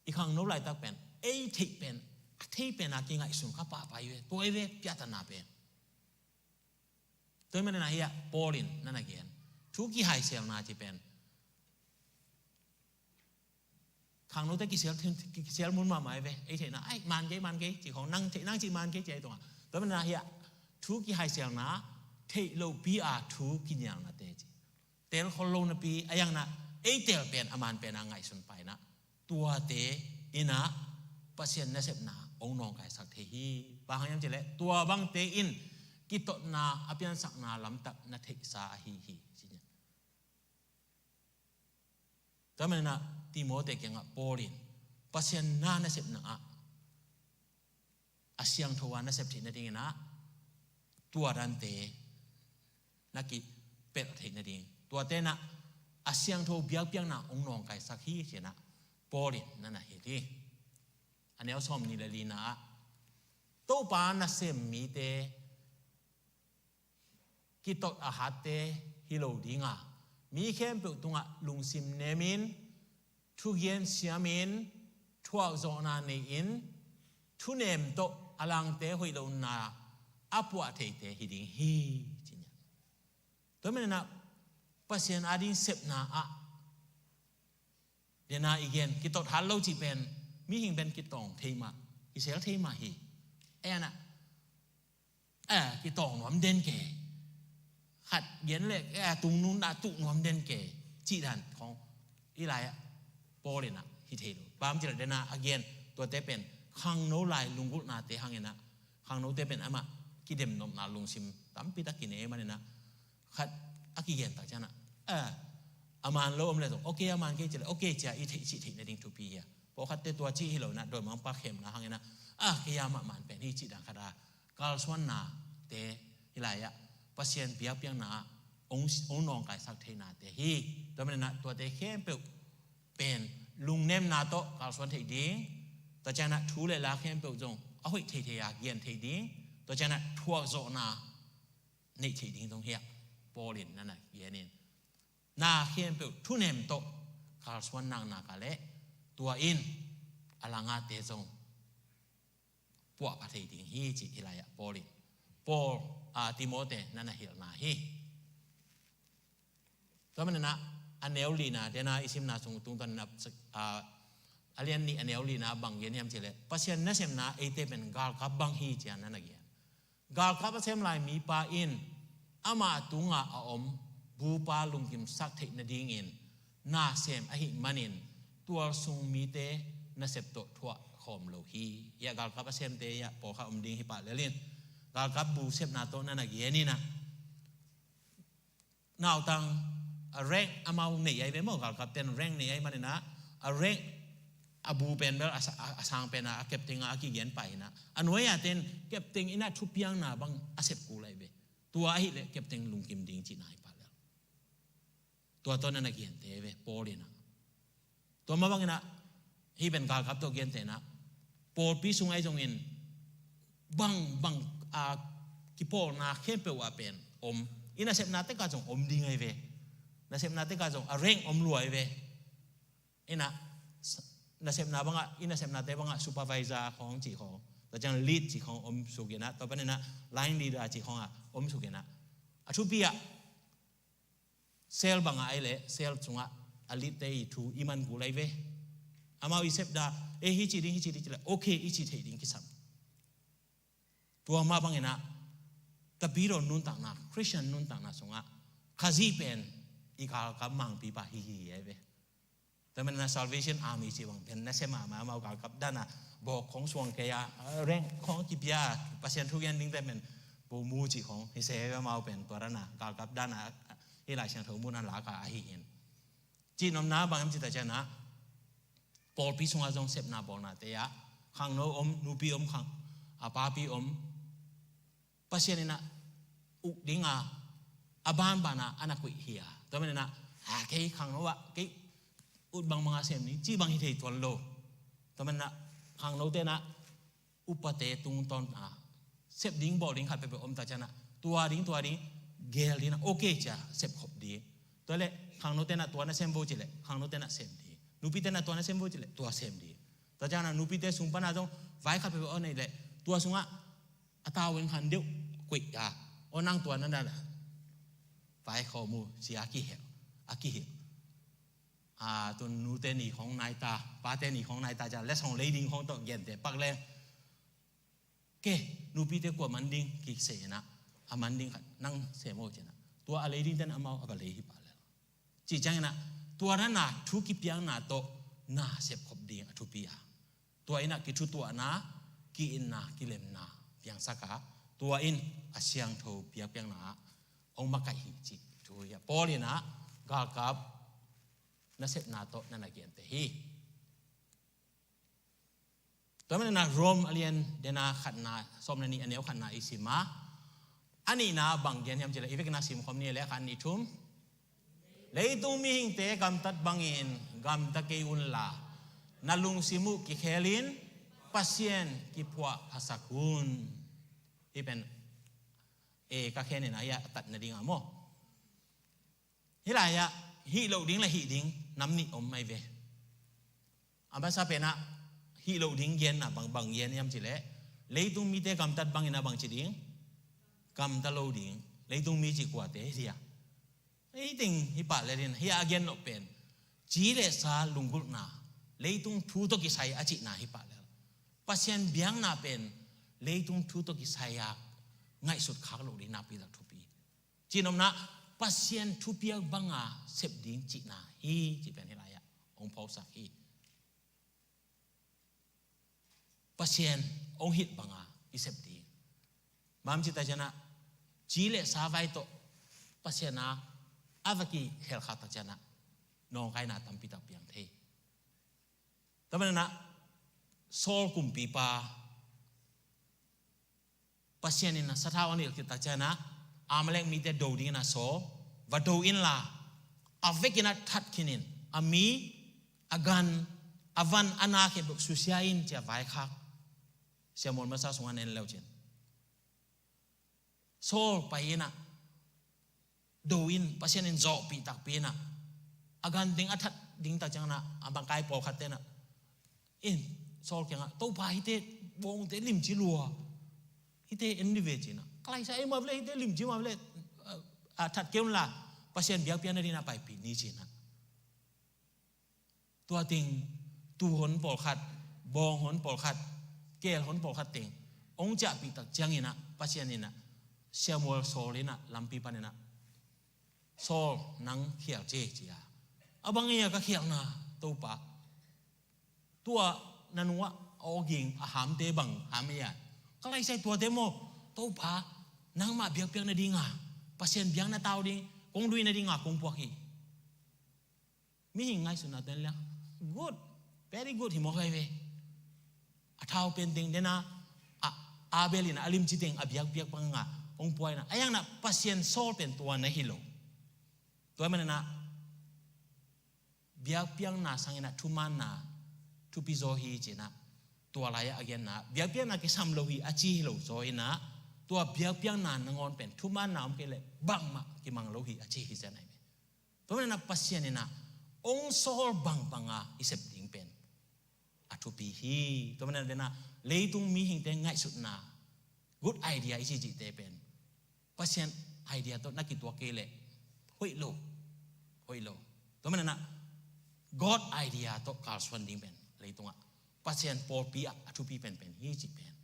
i khangno laitak pen, ei theih pen, a thei pen a kingaihsun kha pahpah hi ve, tua hi ve piahtana pen. Tua hi manin ah hiah Paul in na na gen, thu kihaiselna ci pen khangnote kisel, kisel mun mahmah hi ve. Ei theihna, ai, man kei, man kei, ci khong, nang theih, nang cih man kei, ci ahi tungah. Tua manin ah hiah thu kihaiselna, theih lopi a thu kinialnate ci. Tel khol lo napi, a iangna, ei tel pen, a man pen a ngaihsun paina, tuate in ah Pasian nasepna hong nawngkaisak thei hi. Bang hang hiam cih leh, tua bangte in kitotna a piansakna lamtak na theihsa ahi hi, ci. Tua manin ah Timothy kiangah Paul in Pasian na nasepna ah a siangtho a nasep theih nadingin ah tua dante na kipelh theih nading, tuate in ah a siangtho biakpiakna hong nawngkaisak hi, ci-in ah Paul in na na hilh hi. A neu sawmnih le lina ah, Topa nasem mite kitot a hatte hi lo ding a, mi khempeuh tungah lungsim nemin, thugen siamin, thuakzawhna nei-in, thunem tawh a langte hoih lohna a puah theite hi ding hi, ci-in ah. Tua manin ah Pasian ading sepna ah, dena i gen, kitot hat lo cih pen, mihing pen kitawng thei mah, kisel thei mah hi. Ei, a na, a, kitawng nuam den kei, khat gen le, a, tungnun a tuh nuam den kei, cih dan khong, hih lai-ah Paul in ah hi thei lo. Bang hang hiam cih leh dena a gen, tuate pen khangno lai lunggulhnate hangin ah, khangnote pen amah kidemnopna lungsim tampi tak kinei manin ah, khat a kigen tak ciangin ah, a, a man lo om leh zong, okay, a man kei ci leh, okay, ci-a i theih cih theih nading thupi hi a. Pawlkhatte tua cih hi lo in ah, dawimangpa khemna hangin ah, a, kei a mah man pen hi cih dan khat a, kalsuannate hih lai-ah Pasian biakpiakna ah hong, hong nawngkaisak theihnate hi. Tua manin ah tuate khempeuh pen lungnemna tawh kalsuan theih ding, tua ciangin ah thu le la khempeuh zong a hoih theithei a gen theih ding, tua ciangin ah thuakzawhna neih theih ding zong hiah Paul in na na gen in, na khempeuh thunem tawh kalsuan naknak leh tua in a langte zong puahpha thei ding hi, cih hih lai-ah Paul in, Paul, a, Timothy na na hilhna hi. Tua manin ah a neu lina, dena i simna sung tungtawn in ah, a, a lian nih a neu lina bang gen hiam cih leh, Pasian nasepna eite pen galkap bang hi, ci-a na na gen. Galkap a sem lai mipa in amah tungah a om bupa lungkimsak theih nadingin na sem ahih manin, tualsung mite nasep tawh thuah khawm lo hi. Hiah galkap a semte hiah pawlkhat om ding hi pah lel in, galkap bu sepna tawh na na gen in ah, nautang, a, rank amau nei ahi ve maw, galkapte'n rank nei ahih manin ah, a rank, a bu pen bel a sa-, a, a sang pen ah, a captain ah a kigen pah in ah, a nuai-a te'n captain in ah thupiakna bang a sep kul ahi ve. Tua ahih leh captain lungkim ding cihna hi pah lel. Tua tawh na na gente ve Paul in ah. Tua mah bangin ah, hih pen galkap tawh gente in ah, pawlpi sung ahi zongin bang, bang, a, kipawlna khempeuh ah pen om, I nasepna tekah zong om ding ahi ve. Nasepna tekah zong a rank om lua ahi ve. Inah nasepna bangah, i nasepnate bangah supervisor khawng cih khawng, tua ciang lead cih khawng om suk inah, tua paninah line leader cih khawngah om suk inah, a thupi ah cell bangah ahi leh cell sungah a leadte i thu i man gul ahi ve. Amau i sepda, e, hi ci ding, hi ci ding ci leh okay i ci theih ding kisam. Tua mah banginah Tapidaw nuntakna, Khristian nuntakna sungah Khazih pen i galkap mangpipa hi hi ahi ve. Tua maninah Salvation Army cih bang pen nasem a mah amau galkap danah bawk khawng suang kei a, rank khawng kipia, Pasian thu gen dingte pen pomu cih khawng hi se, amau pen tua danah galkap danah hih Lai Siangtho mun a laka ahi hin. Cih nopna bang hiam cih ta cianah pawlpi sungah zong sepna bawlnate ah khangno om, nupi om, khang a papi om, Pasian inah uk dinga a banbana a na kuih hi a, tua maninah a kei khangno ah kei ut bangbanga sem ni cih bang hi thei tuan lo. Tua maninah khangno tenah upate tungtawn a sep ding bawl ding khat peuhpeuh om ta cianah tua ding tua ding gel ding a, okay cia sep khop ding. Tua leh khangno tenah tua na sem vo ci leh khangno tenah sem ding. Nupi tenah tua na sem vo ci leh tua sem ding. Tua cianah nupite sung pana zong vai khat peuhpeuh a nei leh tua sungah a taweng khan deuh kuih a, aw nang tua na na vai khawm uh cia a kihel, a kihel. A, tun nute ni khawng nai ta, pate ni khawng nai ta ciang letsong lei ding khawng tawh gente pak leng. Ke, nupite kua man ding kik se inah a man ding khat nang sem aw ci inah tua a lei ding ten amau a va lei hi pah lel. Cih cianginah tua na na thu kipiakna tawh na sep khop ding a thupi a, tua inah kithutuahna, ki-itna, kilemna piangsak a, tua in a siangtho biakpiakna ah hong makaih hi cih thu hi a, Paul inah galkap nasepna tawh na na gente hi. Tua maninah Rom a lian dena khatna, sawm le nih a neu khatna i sim a, a nihna bang gen hiam cih leh i vekin a sim khawm ni leh khat nih thum. Leitung mihingte gamtat bangin gamta kei unla, na lungsim uh kikhelin Pasian kiphuah phasak un. Hih pen e ka khen inah hih a tatna dingah maw. Hih lai-ah hih loh ding le hih ding nam nih om mai ve. A masa penah hih loh ding genna bang, bang gen hiam cih leh leitung mite gamtat bangin a bang ci ding, gamta lo ding. Leitung mi cih kuate hi dia. Hih teng hi pah le ding, hih a gen loh pen ci le sa lunggulhna, leitung thu tawh kisai a cihna hi pah le. Pasian biakna pen leitung thu tawh kisai a ngaihsut khak loh ding nakpi tak thupi. Cih nopna, Pasian thupiak banga sep ding cihna hi, cih pen hih lai-ah hong phawksak hi. Pasian hong hilh banga i sep ding. Bang hiam cih ta cianah ci le sa vai tawh Pasian a a va kihel khak ta cianah nawngkaina tampi tak piang thei. Tua maninah Saul kumpipa Pasian in a sathau a nilh khit tak cianah Amalek mite do dingin a sawl, va do inla a vekin a that khinin a mi, a gan, a van, a na khempeuh susia in ci a vaikhak. Samuel masa sungah na en leucin Saul pai inah do in, Pasian in zawhpih takpi inah a gan ding a that ding tak cianginah a bangkai pawlkhat tenah in Saul kiangah, Topa, hihte bawngte limci lua, hihte en ni ve, cinah. Ka laisa ei mah vele, hihte limci mah vele, a that kei unla Pasian biakpiakna dingin a paipih ni, cinah. Tua teng tuu hon pawlkhat, bawng hon pawlkhat, keel hon pawlkhat teng hong ciahpih tak cianginah Pasian inah Samuel sawl inah lampi paninah, Saul, nang khial ci, ci a. A bang ei a ka khialna, Topa? Tua na nungah a awging a hamte bang ham ei a? Ka laisa ei tuate maw? Topa, nangmah biakpiakna dinga, Pasian biakna tau ding kong duina dinga kong puak hi. Mihing ngaihsutna ten liang good, very good hi mawk hi ve. A thau pen teng dena a, Abel in a limci teng a biakpiak banga hong pua inah, a hiangna Pasian sawl pen tua na hi lo. Tua maninah biakpiakna sanginah thumaanna thupi zaw hi, cinah. Tua lai-ah a genna biakpiakna kisam lo hi a ci hi lo zaw inah Tua biakpiakna nangawn pen thumanna om kei leh bangmah kimang lo hi a ci hi zen ahi ve. Tua manin ah Pasian in ah hong sawl bangbang a i sep ding pen a thupi hi. Tua manin ah leitung mihingte ngaihsutna, good idea i cihcihte pen Pasian idea tawh na kituak kei leh hoih lo, hoih lo. Tua manin ah God idea tawh kalsuan ding pen leitungah Pasian pawlpi ah a thupi penpen hi cih pen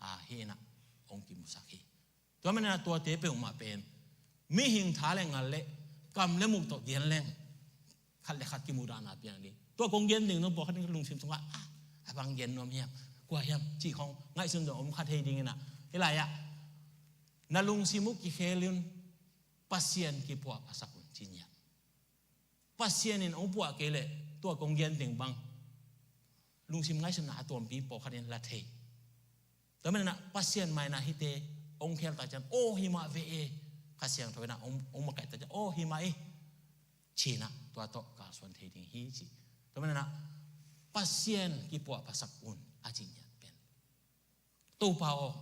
a hi in ah hong kimusak hi. Tua manin ah tuate peuhmah pen mihing tha le ngal le kam le muk tawh gen leng khat le khat kimudahna piang ding. Tua kong gen ding zong pawlkhat in ka lungsim sungah, ah, a bang gen nuam hiam, kua hiam cih khong ngaihsun zong om kha thei ding in ah, hih lai-ah na lungsim uh kikhel un, Pasian kipuah phasak un ci ngiat. Pasian in hong puah kei leh tua kong gen ding bang lungsim ngaihsutna a tuampi pawlkhat in la thei. Tua manin ah Pasian mai-in ah hihte hong khel tak ciang, aw hi mah ve e, Kha Siangtho in ah hong, hong makaih tak ciang, aw hi mah e, ci-in ah tua tawh kalsuan thei ding hi ci. Tua manin ah Pasian kipuah phasak un a cih ngiat pen, Topa aw,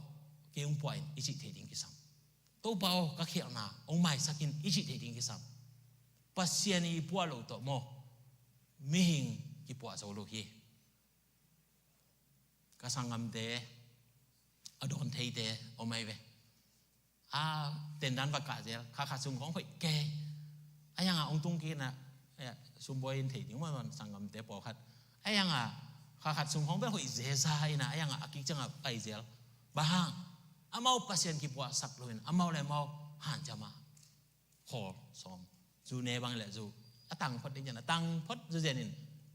kei hong puah in i cih theih ding kisam. Topa aw, ka khialhna hong maisak in i cih theih ding kisam. Pasian i puah loh tawh maw, mihing kipuah zo lo hi. Ka sanggamte, a dawn theite om ahi ve. A, tendan va kah zel, kha khat sung khawng hoih kei. A yang a hong tung kik in ah, eh, sumbuai in thei ding maw, sanggamte pawlkhat. A yang a kha khat sung khawng bel hoih zeza in ah, a yang a a kik ciang a pai zel. Bang hang, amau Pasian kipuahsak lo in, amau le amau hanciam a khawl sawm. Zu ne bang leh zu a tang phot ding ciang a tang phot zu zen in,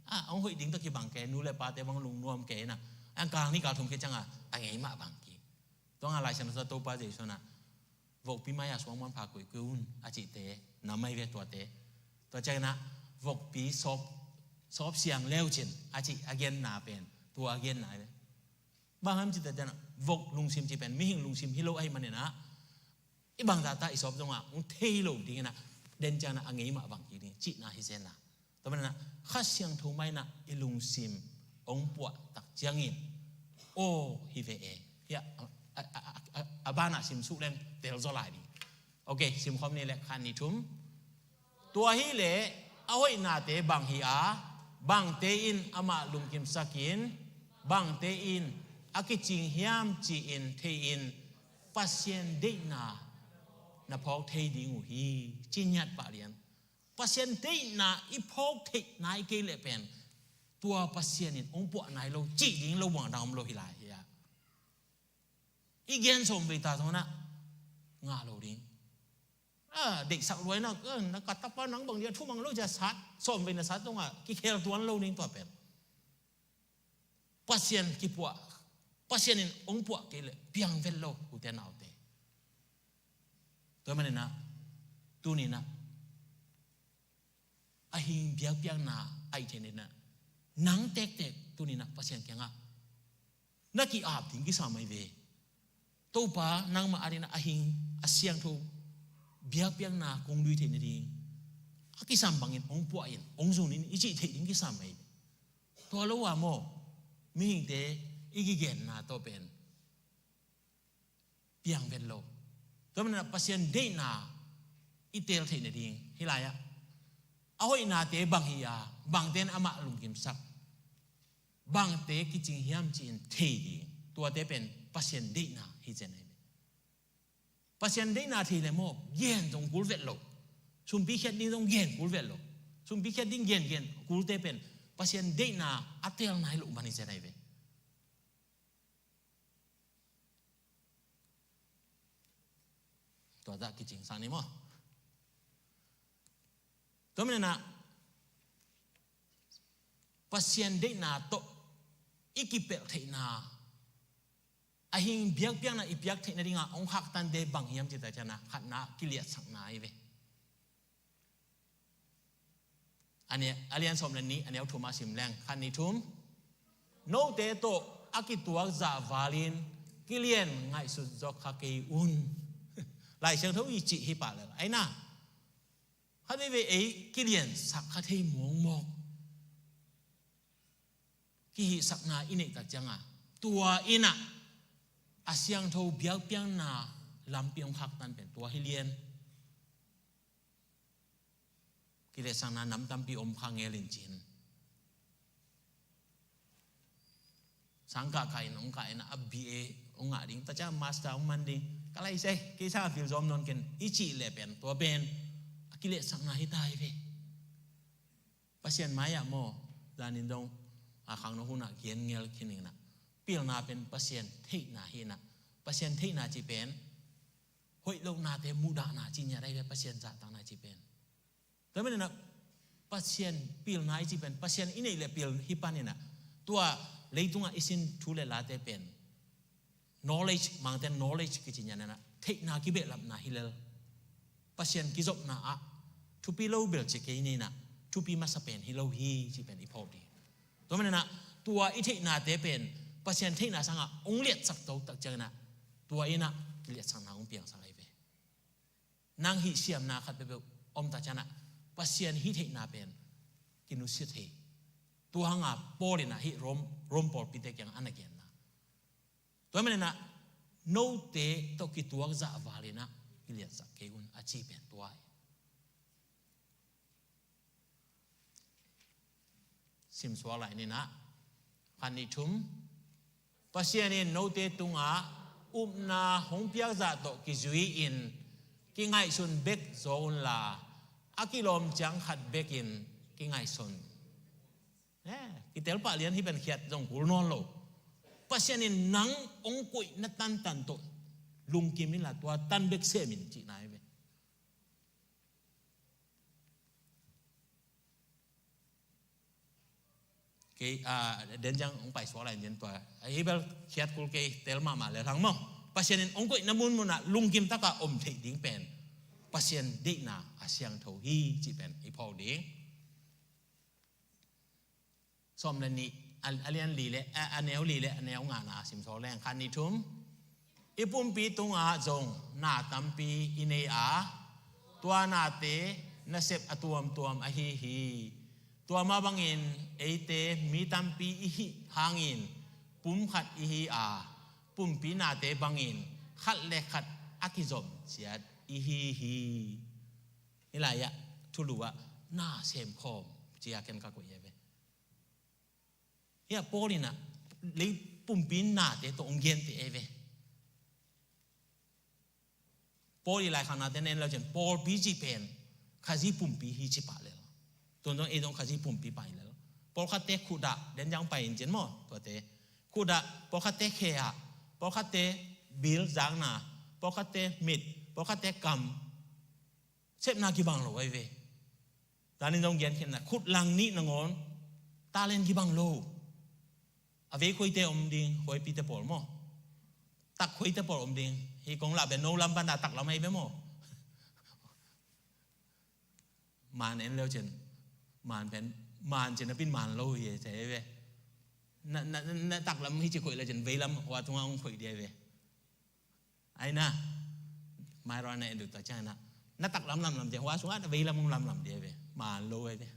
a, hong hoih ding tawh kibang kei, nu le pate bang lungnuam kei in ah, a yang kal nih kal thum kik ciang a a ngei mah bang kik. Tua nga Lai Siangtho Topa Jesu in ah, vokpi mai-ah suang muanpha koih koih un a cihte na mai ve tuate. Tua ciang in ah vokpi sawp, sawp siang leu cin a cih a genna pen tua a genna hi ve. Bang hang hiam cih tak ciang in ah vok lungsim cih pen mihing lungsim hi lo ahih manin ah, i bangzah ta i sawp zongah hong thei lo ding in ah, den ciang in ah a ngei mah bang kik ding cihna hi zen a. Tua manin ah Kha Siangtho mai-in ah i lungsim hong puah tak ciangin, aw hi ve e, hiah a, a, a, a, a banah sim suk leng tel zaw lai ding. Ok, sim khawm ni leh, khat, nih, thum. Tua hi leh a hoihnate bang hi a, bangte in amah lungkimsak in, bangte in a kicing hiam ci-in thei-in Pasian deihna na phawk thei ding uh hi, ci ngiat pah lian. Pasian deihna i phawk theih nai kei leh pen tua Pasian in hong puah nai lo cih ding lo buang dang om lo hi lai hi a. I gen sawm vei ta zong na ngah lo ding. A, deihsak luai na, eh, na ka tapa nang bang dia thumang lo cia sat, sawm vei na sat zong a kikhel tuan lo ding tua pen. Pasian kipuah, Pasian in hong puah kei leh piang vet lo, ute naute. Tua manin ah, tuni-in ah, a hing biakpiakna a hih theihna dingin ah, nang tektek tuni-in ah Pasian kiangah na ki-ap ding kisam ahi ve. Topa, nangmah adingin ah a hing, a siangtho biakpiakna kong lui theih nading a kisam bangin hong puah in, hong zun in i cih theih ding kisam ahi ve. Tua lo a maw, mihingte i kigenna tawh pen piang vet lo. Tua manin ah Pasian deihna i teel theih nading hih lai-ah, a hoihnate bang hi a, bangte in amah lungkimsak, bangte kicing hiam ci-in thei ding, tuate pen Pasian deihna hi zen ahi ve. Pasian deihna thei leh maw, gen zong kul vet lo. Sumpi khiat ding zong gen kul vet lo. Sumpi khiat ding gen gen kulte pen Pasian deihna a teel nai loh man hi zen ahi ve. Tua zah kicingsak ni maw. Tua manin ah Pasian deihna tawh i kipelh theihna, a hing biakpiakna i piak theih nadingah hong khaktan te bang hiam cih tak ciangin ah, khatna, kiliatsakna ahi ve. A nih, a lian sawm le nih, a neu thum ah sim leng, khat, nih, thum. Note tawh a kituak zah valin kilian ngaihsut zawk kha kei un. Lai Siangtho i cih hi pah lel ahi na. Khat veivei ei kiliansak kha thei mawkmawk. Kihihsakna i neih tak ciangin, tua in ah a siangtho biakpiakna lampi hong khaktan pen tua hi lian. Kiletsakna nam tampi om kha ngel in cin. Sangkah kah in hong kah in a B A hong ngah ding, tua ciang master hong man ding. Ka lai se, kei sang a fil zom nawn ken i cih leh pen tua pen a kiletsakna hi ta hi ve. Pasian mai-ah maw, zanin dong a khangno hunah gen ngel khin in ah, pilna pen Pasian theihna hi in ah. Pasian theihna cih pen hoih lohnate muhdahna cih ngiat ahi ve, Pasian zahtakna cih pen. Tua manin ah Pasian pilna i cih pen, Pasian i neih le pil hi panin ah, tua leitungah i sin thu le late pen knowledge, Mangte knowledge kici ngiat in ah, theihna kibehlapna hi lel. Pasian kizopna ah thupi lo bel ci kei ni in ah, thupi masa pen hi lo hi cih pen i phawk ding. Tua manin ah tua i theihnate pen Pasian theihna sangah hong liatsak to tak ciangin ah, tua in ah kiliatsakna hong piangsak ahi ve. Nang hih siamna khat peuhpeuh om tak ciangin ah, Pasian hih theihna pen kinusia thei. Tua hanga Paul in ah hih Rom, Rom pawlpite kiangah a na genna. Tua manin ah note tawh kituak zah val in ah kiliatsak kei un a ci pen tua hi. Simsuak lai ni in ah, khat, nih, thum. Pasian in note tungah upna hong piak zah tawh kizui-in kingaihsun bek zaw unla, a kilawm ciang khat bekin kingaihsun. Eh, kitelpah lian hi pen khiat zong kul nawn lo. Pasian in nang hong koihna tantan tawh lungkim inla tua tan bek sem in cihna hi ve. Kei, ah, den ciang hong paisuak lai in tua. Ahi bel khiat kul kei, tel mahmah le hang maw. Pasian in hong koihna munmunah lungkim taka om theih ding pen Pasian deihna a siangtho hi cih pen i phawk ding. Sawm le nih, a, a lian li le, a, a neu li le a neu ngana simsaw leng, khat, nih, thum. I pumpi tungah zong na tampi i nei a, tua nate nasep a tuamtuam ahi hi. Tua mah bangin eite mi tampi i hih hangin pum khat i hi a, pumpi nate bangin khat le khat a kizom ciat i hi hi. Hih lai-ah thulu ah na semkhawm ci-a ken ka koih hi ve. Hih ah Paul in ah lei pumpi nate tawh hong gente hi ve. Paul i laikhaknate na en le uh cin, pawlpi cih pen Khazih pumpi hi ci pah lel. Tuan zong ei zong Khazih pumpi pah hi lel. Pawlkhatte khut ah, den ciang pai in cin maw, tuate. Khut ah, pawlkhatte khe ah, pawlkhatte bil zakna, pawlkhatte mit, pawlkhatte kam. Sepna kibang lo ahi ve. Zanin zong gen khin na, khut lang nih nangawn talent kibang lo. A vei khuaite om ding, khuaipite pawl maw. Tak khuaite pawl om ding. Hih kong lah pen no lam pan a tak lam ahi ve maw. Maan en le uh cin, maan pen, maan cin a pin maan lo hi e, ci ahi ve. Na, na, na tak lam hi ci khuai le cin, vei lam hua tungah hong khuai ding ahi ve. Ai na, mai rua na en duk ta ciang na, na tak lam lamlam ciang, hua sungah na vei lam lamlam ding ahi ve. Maan lo ahi ve.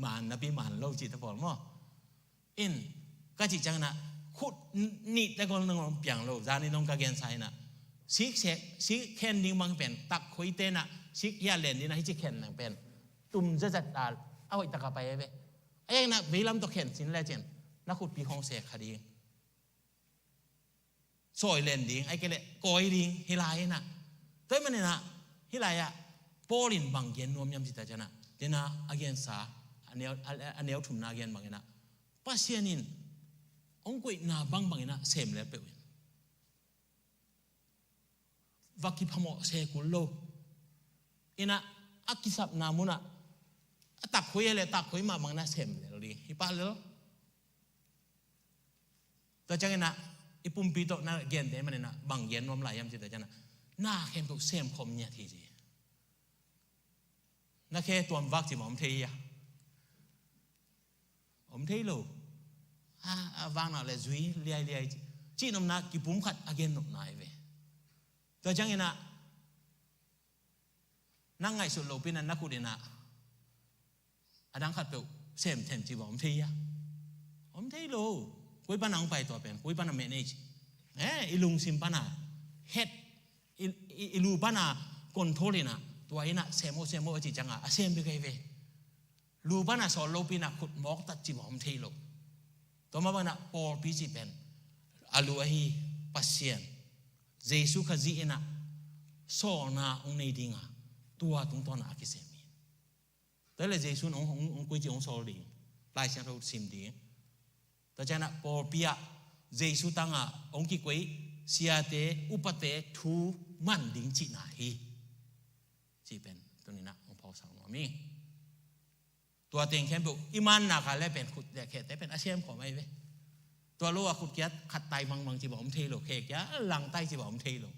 Maan napi maan lo ci ta pawl maw. In, ka cih ciangin ah, khut nihte gol nangawn piang lo, zanin zong ka gensa in ah. Sik sek, sik khen ding bang pen, tak khuaite in ah, sik hia len ding in ah, hih ci khen nang pen. Tum zazat a, a hoih taka pai ahi ve. A eng in ah, vei lam tawh khen sin le cin, na khutpi khong sek kha ding. Sawi len ding, ai kei leh kawi ding, hih lai in ah. Tua ahih manin ah, hih lai ah, Paul in bang gen nuam hiam cih tak ciang ah, den a a gensa, a neu, a, a neu thumna a gen bangin ah, Pasian in hong koihna bangbang in ah sem lel peuh in. Va kiphamawh se kul lo. In ah, a kisapna mun ah, a tak khuai le tak khuai mah bangin ah sem lel ding. Hi pah lel. Tua ciangin ah, i pumpi tawh na gente manin ah, bang gen nuam lai hiam cih tak ciang ah, na khempeuh semkhawm ngiat hi ci. Na khe tuam vak ci mah om thei hia? Om thei lo. A, a vak nak le zui liailiai ci. Cih nopna kipum khat a gen nopna hi ve. Tua ciangin ah, na ngaihsut lopi in ah na khut in ah, a dang khatpeuh sem them ci bang om thei hia? Om thei lo. Koi pan a hong pai tua pen, koi pan a manage. Eh, i lungsim pana het, i, i, i lu pana control inah, tua inah sem o, sem o a cih ciangah a sem bek ahi ve. Lu pana sawl lopi inah khut mawk tat cih bang om thei lo. Tua mah bang inah pawlpi cih pen a lu ahi Pasian Jesu Khazih inah sawlna hong nei dinga tua tungtawn a kisem hi. Tua le Jesu in hong, hong, hong koi cih hong sawl ding, Lai Siangtho sim ding. Tua ciangah pawlpi ah Jesu tangah hong kikoi siate, upate thu man ding cihna hi. Cih pen tuni inah hong phawksak nuam hi. Tua teng khempeuh i manna kha le pen khut le khete pen a siam khawm ahi ve. Tua lo a khut kiat khat tai mangbang cih bang om thei lo, khe kia langtai cih bang om thei lo.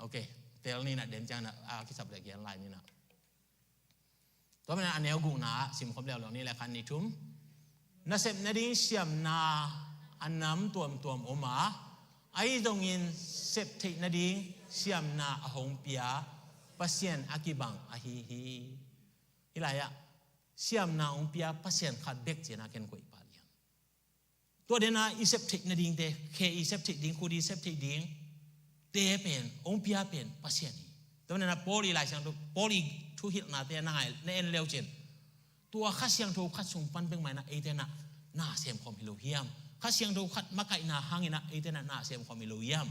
Ok, tel ni inah, den ciang inah a kisap le kian lai ni inah. Tua mah inah a neu gukna ah simkhop leuleu ni le, khan nih thum. Nasep nading siamna a nam tuamtuam om a, ahi zongin sep theih nading siamna a hong pia Pasian a kibang ahi hi. Hih lai-ah siamna hong pia Pasian khat bek ci-in a ken koih pah liang. Tua dena i sep theih nadingte, khe i sep theih ding, khut i sep theih dingte pen hong pia pen Pasian hi. Tua dena Paul i Lai Siangtho, Paul i thuhilhnate na ngai, na en leu cin, tua Kha Siangtho khat sung pan bek mah inah eite na, na sem khawm hi lo hiam? Kha Siangtho khat makaihna hang inah eite na, na sem khawm hi lo hiam?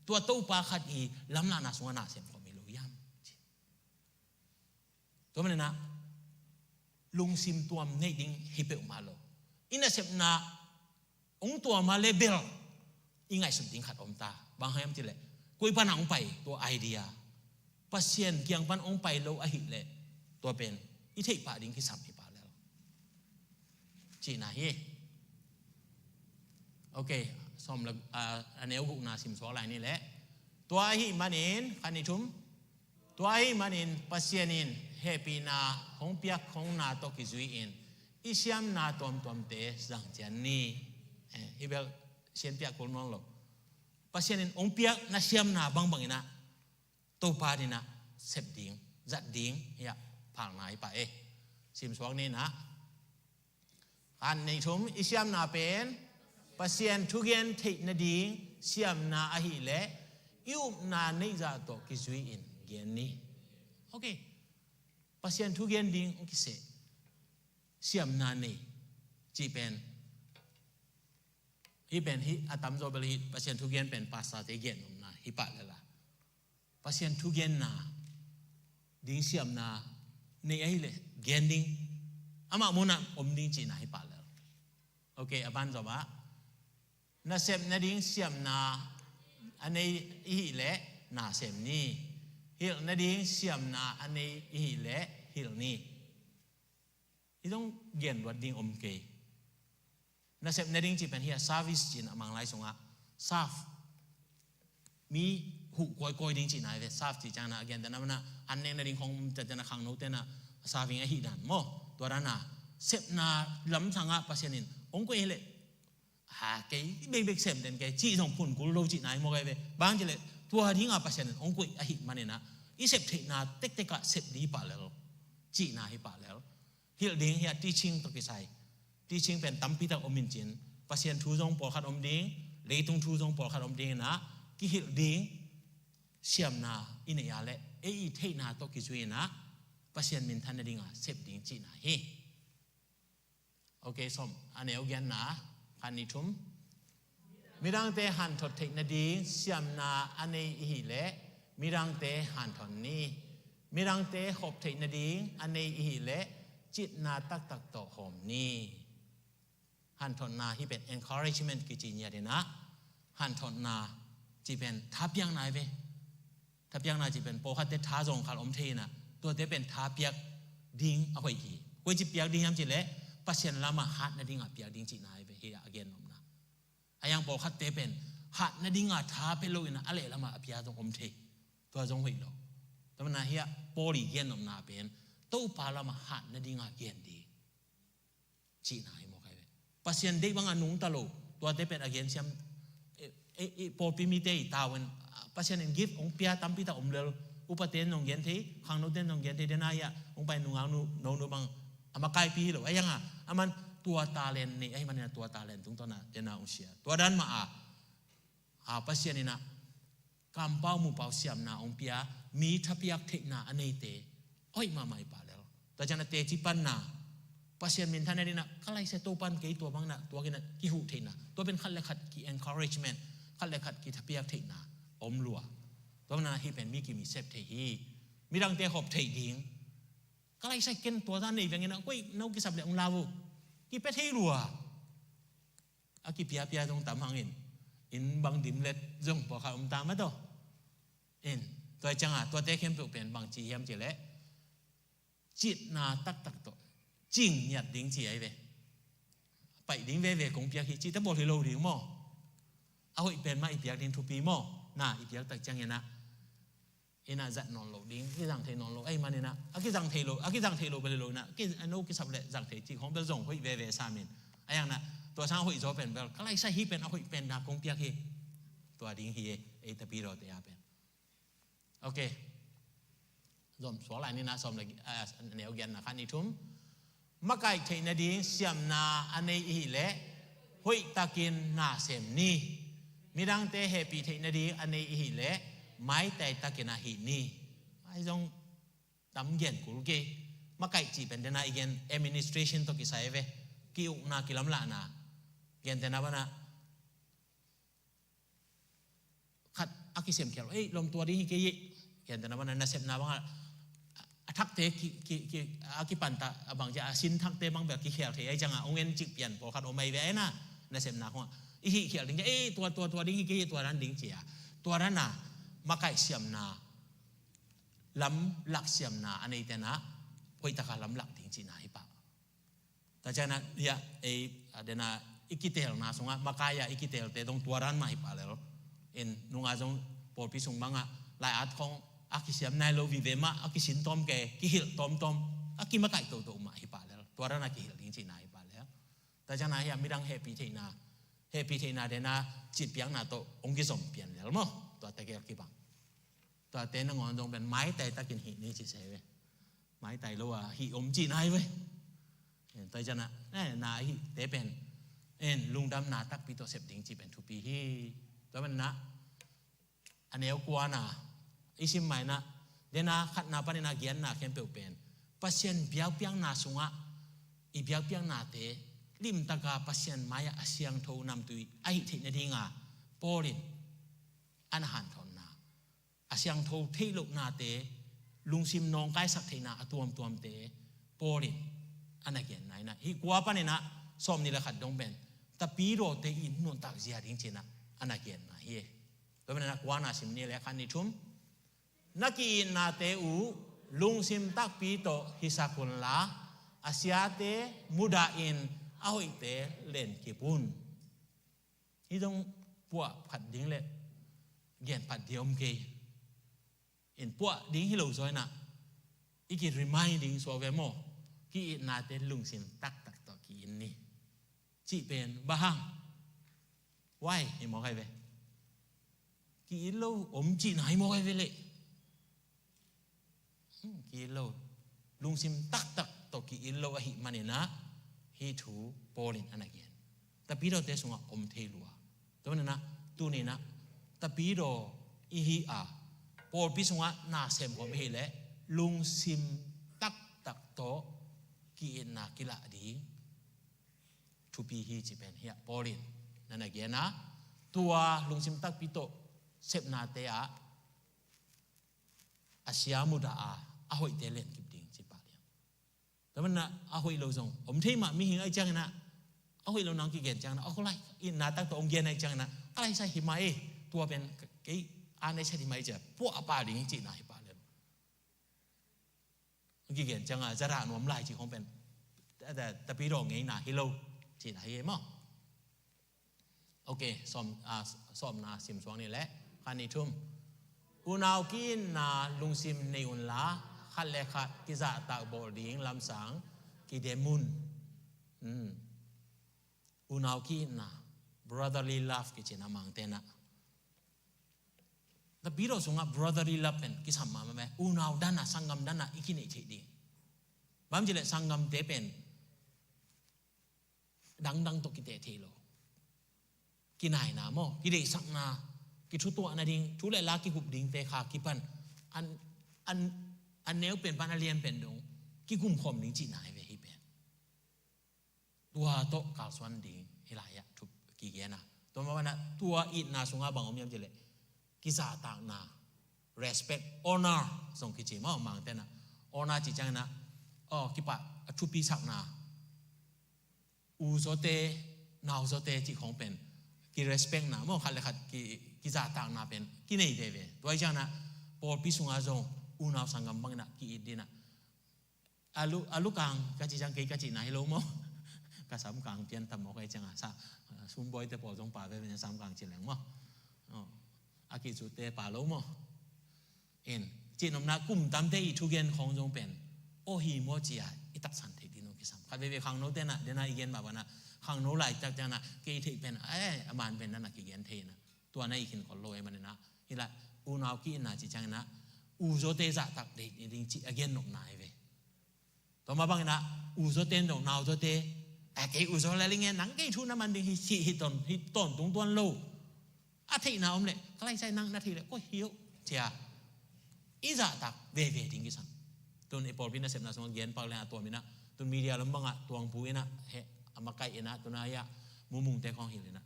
Tua Topa khat i lamlahna sungah na sem khawm hi lo hiam? Tua manin ah lungsim tuam neih ding hi peuhmah lo. I nasepna hong tuam a le bel i ngaihsut ding khat om ta. Bang hang hiam cih leh, koi pan ah hong pai tua idea, Pasian kiang pan hong pai lo ahih leh, tua pen i theih pah ding kisam hi pah lel cihna hi. Ok, sawm le, ah, a neu gukna simsuak lai ni leh. Tua ahih manin, khan nih thum. Tua ahih manin Pasian in hehpihna hong piak hong na tawh kizui-in i siamna tuamtuamte zang ciat ni. Eh, hih bel sian piak kul nuam lo. Pasian in hong piak na siamna bangbang inah Topa dinah sep ding, zat ding, hiah phalna hi pah e. Simsuak ni inah. Khan nih thum, i siamna pen Pasian thugen theih nading siamna ahih leh i upna neih zah tawh kizui-in gen ni. Ok. Pasian thugen ding hong kiseh siamna nei cih pen, hih pen hih a tamzaw bel hih Pasian thugen pen pastorte gen nopna hi pah lel a. Pasian thugenna ding siamna nei ahih leh gen ding, amah munah om ding cihna hi pah lel. Ok, a banzom ah, nasep nading siamna a nei ihih leh na sem ni. Hilh nading siamna a nei ihih leh hilh ni. Hih zong gen luat ding om kei. Nasep nading cih pen hiah service cih inah Manglai sungah serve, mi huh kawikawi ding cihna hi ve. Serve cih ciangin ah a gentehna manah an nek nading khong om ciangin ah khangnote inah serving ahih dan maw. Tua dan a sepna lamsang ah Pasian in hong koih ahih leh, ha, kei bekbek sem den kei cih zong phun kul lo cihna hi mawk ahi ve. Bang cih leh tua dingah Pasian in hong koih ahih manin ah i sep theihna tektek ah sep ding hi pah lel cihna hi pah lel. Hilh ding hiah teaching tawh kisai. Teaching pen tampi tak om in cin, Pasian thu zong pawlkhat om ding, leitung thu zong pawlkhat om ding inah kihilh ding siamna i neih a leh ei i theihna tawh kizui inah Pasian minthan nadingah sep ding cihna hi. Ok, sawm, a neu giatna, khan nih thum. Midangte hanthot theih nading siamna a nei ihih leh midangte hanthot ni. Midangte hop theih nading a nei ihih leh citna taktak tawh hawm ni. Hanthotna hih pen encouragement kici ngiat inah, hanthotna cih pen thapiakna hi ve. Thapiakna cih pen pawlkhatte tha zong khal om thei inah, tuate pen thapiak ding a hoih hi. Koici piak ding hiam cih leh Pasian lamah hat nadingah piak ding cihna hi ve, hih a gen nopna. A yang pawlkhatte pen hat nadingah tha pia lo inah a lehlamah a pia zong om thei. Tua zong hoih lo. Tua manin ah hiah Paul i gen nopna pen Topa lamah hat nadingah gen ding cihna hi mawk ahi ve. Pasian deih bangah nungta lo, tuate pen a gensiam, e, e, e, pawlpi mite i tavuan, Pasian in gift hong pia tampi tak om lel, upate in zong gen thei, khangnote in zong gen thei, dena hiah hong pai nungak nu, nonu bang a makaipi hi lo. A yang a, aman tua talent nei ahih manin ah tua talent tungtawn ah dena hong share. Tua dan mah a, a, Pasian in ah kampau mupau siamna hong pia, mi thapiak theihna a neite hoih mahmah hi pah lel. Tua ciang a teci panna, Pasian minthanna ding in ah ka laisa Topa'n kei tua bang na tuak in ah kihuh theihna, tua pen khat le khat ki-encouragement, khat le khat kithapiak theihna om lua. Tua bang na hih pen mi kimi sep thei hi. Midangte hop theih ding, ka laisa ken tua zah nei veng in ah, koi no kisap le hong lau uh, kipia thei lua. A kipiapia zong tam hang in, inn bang dim let zong pawlkhat om ta mah tawh. In, tua ciang a, tuate khempeuh pen bang ci hiam cih leh, citna taktak tawh cing ngiat ding ci ahi ve. Paih ding veve kong piak hi cihte bawl hi lo ding maw? A hoih pen mah i piak ding thupi maw? Na i piak tak ciang in ah, in ah zat nawn lo ding, a kizang thei nawn lo ahih man in ah, a kizang thei lo, a kizang thei lo bel hi lo in ah, ki, a no kisap le zang thei cih khawng bel zong hoih veve sam in. A yang na, tua sang a hoih zaw pen bel ka laisa hih pen a hoih pen na kong piak hi. Tua ding hi e, ei Tapidawte a pen. Ok. Zom suak lai ni na, sawm le, a, neu giatna, khat, nih, thum. Makaih theih nading siamna a nei i hih leh hoihtakin na sem ni. Midangte hehpih theih nading a nei i hih leh maitai takin a hih ni. Ahi zong tam gen kul kei. Makaih cih pen dena i gen administration tawh kisai ve. Ki-ukna, kilamlahna. Gentehna bana khat a kisiamkhial, ei, lom tua ding hi kei hi. Gentehna bana nasepna banga a thakte ki, ki, ki, a kipanta, a bang cia a sin thakte bang bel kikhial thei ahi cianga, ong en cik pian pawlkhat om ahi ve ahi na, nasepna khong a i hihkhial ding cia, ei, tua, tua, tua ding hi kei hi, tua dan ding cia. Tua dana makaih siamna lamlak siamna a neitena hoihtaka lamlak ding cihna hi pah. Tua ciangin ah, hiah, ei, a dena i kiteelna sungah, makai ah i kiteelte dong tua dan mah hi pah lel. In nungah zong pawlpi sung bangah, lai-at khong a kisiam nai lo vive mah, a kisin tawm kei, kihilh tawmtawm, a kimakaih toto mah hi pah lel. Tua dan a kihilh ding cihna hi pah lel. Tua ciangin ah hiah midang hehpih theihna, hehpih theihna dena citpiakna tawh hong kizom pian lel maw? Tua tegel kibang. Tuate nangawn zong pen maitai takin hih ni ci se ve. Maitai lo a hih om cihna hi ve. Tua ciangin ah, eh, na hihte pen, en, lungdamna takpi tawh sep ding cih pen thupi hi. Tua manin ah, a neu kuana i sim mai-in ah, dena khatna panin a giatna khempeuh pen Pasian biakpiakna sungah i biakpiaknate limtaka Pasian mai-ah a siangtho namtui a hih theih nadinga Paul in a na hanthawnna, a siangtho theih lohnate, lungsim nawngkaisak theihna a tuamtuamte Paul in a na genna hi-in ah, hih kua panin ah sawmnih le khat dong pen Tapidawte i nuntak zia ding ci-in ah a na genna hi. Tua manin ah kuana sim ni le, khat, nih, thum. Na ki-itnate uh lungsim takpi tawh hisak unla, a siate mudahin a hoihte lenkip un. Hih zong puah phat ding le gen phat ding om kei. In puah ding hi lo zaw-in ah, i ki-remind ding suak ve maw? Ki-itnate lungsim taktak tawh ki-it ni cih pen bang hang? Why? Hi mawk ahi ve. Ki-it lo om cihna hi mawk ahi ve leh. Hmm, ki-it lo. Lungsim taktak tawh ki-it lo ahih manin ah hih thu Paul in a na gen. Tapidawte sungah om thei lua. Tua manin ah tuni-in ah Tapidaw i hih a, pawlpi sungah na sem khawm i hih leh lungsim taktak tawh ki-itna kilah ding thupi hi cih pen hiah Paul in na na gen a, tua lungsim takpi tawh sepnate ah a sia mudah a, a hoihte lenkip ding ci pah liang. Tua manin ah a hoih lo zong om thei mah, mihing ahih ciangin ah, a hoih lo nang kigen ciangin ah, a kholai itna tak tawh hong gen ahih ciangin ah, ka laisa hi mah e, tua pen kei a neisa hi mah e ci-a puah a pah ding cihna hi pah liang. Kigen ciangah zadah nuam lai cih khong pen Tapidaw ngeina hi lo cihna hi e maw? Ok, sawm, ah, sawmna sim suak ni leh, khat, nih, thum. Unau ki-itna lungsim nei unla, khat le khat kizahtak bawl ding lamsang kidem un. Hmm. Unau ki-itna, brotherly love kici-in a Mangte'n ah. Tapidaw sungah brotherly love pen kisam mahmah ve. Unau dan a, sanggam dan a i kineih theih ding. Bang hang hiam cih leh sanggamte pen dangdang tawh kiteh thei lo. Kinaina maw, kideihsakna, kithutuah nading, thu le la kigup dingte kha kipan, an, an, an neu pen pan a lian pen dong kigum khawm ding cihna hi ve hih pen. Tua tawh kalsuan ding hih lai-ah thu kigen a. Tua mah bangin ah tua itna sungah bang om hiam cih leh kizahtakna, respect, honor zong kici maw, Mangte in ah. Honor cih ciangin ah, aw, kipah a thupi sakna, u zawte, nau zawte cih khawng pen ki-respect na maw, khat le khat ki, kizahtakna pen kinei veve. Tua hi ciangin ah pawlpi sungah zong unau sanggam bangin ah ki-it ding in ah, a lu, a lu kang ka cih ciang kei ka cihna hi lo maw? Ka sam kang pian tam maw ka hi ciang a, sa, sumbawite pawl zong pha veve, sam kang ci leng maw? Aw, a kicute pha lo maw? In, cihnopna kum tamte i thugen khawng zong pen aw hi maw ci-a i taksan theih ding zong kisam. Khat veve khangnote in ah, den a i gen mah bangin ah, khangno laitak ciangin ah kei theih pen, eh, a man pen na na kigen thei in ah, tua na i khin khol lo ahih manin ah, hih lai unau ki-itna cih ciangin ah u zawte zahtak ding cih a gen nopna hi ve. Tua mah bangin ah u zawte in dong, nau zawte, a, kei u zaw le ling e, nang kei thu na man ding hi, hi, hi tawn, hi tawntung tuan lo. A theihna om leh ka lai sai, nang na theih leh koi hi uh, ci-a i zahtak veve ding kisam. Tun i pawlpi nasepna sungah gen pak leng a tuam in ah, tun media lam bangah tuangpu in ah, he, a makaih in ah, tun a hia mumungte khawng hilh in ah,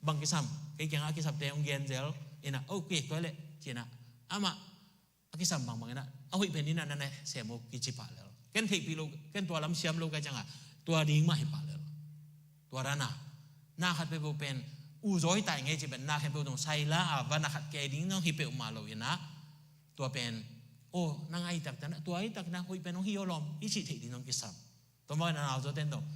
bang kisam, kei kiangah a kisapte hong gen zel in ah, okay, tua leh ci-in ah, amah a kisam bangbang in ah, a hoih pen in ah na na sem uh kici pah lel. Ken theihpih lo, ken tua lam siam lo ka hi ciang a, tua ding mah hi pah lel. Tua dan a, na khat peuhpeuh pen u zaw hi ta ing e ci pen, na khat peuh dong sai la a va na khat kei ding dong hi peuhmah lo in ah, tua pen, aw, nang a hi tak ta na, tua hi tak na, hoih pen hong hi aw lawm, i cih theih ding dong kisam. Tua mah bangin ah nau zawte in dong,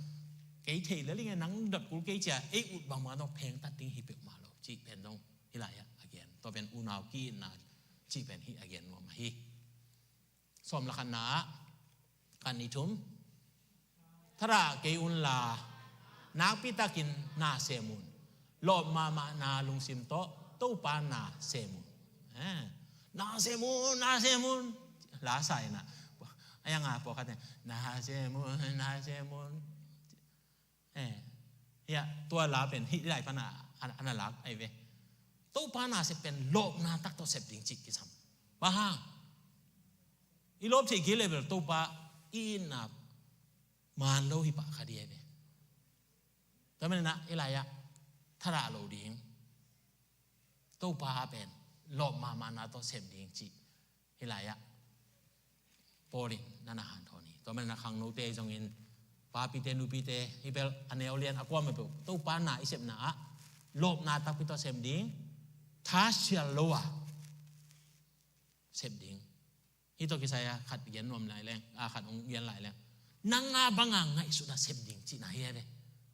kei thei lel ing e, nang dot kul kei ci-a ei ut bangbang dong phengtat ding hi peuhmah lo cih pen dong hih lai-ah a gen. Tua pen unau ki-itna cih pen hih a gen nuam ahi. Sawm le khatna ah, khat, nih, thum. Thadah kei un la, nakpi takin na sem un. Lawp mahmahna lungsim tawh Topa na sem un. Eh, na sem un, na sem un. La sa in ah, a yang a pawlkhat in, na sem un, na sem un. Eh, hia, tua la pen hih lai pan a, a, a na lak ahi ve. Topa na sep pen lawpna tak tawh sep ding cih kisam. Bang hang? I lawp theih kei leh bel Topa i itna man lo hi pah kha ding ahi ve. Tua manin ah hih lai-ah thadah lo ding, Topa pen lawp mahmahna tawh sem ding cih hih lai-ah Paul in na na hanthawn hi. Tua manin ah khangnote zongin, papite nupite, hih bel a neu lian a kua mah peuh, Topa na i sepna ah lawpna takpi tawh sem ding, thasial lo a sep ding. Hih tawh kisai a khat gen nuam lai leng, a khat hong gen lai leng, nang a bang a ngaihsut a sep ding cihna hi ve.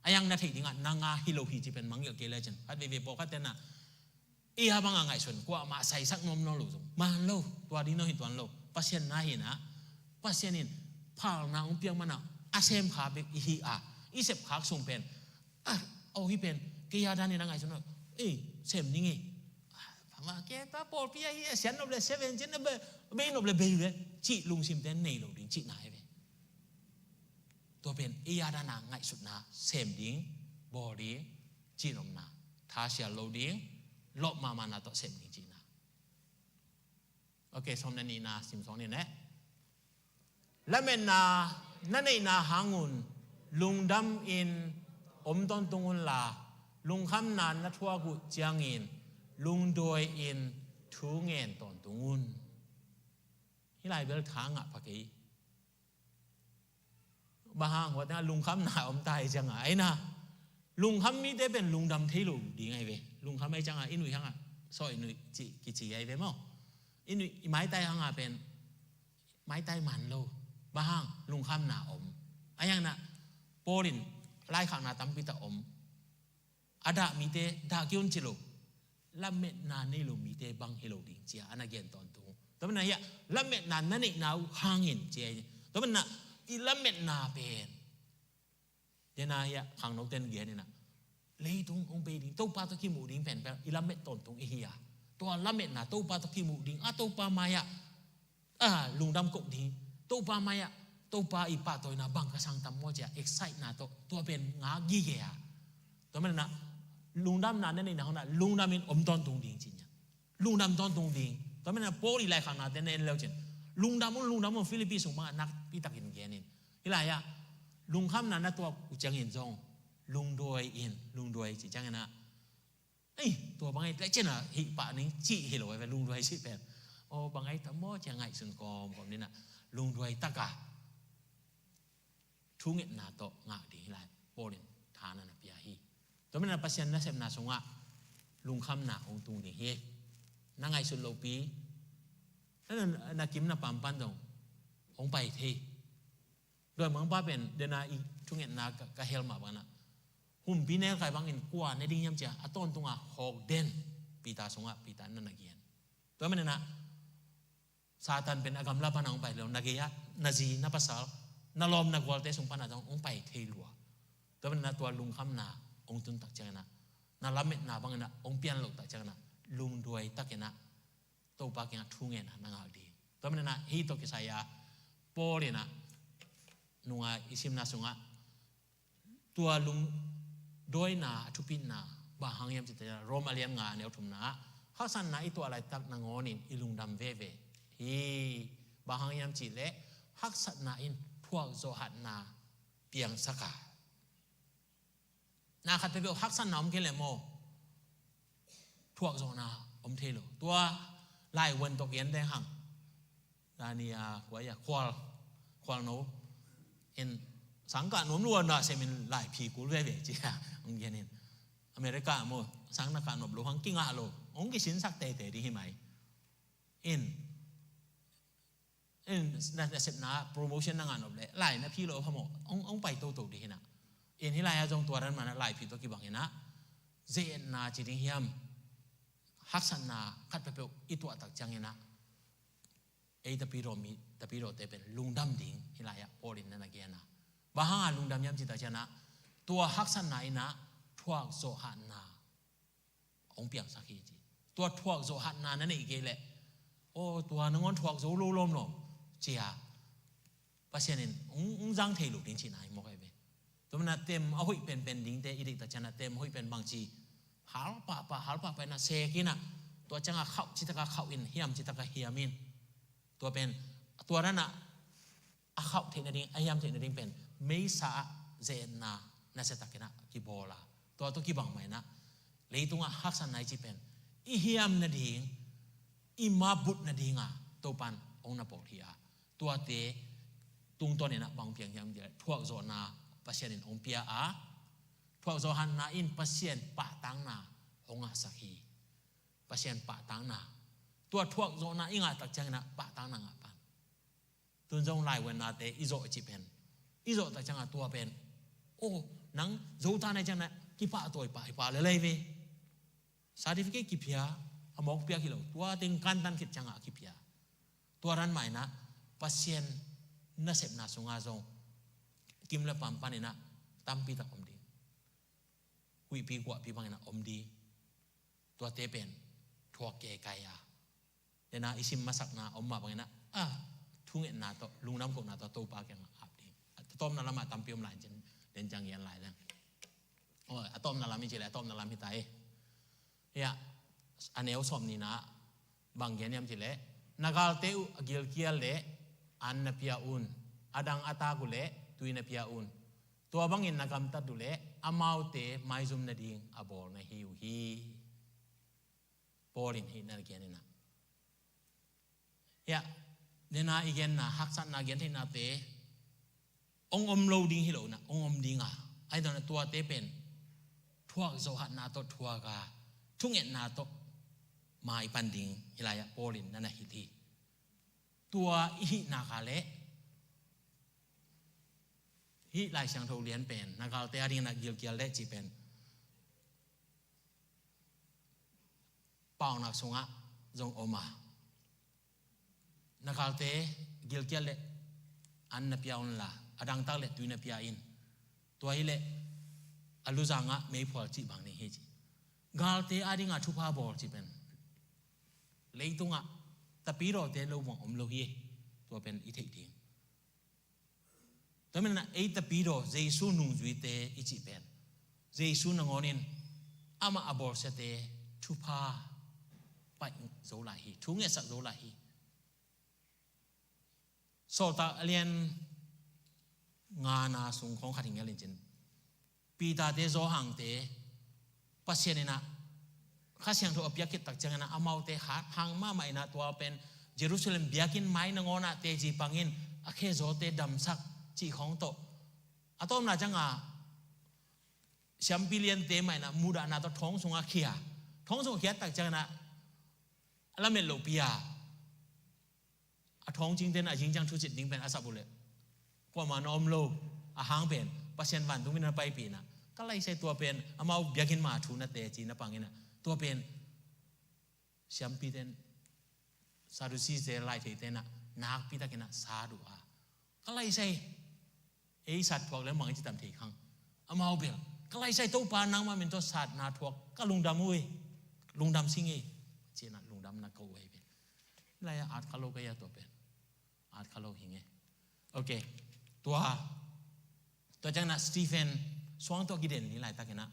A yang na theih ding ah nang a hi lo hi cih pen mangngilh kei lecin, khat veivei pawlkhatte in ah, ei a bang a ngaihsun, kuamah saisak nuam nawn lo zong man lo, tua ding nawn hi tuan lo. Pasian na hi in ah, Pasian in phalna hong piak man a, a sem kha bek i hi a, i sep khak sung pen, ah, aw, hih pen kei a dan in a ngaihsun lo, ei, sem ning ei. Ah, bang a, kei pa pawlpi a hi a, sian nop le seven, cin a bei, bei nop le bei ve, cih lungsimte nei lo ding cihna hi ve. Tua pen ei a dan a ngaihsutna, sem ding, bawl ding, cihnopna, thasial lo ding, lawp mahmahna tawh sem ding cihna. Ok, sawm le nihna sim sawng ni leh. Lametna na neihna hang un lungdam in om tawntung un la, lungkhamna na thuak uh ciangin lungduai in thu ngen tawntung un. Hih lai bel tha ngah pha kei. Bang hang, hua tengah lungkhamna om ta hi ciangah, aina, lungkham mite pen lungdam thei lo ding ahi ve. Lungkham ahi ciangah i nuih hangah sawi nuih cih kici ahi ve maw? I nuih, i maitai hangah pen maitai man lo. Bang hang, lungkhamna om. Ahi hangin ah Paul in laikhakna tampi tak om. A dah mite dah kei un ci lo, lametna nei lo mite bang hi lo ding ci-a a na gen tawntung. Tua manin ah hiah lametna na neihna uh hangin ci-a hi. Tua manin ah i lametna pen, den a hiah khangnote in gen in ah, leitung hong bei ding, Topa tawh kimuh ding pen pen i lamet tawntung i hi a, tua lametna Topa tawh kimuh ding, a Topa mai-ah a lungdam koh ding, Topa mai-ah, Topa i pahtawina bang ka sang tam maw ci-a excite-na tawh tua pen ngak gige a. Tua manin ah lungdamna na neihna hun ah lungdam in om tawntung ding ci-in ah, lungdam tawntung ding. Tua manin ah Paul i laikhaknate na en leu cin, lungdam un, lungdam un, Philippi sung bangah nakpi takin gen in. Hih lai-ah lungkhamna na tuak uh ciangin zong lungduai in, lungduai cih ciangin ah, ei, tua bang ei, tua cih na hih pah ning cih hi lo ve, lungduai cih pen. Aw, bang ei tam maw ci-a ngaihsun kawmkawm ding ah, lungduai tak a thungetna tawh ngak ding hi lai, Paul in tha na na pia hi. Tua manin ah Pasian nasepna sungah lungkhamna hong tung ding hi. Na ngaihsut lohpi, na, na, na kim na pam pan zong hong pai thei. Dawimangpa pen, den a i thungetna ka, ka hel mah bangin ah, humpi nelkai bangin kua ne ding hiam ci-a a tawntung a hawk den Peter sungah Peter in na na gen. Tua manin ah Satan pen a gamla pan a hong pai lo, na gei-ah na zi, na pasal, na lawm, na gualte sung pan a zong hong pai thei lua. Tua manin ah tua lungkhamna hong tun tak ciangin ah, na lametna bangin ah hong pian loh tak ciangin ah, lungduai takin ah Topa kiangah thungetna na ngak ding. Tua manin ah hih tawh kisai-a Paul in ah nung a i simna sungah tua lungduaina a thupitna bang hang hiam cih teh, Rom a lian nga, a neu thumna ah, haksatna i tuah laitak nangawnin i lungdam veve hi. Bang hang hiam cih leh haksatna in thuakzawh hatna piangsak a, na khat peuhpeuh haksatna om kei leh maw, thuakzawhna om thei lo. Tua laivuan tawh gen deng hang. Zani a, kua a, Khual, Khual no in, sang kah nuam lua na sem in laiphi kul veve ci-a hong gen in. America maw, sang na kah nop lo hang kingah lo, hong kisinsak teitei ding hi mai. In, in, na, nasepna promotion na ngah nop leh lai na phi lo phamawh, hong, hong pai toto ding hi na. In, hih lai-ah zong tua dan mah na laiphi tawh kibang hi na, ze-etna ci ding hiam, haksatna khat peuhpeuh i tuah tak ciangin ah, ei tapidaw mi, tapidawte pen lungdam ding hih lai-ah Paul in na na gen a. Bang hang a lungdam hiam cih tak ciangin ah, tua haksatna in ah thuakzawh hatna hong piangsak hi ci. Tua thuakzawh hatna na neih kei leh, aw, tua nangawn thuak zo lo lawmlawm ci-a Pasian in hong, hong zang thei lo ding cihna hi mawk ahi ve. Tua manin ah tem a hoih penpen dingte i deih tak ciangin ah, tem a hoih pen bangci, hal pahpah, hal pahpah in ah sek in ah, tua ciangah khauh citak a khauh in, hiam citak a hiam in. Tua pen, tua dan ah a khauh theih nading, a hiam theih nading pen meisa ah ze-etna nasia takin ah kibawl a, tua tawh kibang mah in ah leitungah haksatna i cih pen i hiam nading, i mabut nading a Topan hong na bawl hi a, tuate tungtawn in ah bang piang hiam cih leh thuakzawhna Pasian in hong pia a, thuakzawh hatna in Pasian pahtakna hong ngahsak hi. Pasian pahtakna, tua thuakzawhna i ngah tak ciangin ah pahtakna ngah pan. Tun zong laivuannate i zawh cih pen, i zawh tak ciangah tua pen, aw, nang zo ta na ciangin ah kipahtawi pah hi pah lel ahi ve. Certificate kipia, a mawk piak hi lo, tua teng kantan khit ciangah a kipia. Tua dan mah in ah Pasian nasepna sungah zong kim le pam pan in ah tampi tak om ding. Huihpi guahpi bang in ah om ding. Tuate pen thuak keikai a, den a i sim masakna om mah bang in ah, a, thungetna tawh, lungdam kohna tawh Topa kiangah ap ding. A tawpna lamah tampi om lai cin, den ciang gen lai leng. Aw, a tawpna lam i cih leh a tawpna lam hi ta hi. Hiah, a neu sawmnihna ah bang gen hiam cih leh, na galte uh a gilkial leh an na pia un, a dang a tak uh leh tui na pia un. Tua bangin na gamtat uh leh amaute maizum nading a bawl na hi uh hi. Paul in hih na gen in ah, hiah, den a i genna, haksatna gentheihnate hong om lo ding hi lo in ah, hong om ding a, ahi zongin ah tuate pen thuakzawh hatna tawh thuak a, thungetna tawh maipan ding hih lai-ah Paul in na na hilh hi. Tua i hih nak leh, hih Lai Siangtho lian pen, na galte adingin ah gilkial leh cih pen, Paunak sungah zong om a, na galte gilkial leh an na pia unla, a dangtak leh tui na pia in. Tua hi leh a luzangah meiphual cih bang ding hi ci. Galte adingah thupha bawl cih pen leitungah tapidawte lo bang om lo hi. Tua pen i theih ding. Tua manin ah ei tapidaw Jesu nungzuite i cih pen, Jesu nangawnin amah a bawlsiate thupha paih zo lai hi, thu ngetsak zo lai hi. Sawltak a lian ngana sung khawng khat hi ngial in cin, Peter te, Johan te, Pasian in ah Kha Siangtho a piak khit tak ciangin ah amaute hang mahmah in ah, tua pen Jerusalem biakinn mai nangawn ah teci pang in, a khe zawte damsak cih khawng tawh, a tawpna ciangah siampi liante mah in ah mudahna tawh thong sungah khia. Thong sungah khiat tak ciangin ah a lamet lohpi a, a thawngcingte in a zing ciang thucit ding pen a sap uh leh kuamah na om lo. A hang pen Pasian vantung mi na paipih in ah, ka laisai tua pen amau biakinn mah thu na teci na pang in ah, tua pen siampite in, Sadduceete, laitheite in ah nakpi takin ah sat uh a, ka laisai ei sat thuak leh mang i ci tam thei khang. Amau bel, ka laisai Topa, nangmah min tawh satna thuak ka lungdam uh hi, lungdam sing hi, ci-in ah lungdamna ko uh hi pen. Lai-ah at kha lo ka hi a, tua pen at kha lo hi nge. Ok. Tua, tua ciangin ah Stephen suang tawh a kiden ni laitakin ah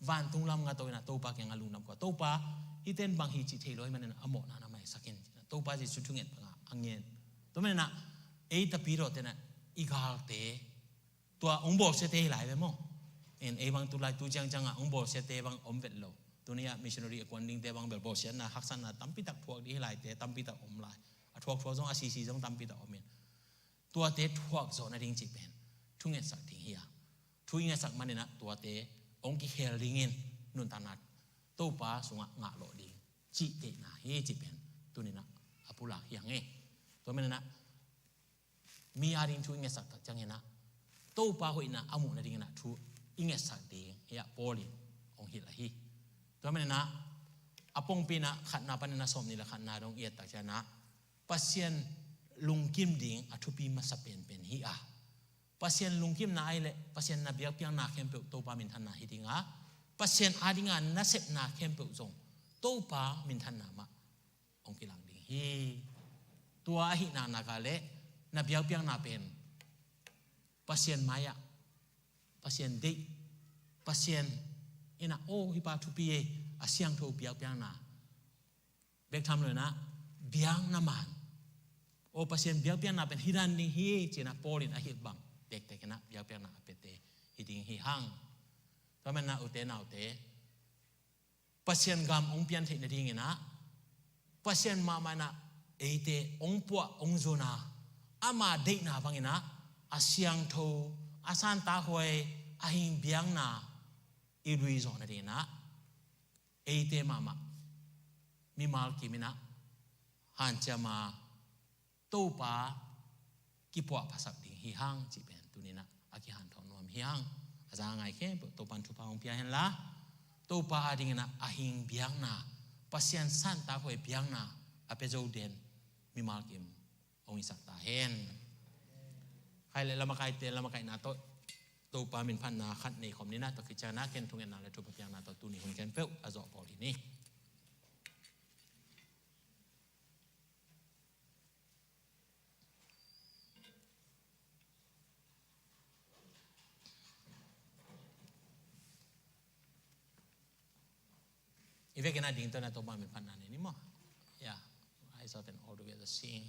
vantung lam ngat in ah Topa kiangah lungdam ko a, Topa, hihte in bang hi cih thei lo ahih manin ah a mawhna na maisak in, Topa Jesu thunget bangah a ngen. Tua manin ah ei tapidaw te in ah i galte, tua hong bawlsiate hi lai ve maw. In ei bang tu lai tu ciangciang ah hong bawlsiate bang om vet lo. Tuni-ah missionary a kuan dingte bang bel bawlsiatna, haksatna tampi tak thuak ding hi laite tampi tak om lai. A thuakthuak zong, a sisi zong tampi tak om in, tuate thuak zawh nading cih pen thu ngetsak ding hi a, thu i ngetsak manin ah tuate hong kikhel dingin nuntakna Topa sungah ngah lawh ding cih deihna hi cih pen tuni-in ah a pulak hi hang e. Tua manin ah mi ading thu i ngetsak tak ciangin ah Topa hoihna a muh nadingin ah thu i ngetsak ding hi a, Paul in hong hilh ahi. Tua manin ah a pongpi in ah khatna panin ah sawmnih le khatna dong i et tak ciangin ah Pasian lungkim ding a thupi masa penpen hi a, Pasian lungkimna ahih leh Pasian na biakpiakna khempeuh Topa minthanna hi ding a, Pasian adinga na sepna khempeuh zong Topa minthanna mah hong kilang ding hi. Tua ahih nak nak leh na biakpiakna pen Pasian mai-ah, Pasian deih, Pasian in ah, aw, hih pa thupi e, a siangtho biakpiakna, bek tham lo in ah biakna man, aw, Pasian biakpiakna pen hih dan ding hi, ci-in ah Paul in a hilh bang tektek in ah biakpiakna a piate hi ding hi hang. Tua manin ah ute naute, Pasian gam hong pian theih nadingin ah Pasian mahmah in ah eite hong puah hong zon a, ama deihna bangin ah a siangtho, a santakhuai, a hing biakna i lui zawh nadingin ah eite mahmah mimal kim in ah hanciam a Topa kipuahphasak ding hi hang cih pen tuni-in ah a kihanthawn nuam hi hang. A za ngai khempeuh Topa'n thupha hong pia hen la, Topa adingin ah a hing biakna, Pasian santakhuai biakna a pia zo den mimal kim hong hisak ta hen. Khai le lamakaite lamakaihna tawh Topa minphatna khat nei khawm ni. Na tawh khit ciangin ah ken thungetna le thupha piakna tawh tuni hun khempeuh a zawh pawl hi ni. I vekin a ding tawh na Topa minphatna nei ni maw. Yeah, rise up and all together sing.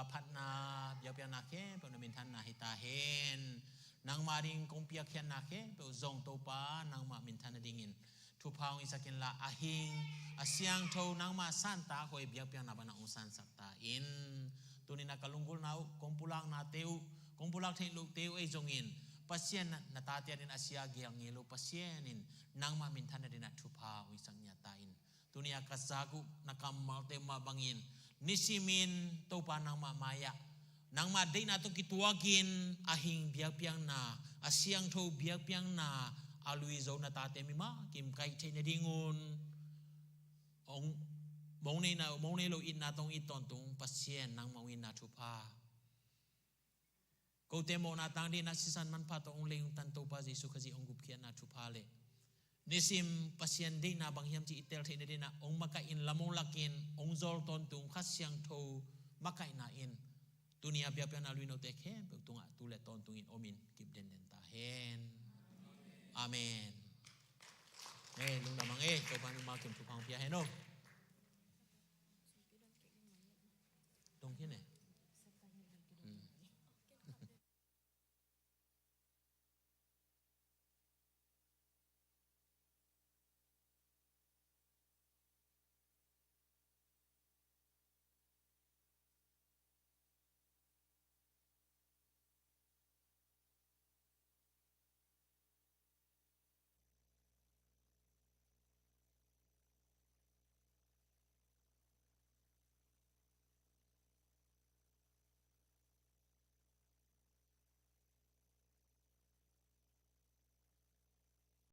phatna, biakpiakna khempeuh na minthanna hi ta hen. Nangmah ding kong piakkhiatna khempeuh zong Topa nangmah minthan nadingin thupha hong hisak inla, a hing a siangtho nangmah santa hoih biakpiakna bana hong sansak ta in. Tuni-in ah ka lunggulhna uh, kong pulaknate uh, kong pulak theih lohte uh ei zongin Pasian na, na tate adingin a sia a geel ngei lo Pasian in nangmah minthan nadingin ah thupha hong hisak ngiat ta in. Tuni-a ka zak uh na kammalte mah bangin nisimin Topa nangmah mai-ah nangmah deihna tawh kituakin a hing biakpiakna, a siangtho biakpiakna a luizo na tate mimah kim kaih theih nadingun hong, mong neihna, mong nei lo itna tawh hong it tawntung Pasian nangmah hong itna thupha, kote mawhna tang dingin ah sisan manpha tawh hong lei hong tan Topa Jesuh Khazih hong gupkhiatna thupha le nisim Pasian deihna bang hiam cih i tel theih nadingin ah hong makaih in, lam hong lak in, hong zawl tawntung Kha Siangtho makaihna in tuni-a biakpiakna luinote khempeuh tungah tu le tawntungin om in kip denden ta hen. Amen. Amen. Lungdam hang e, Topa mimal kim thupha hong pia hen aw. Dong khin e.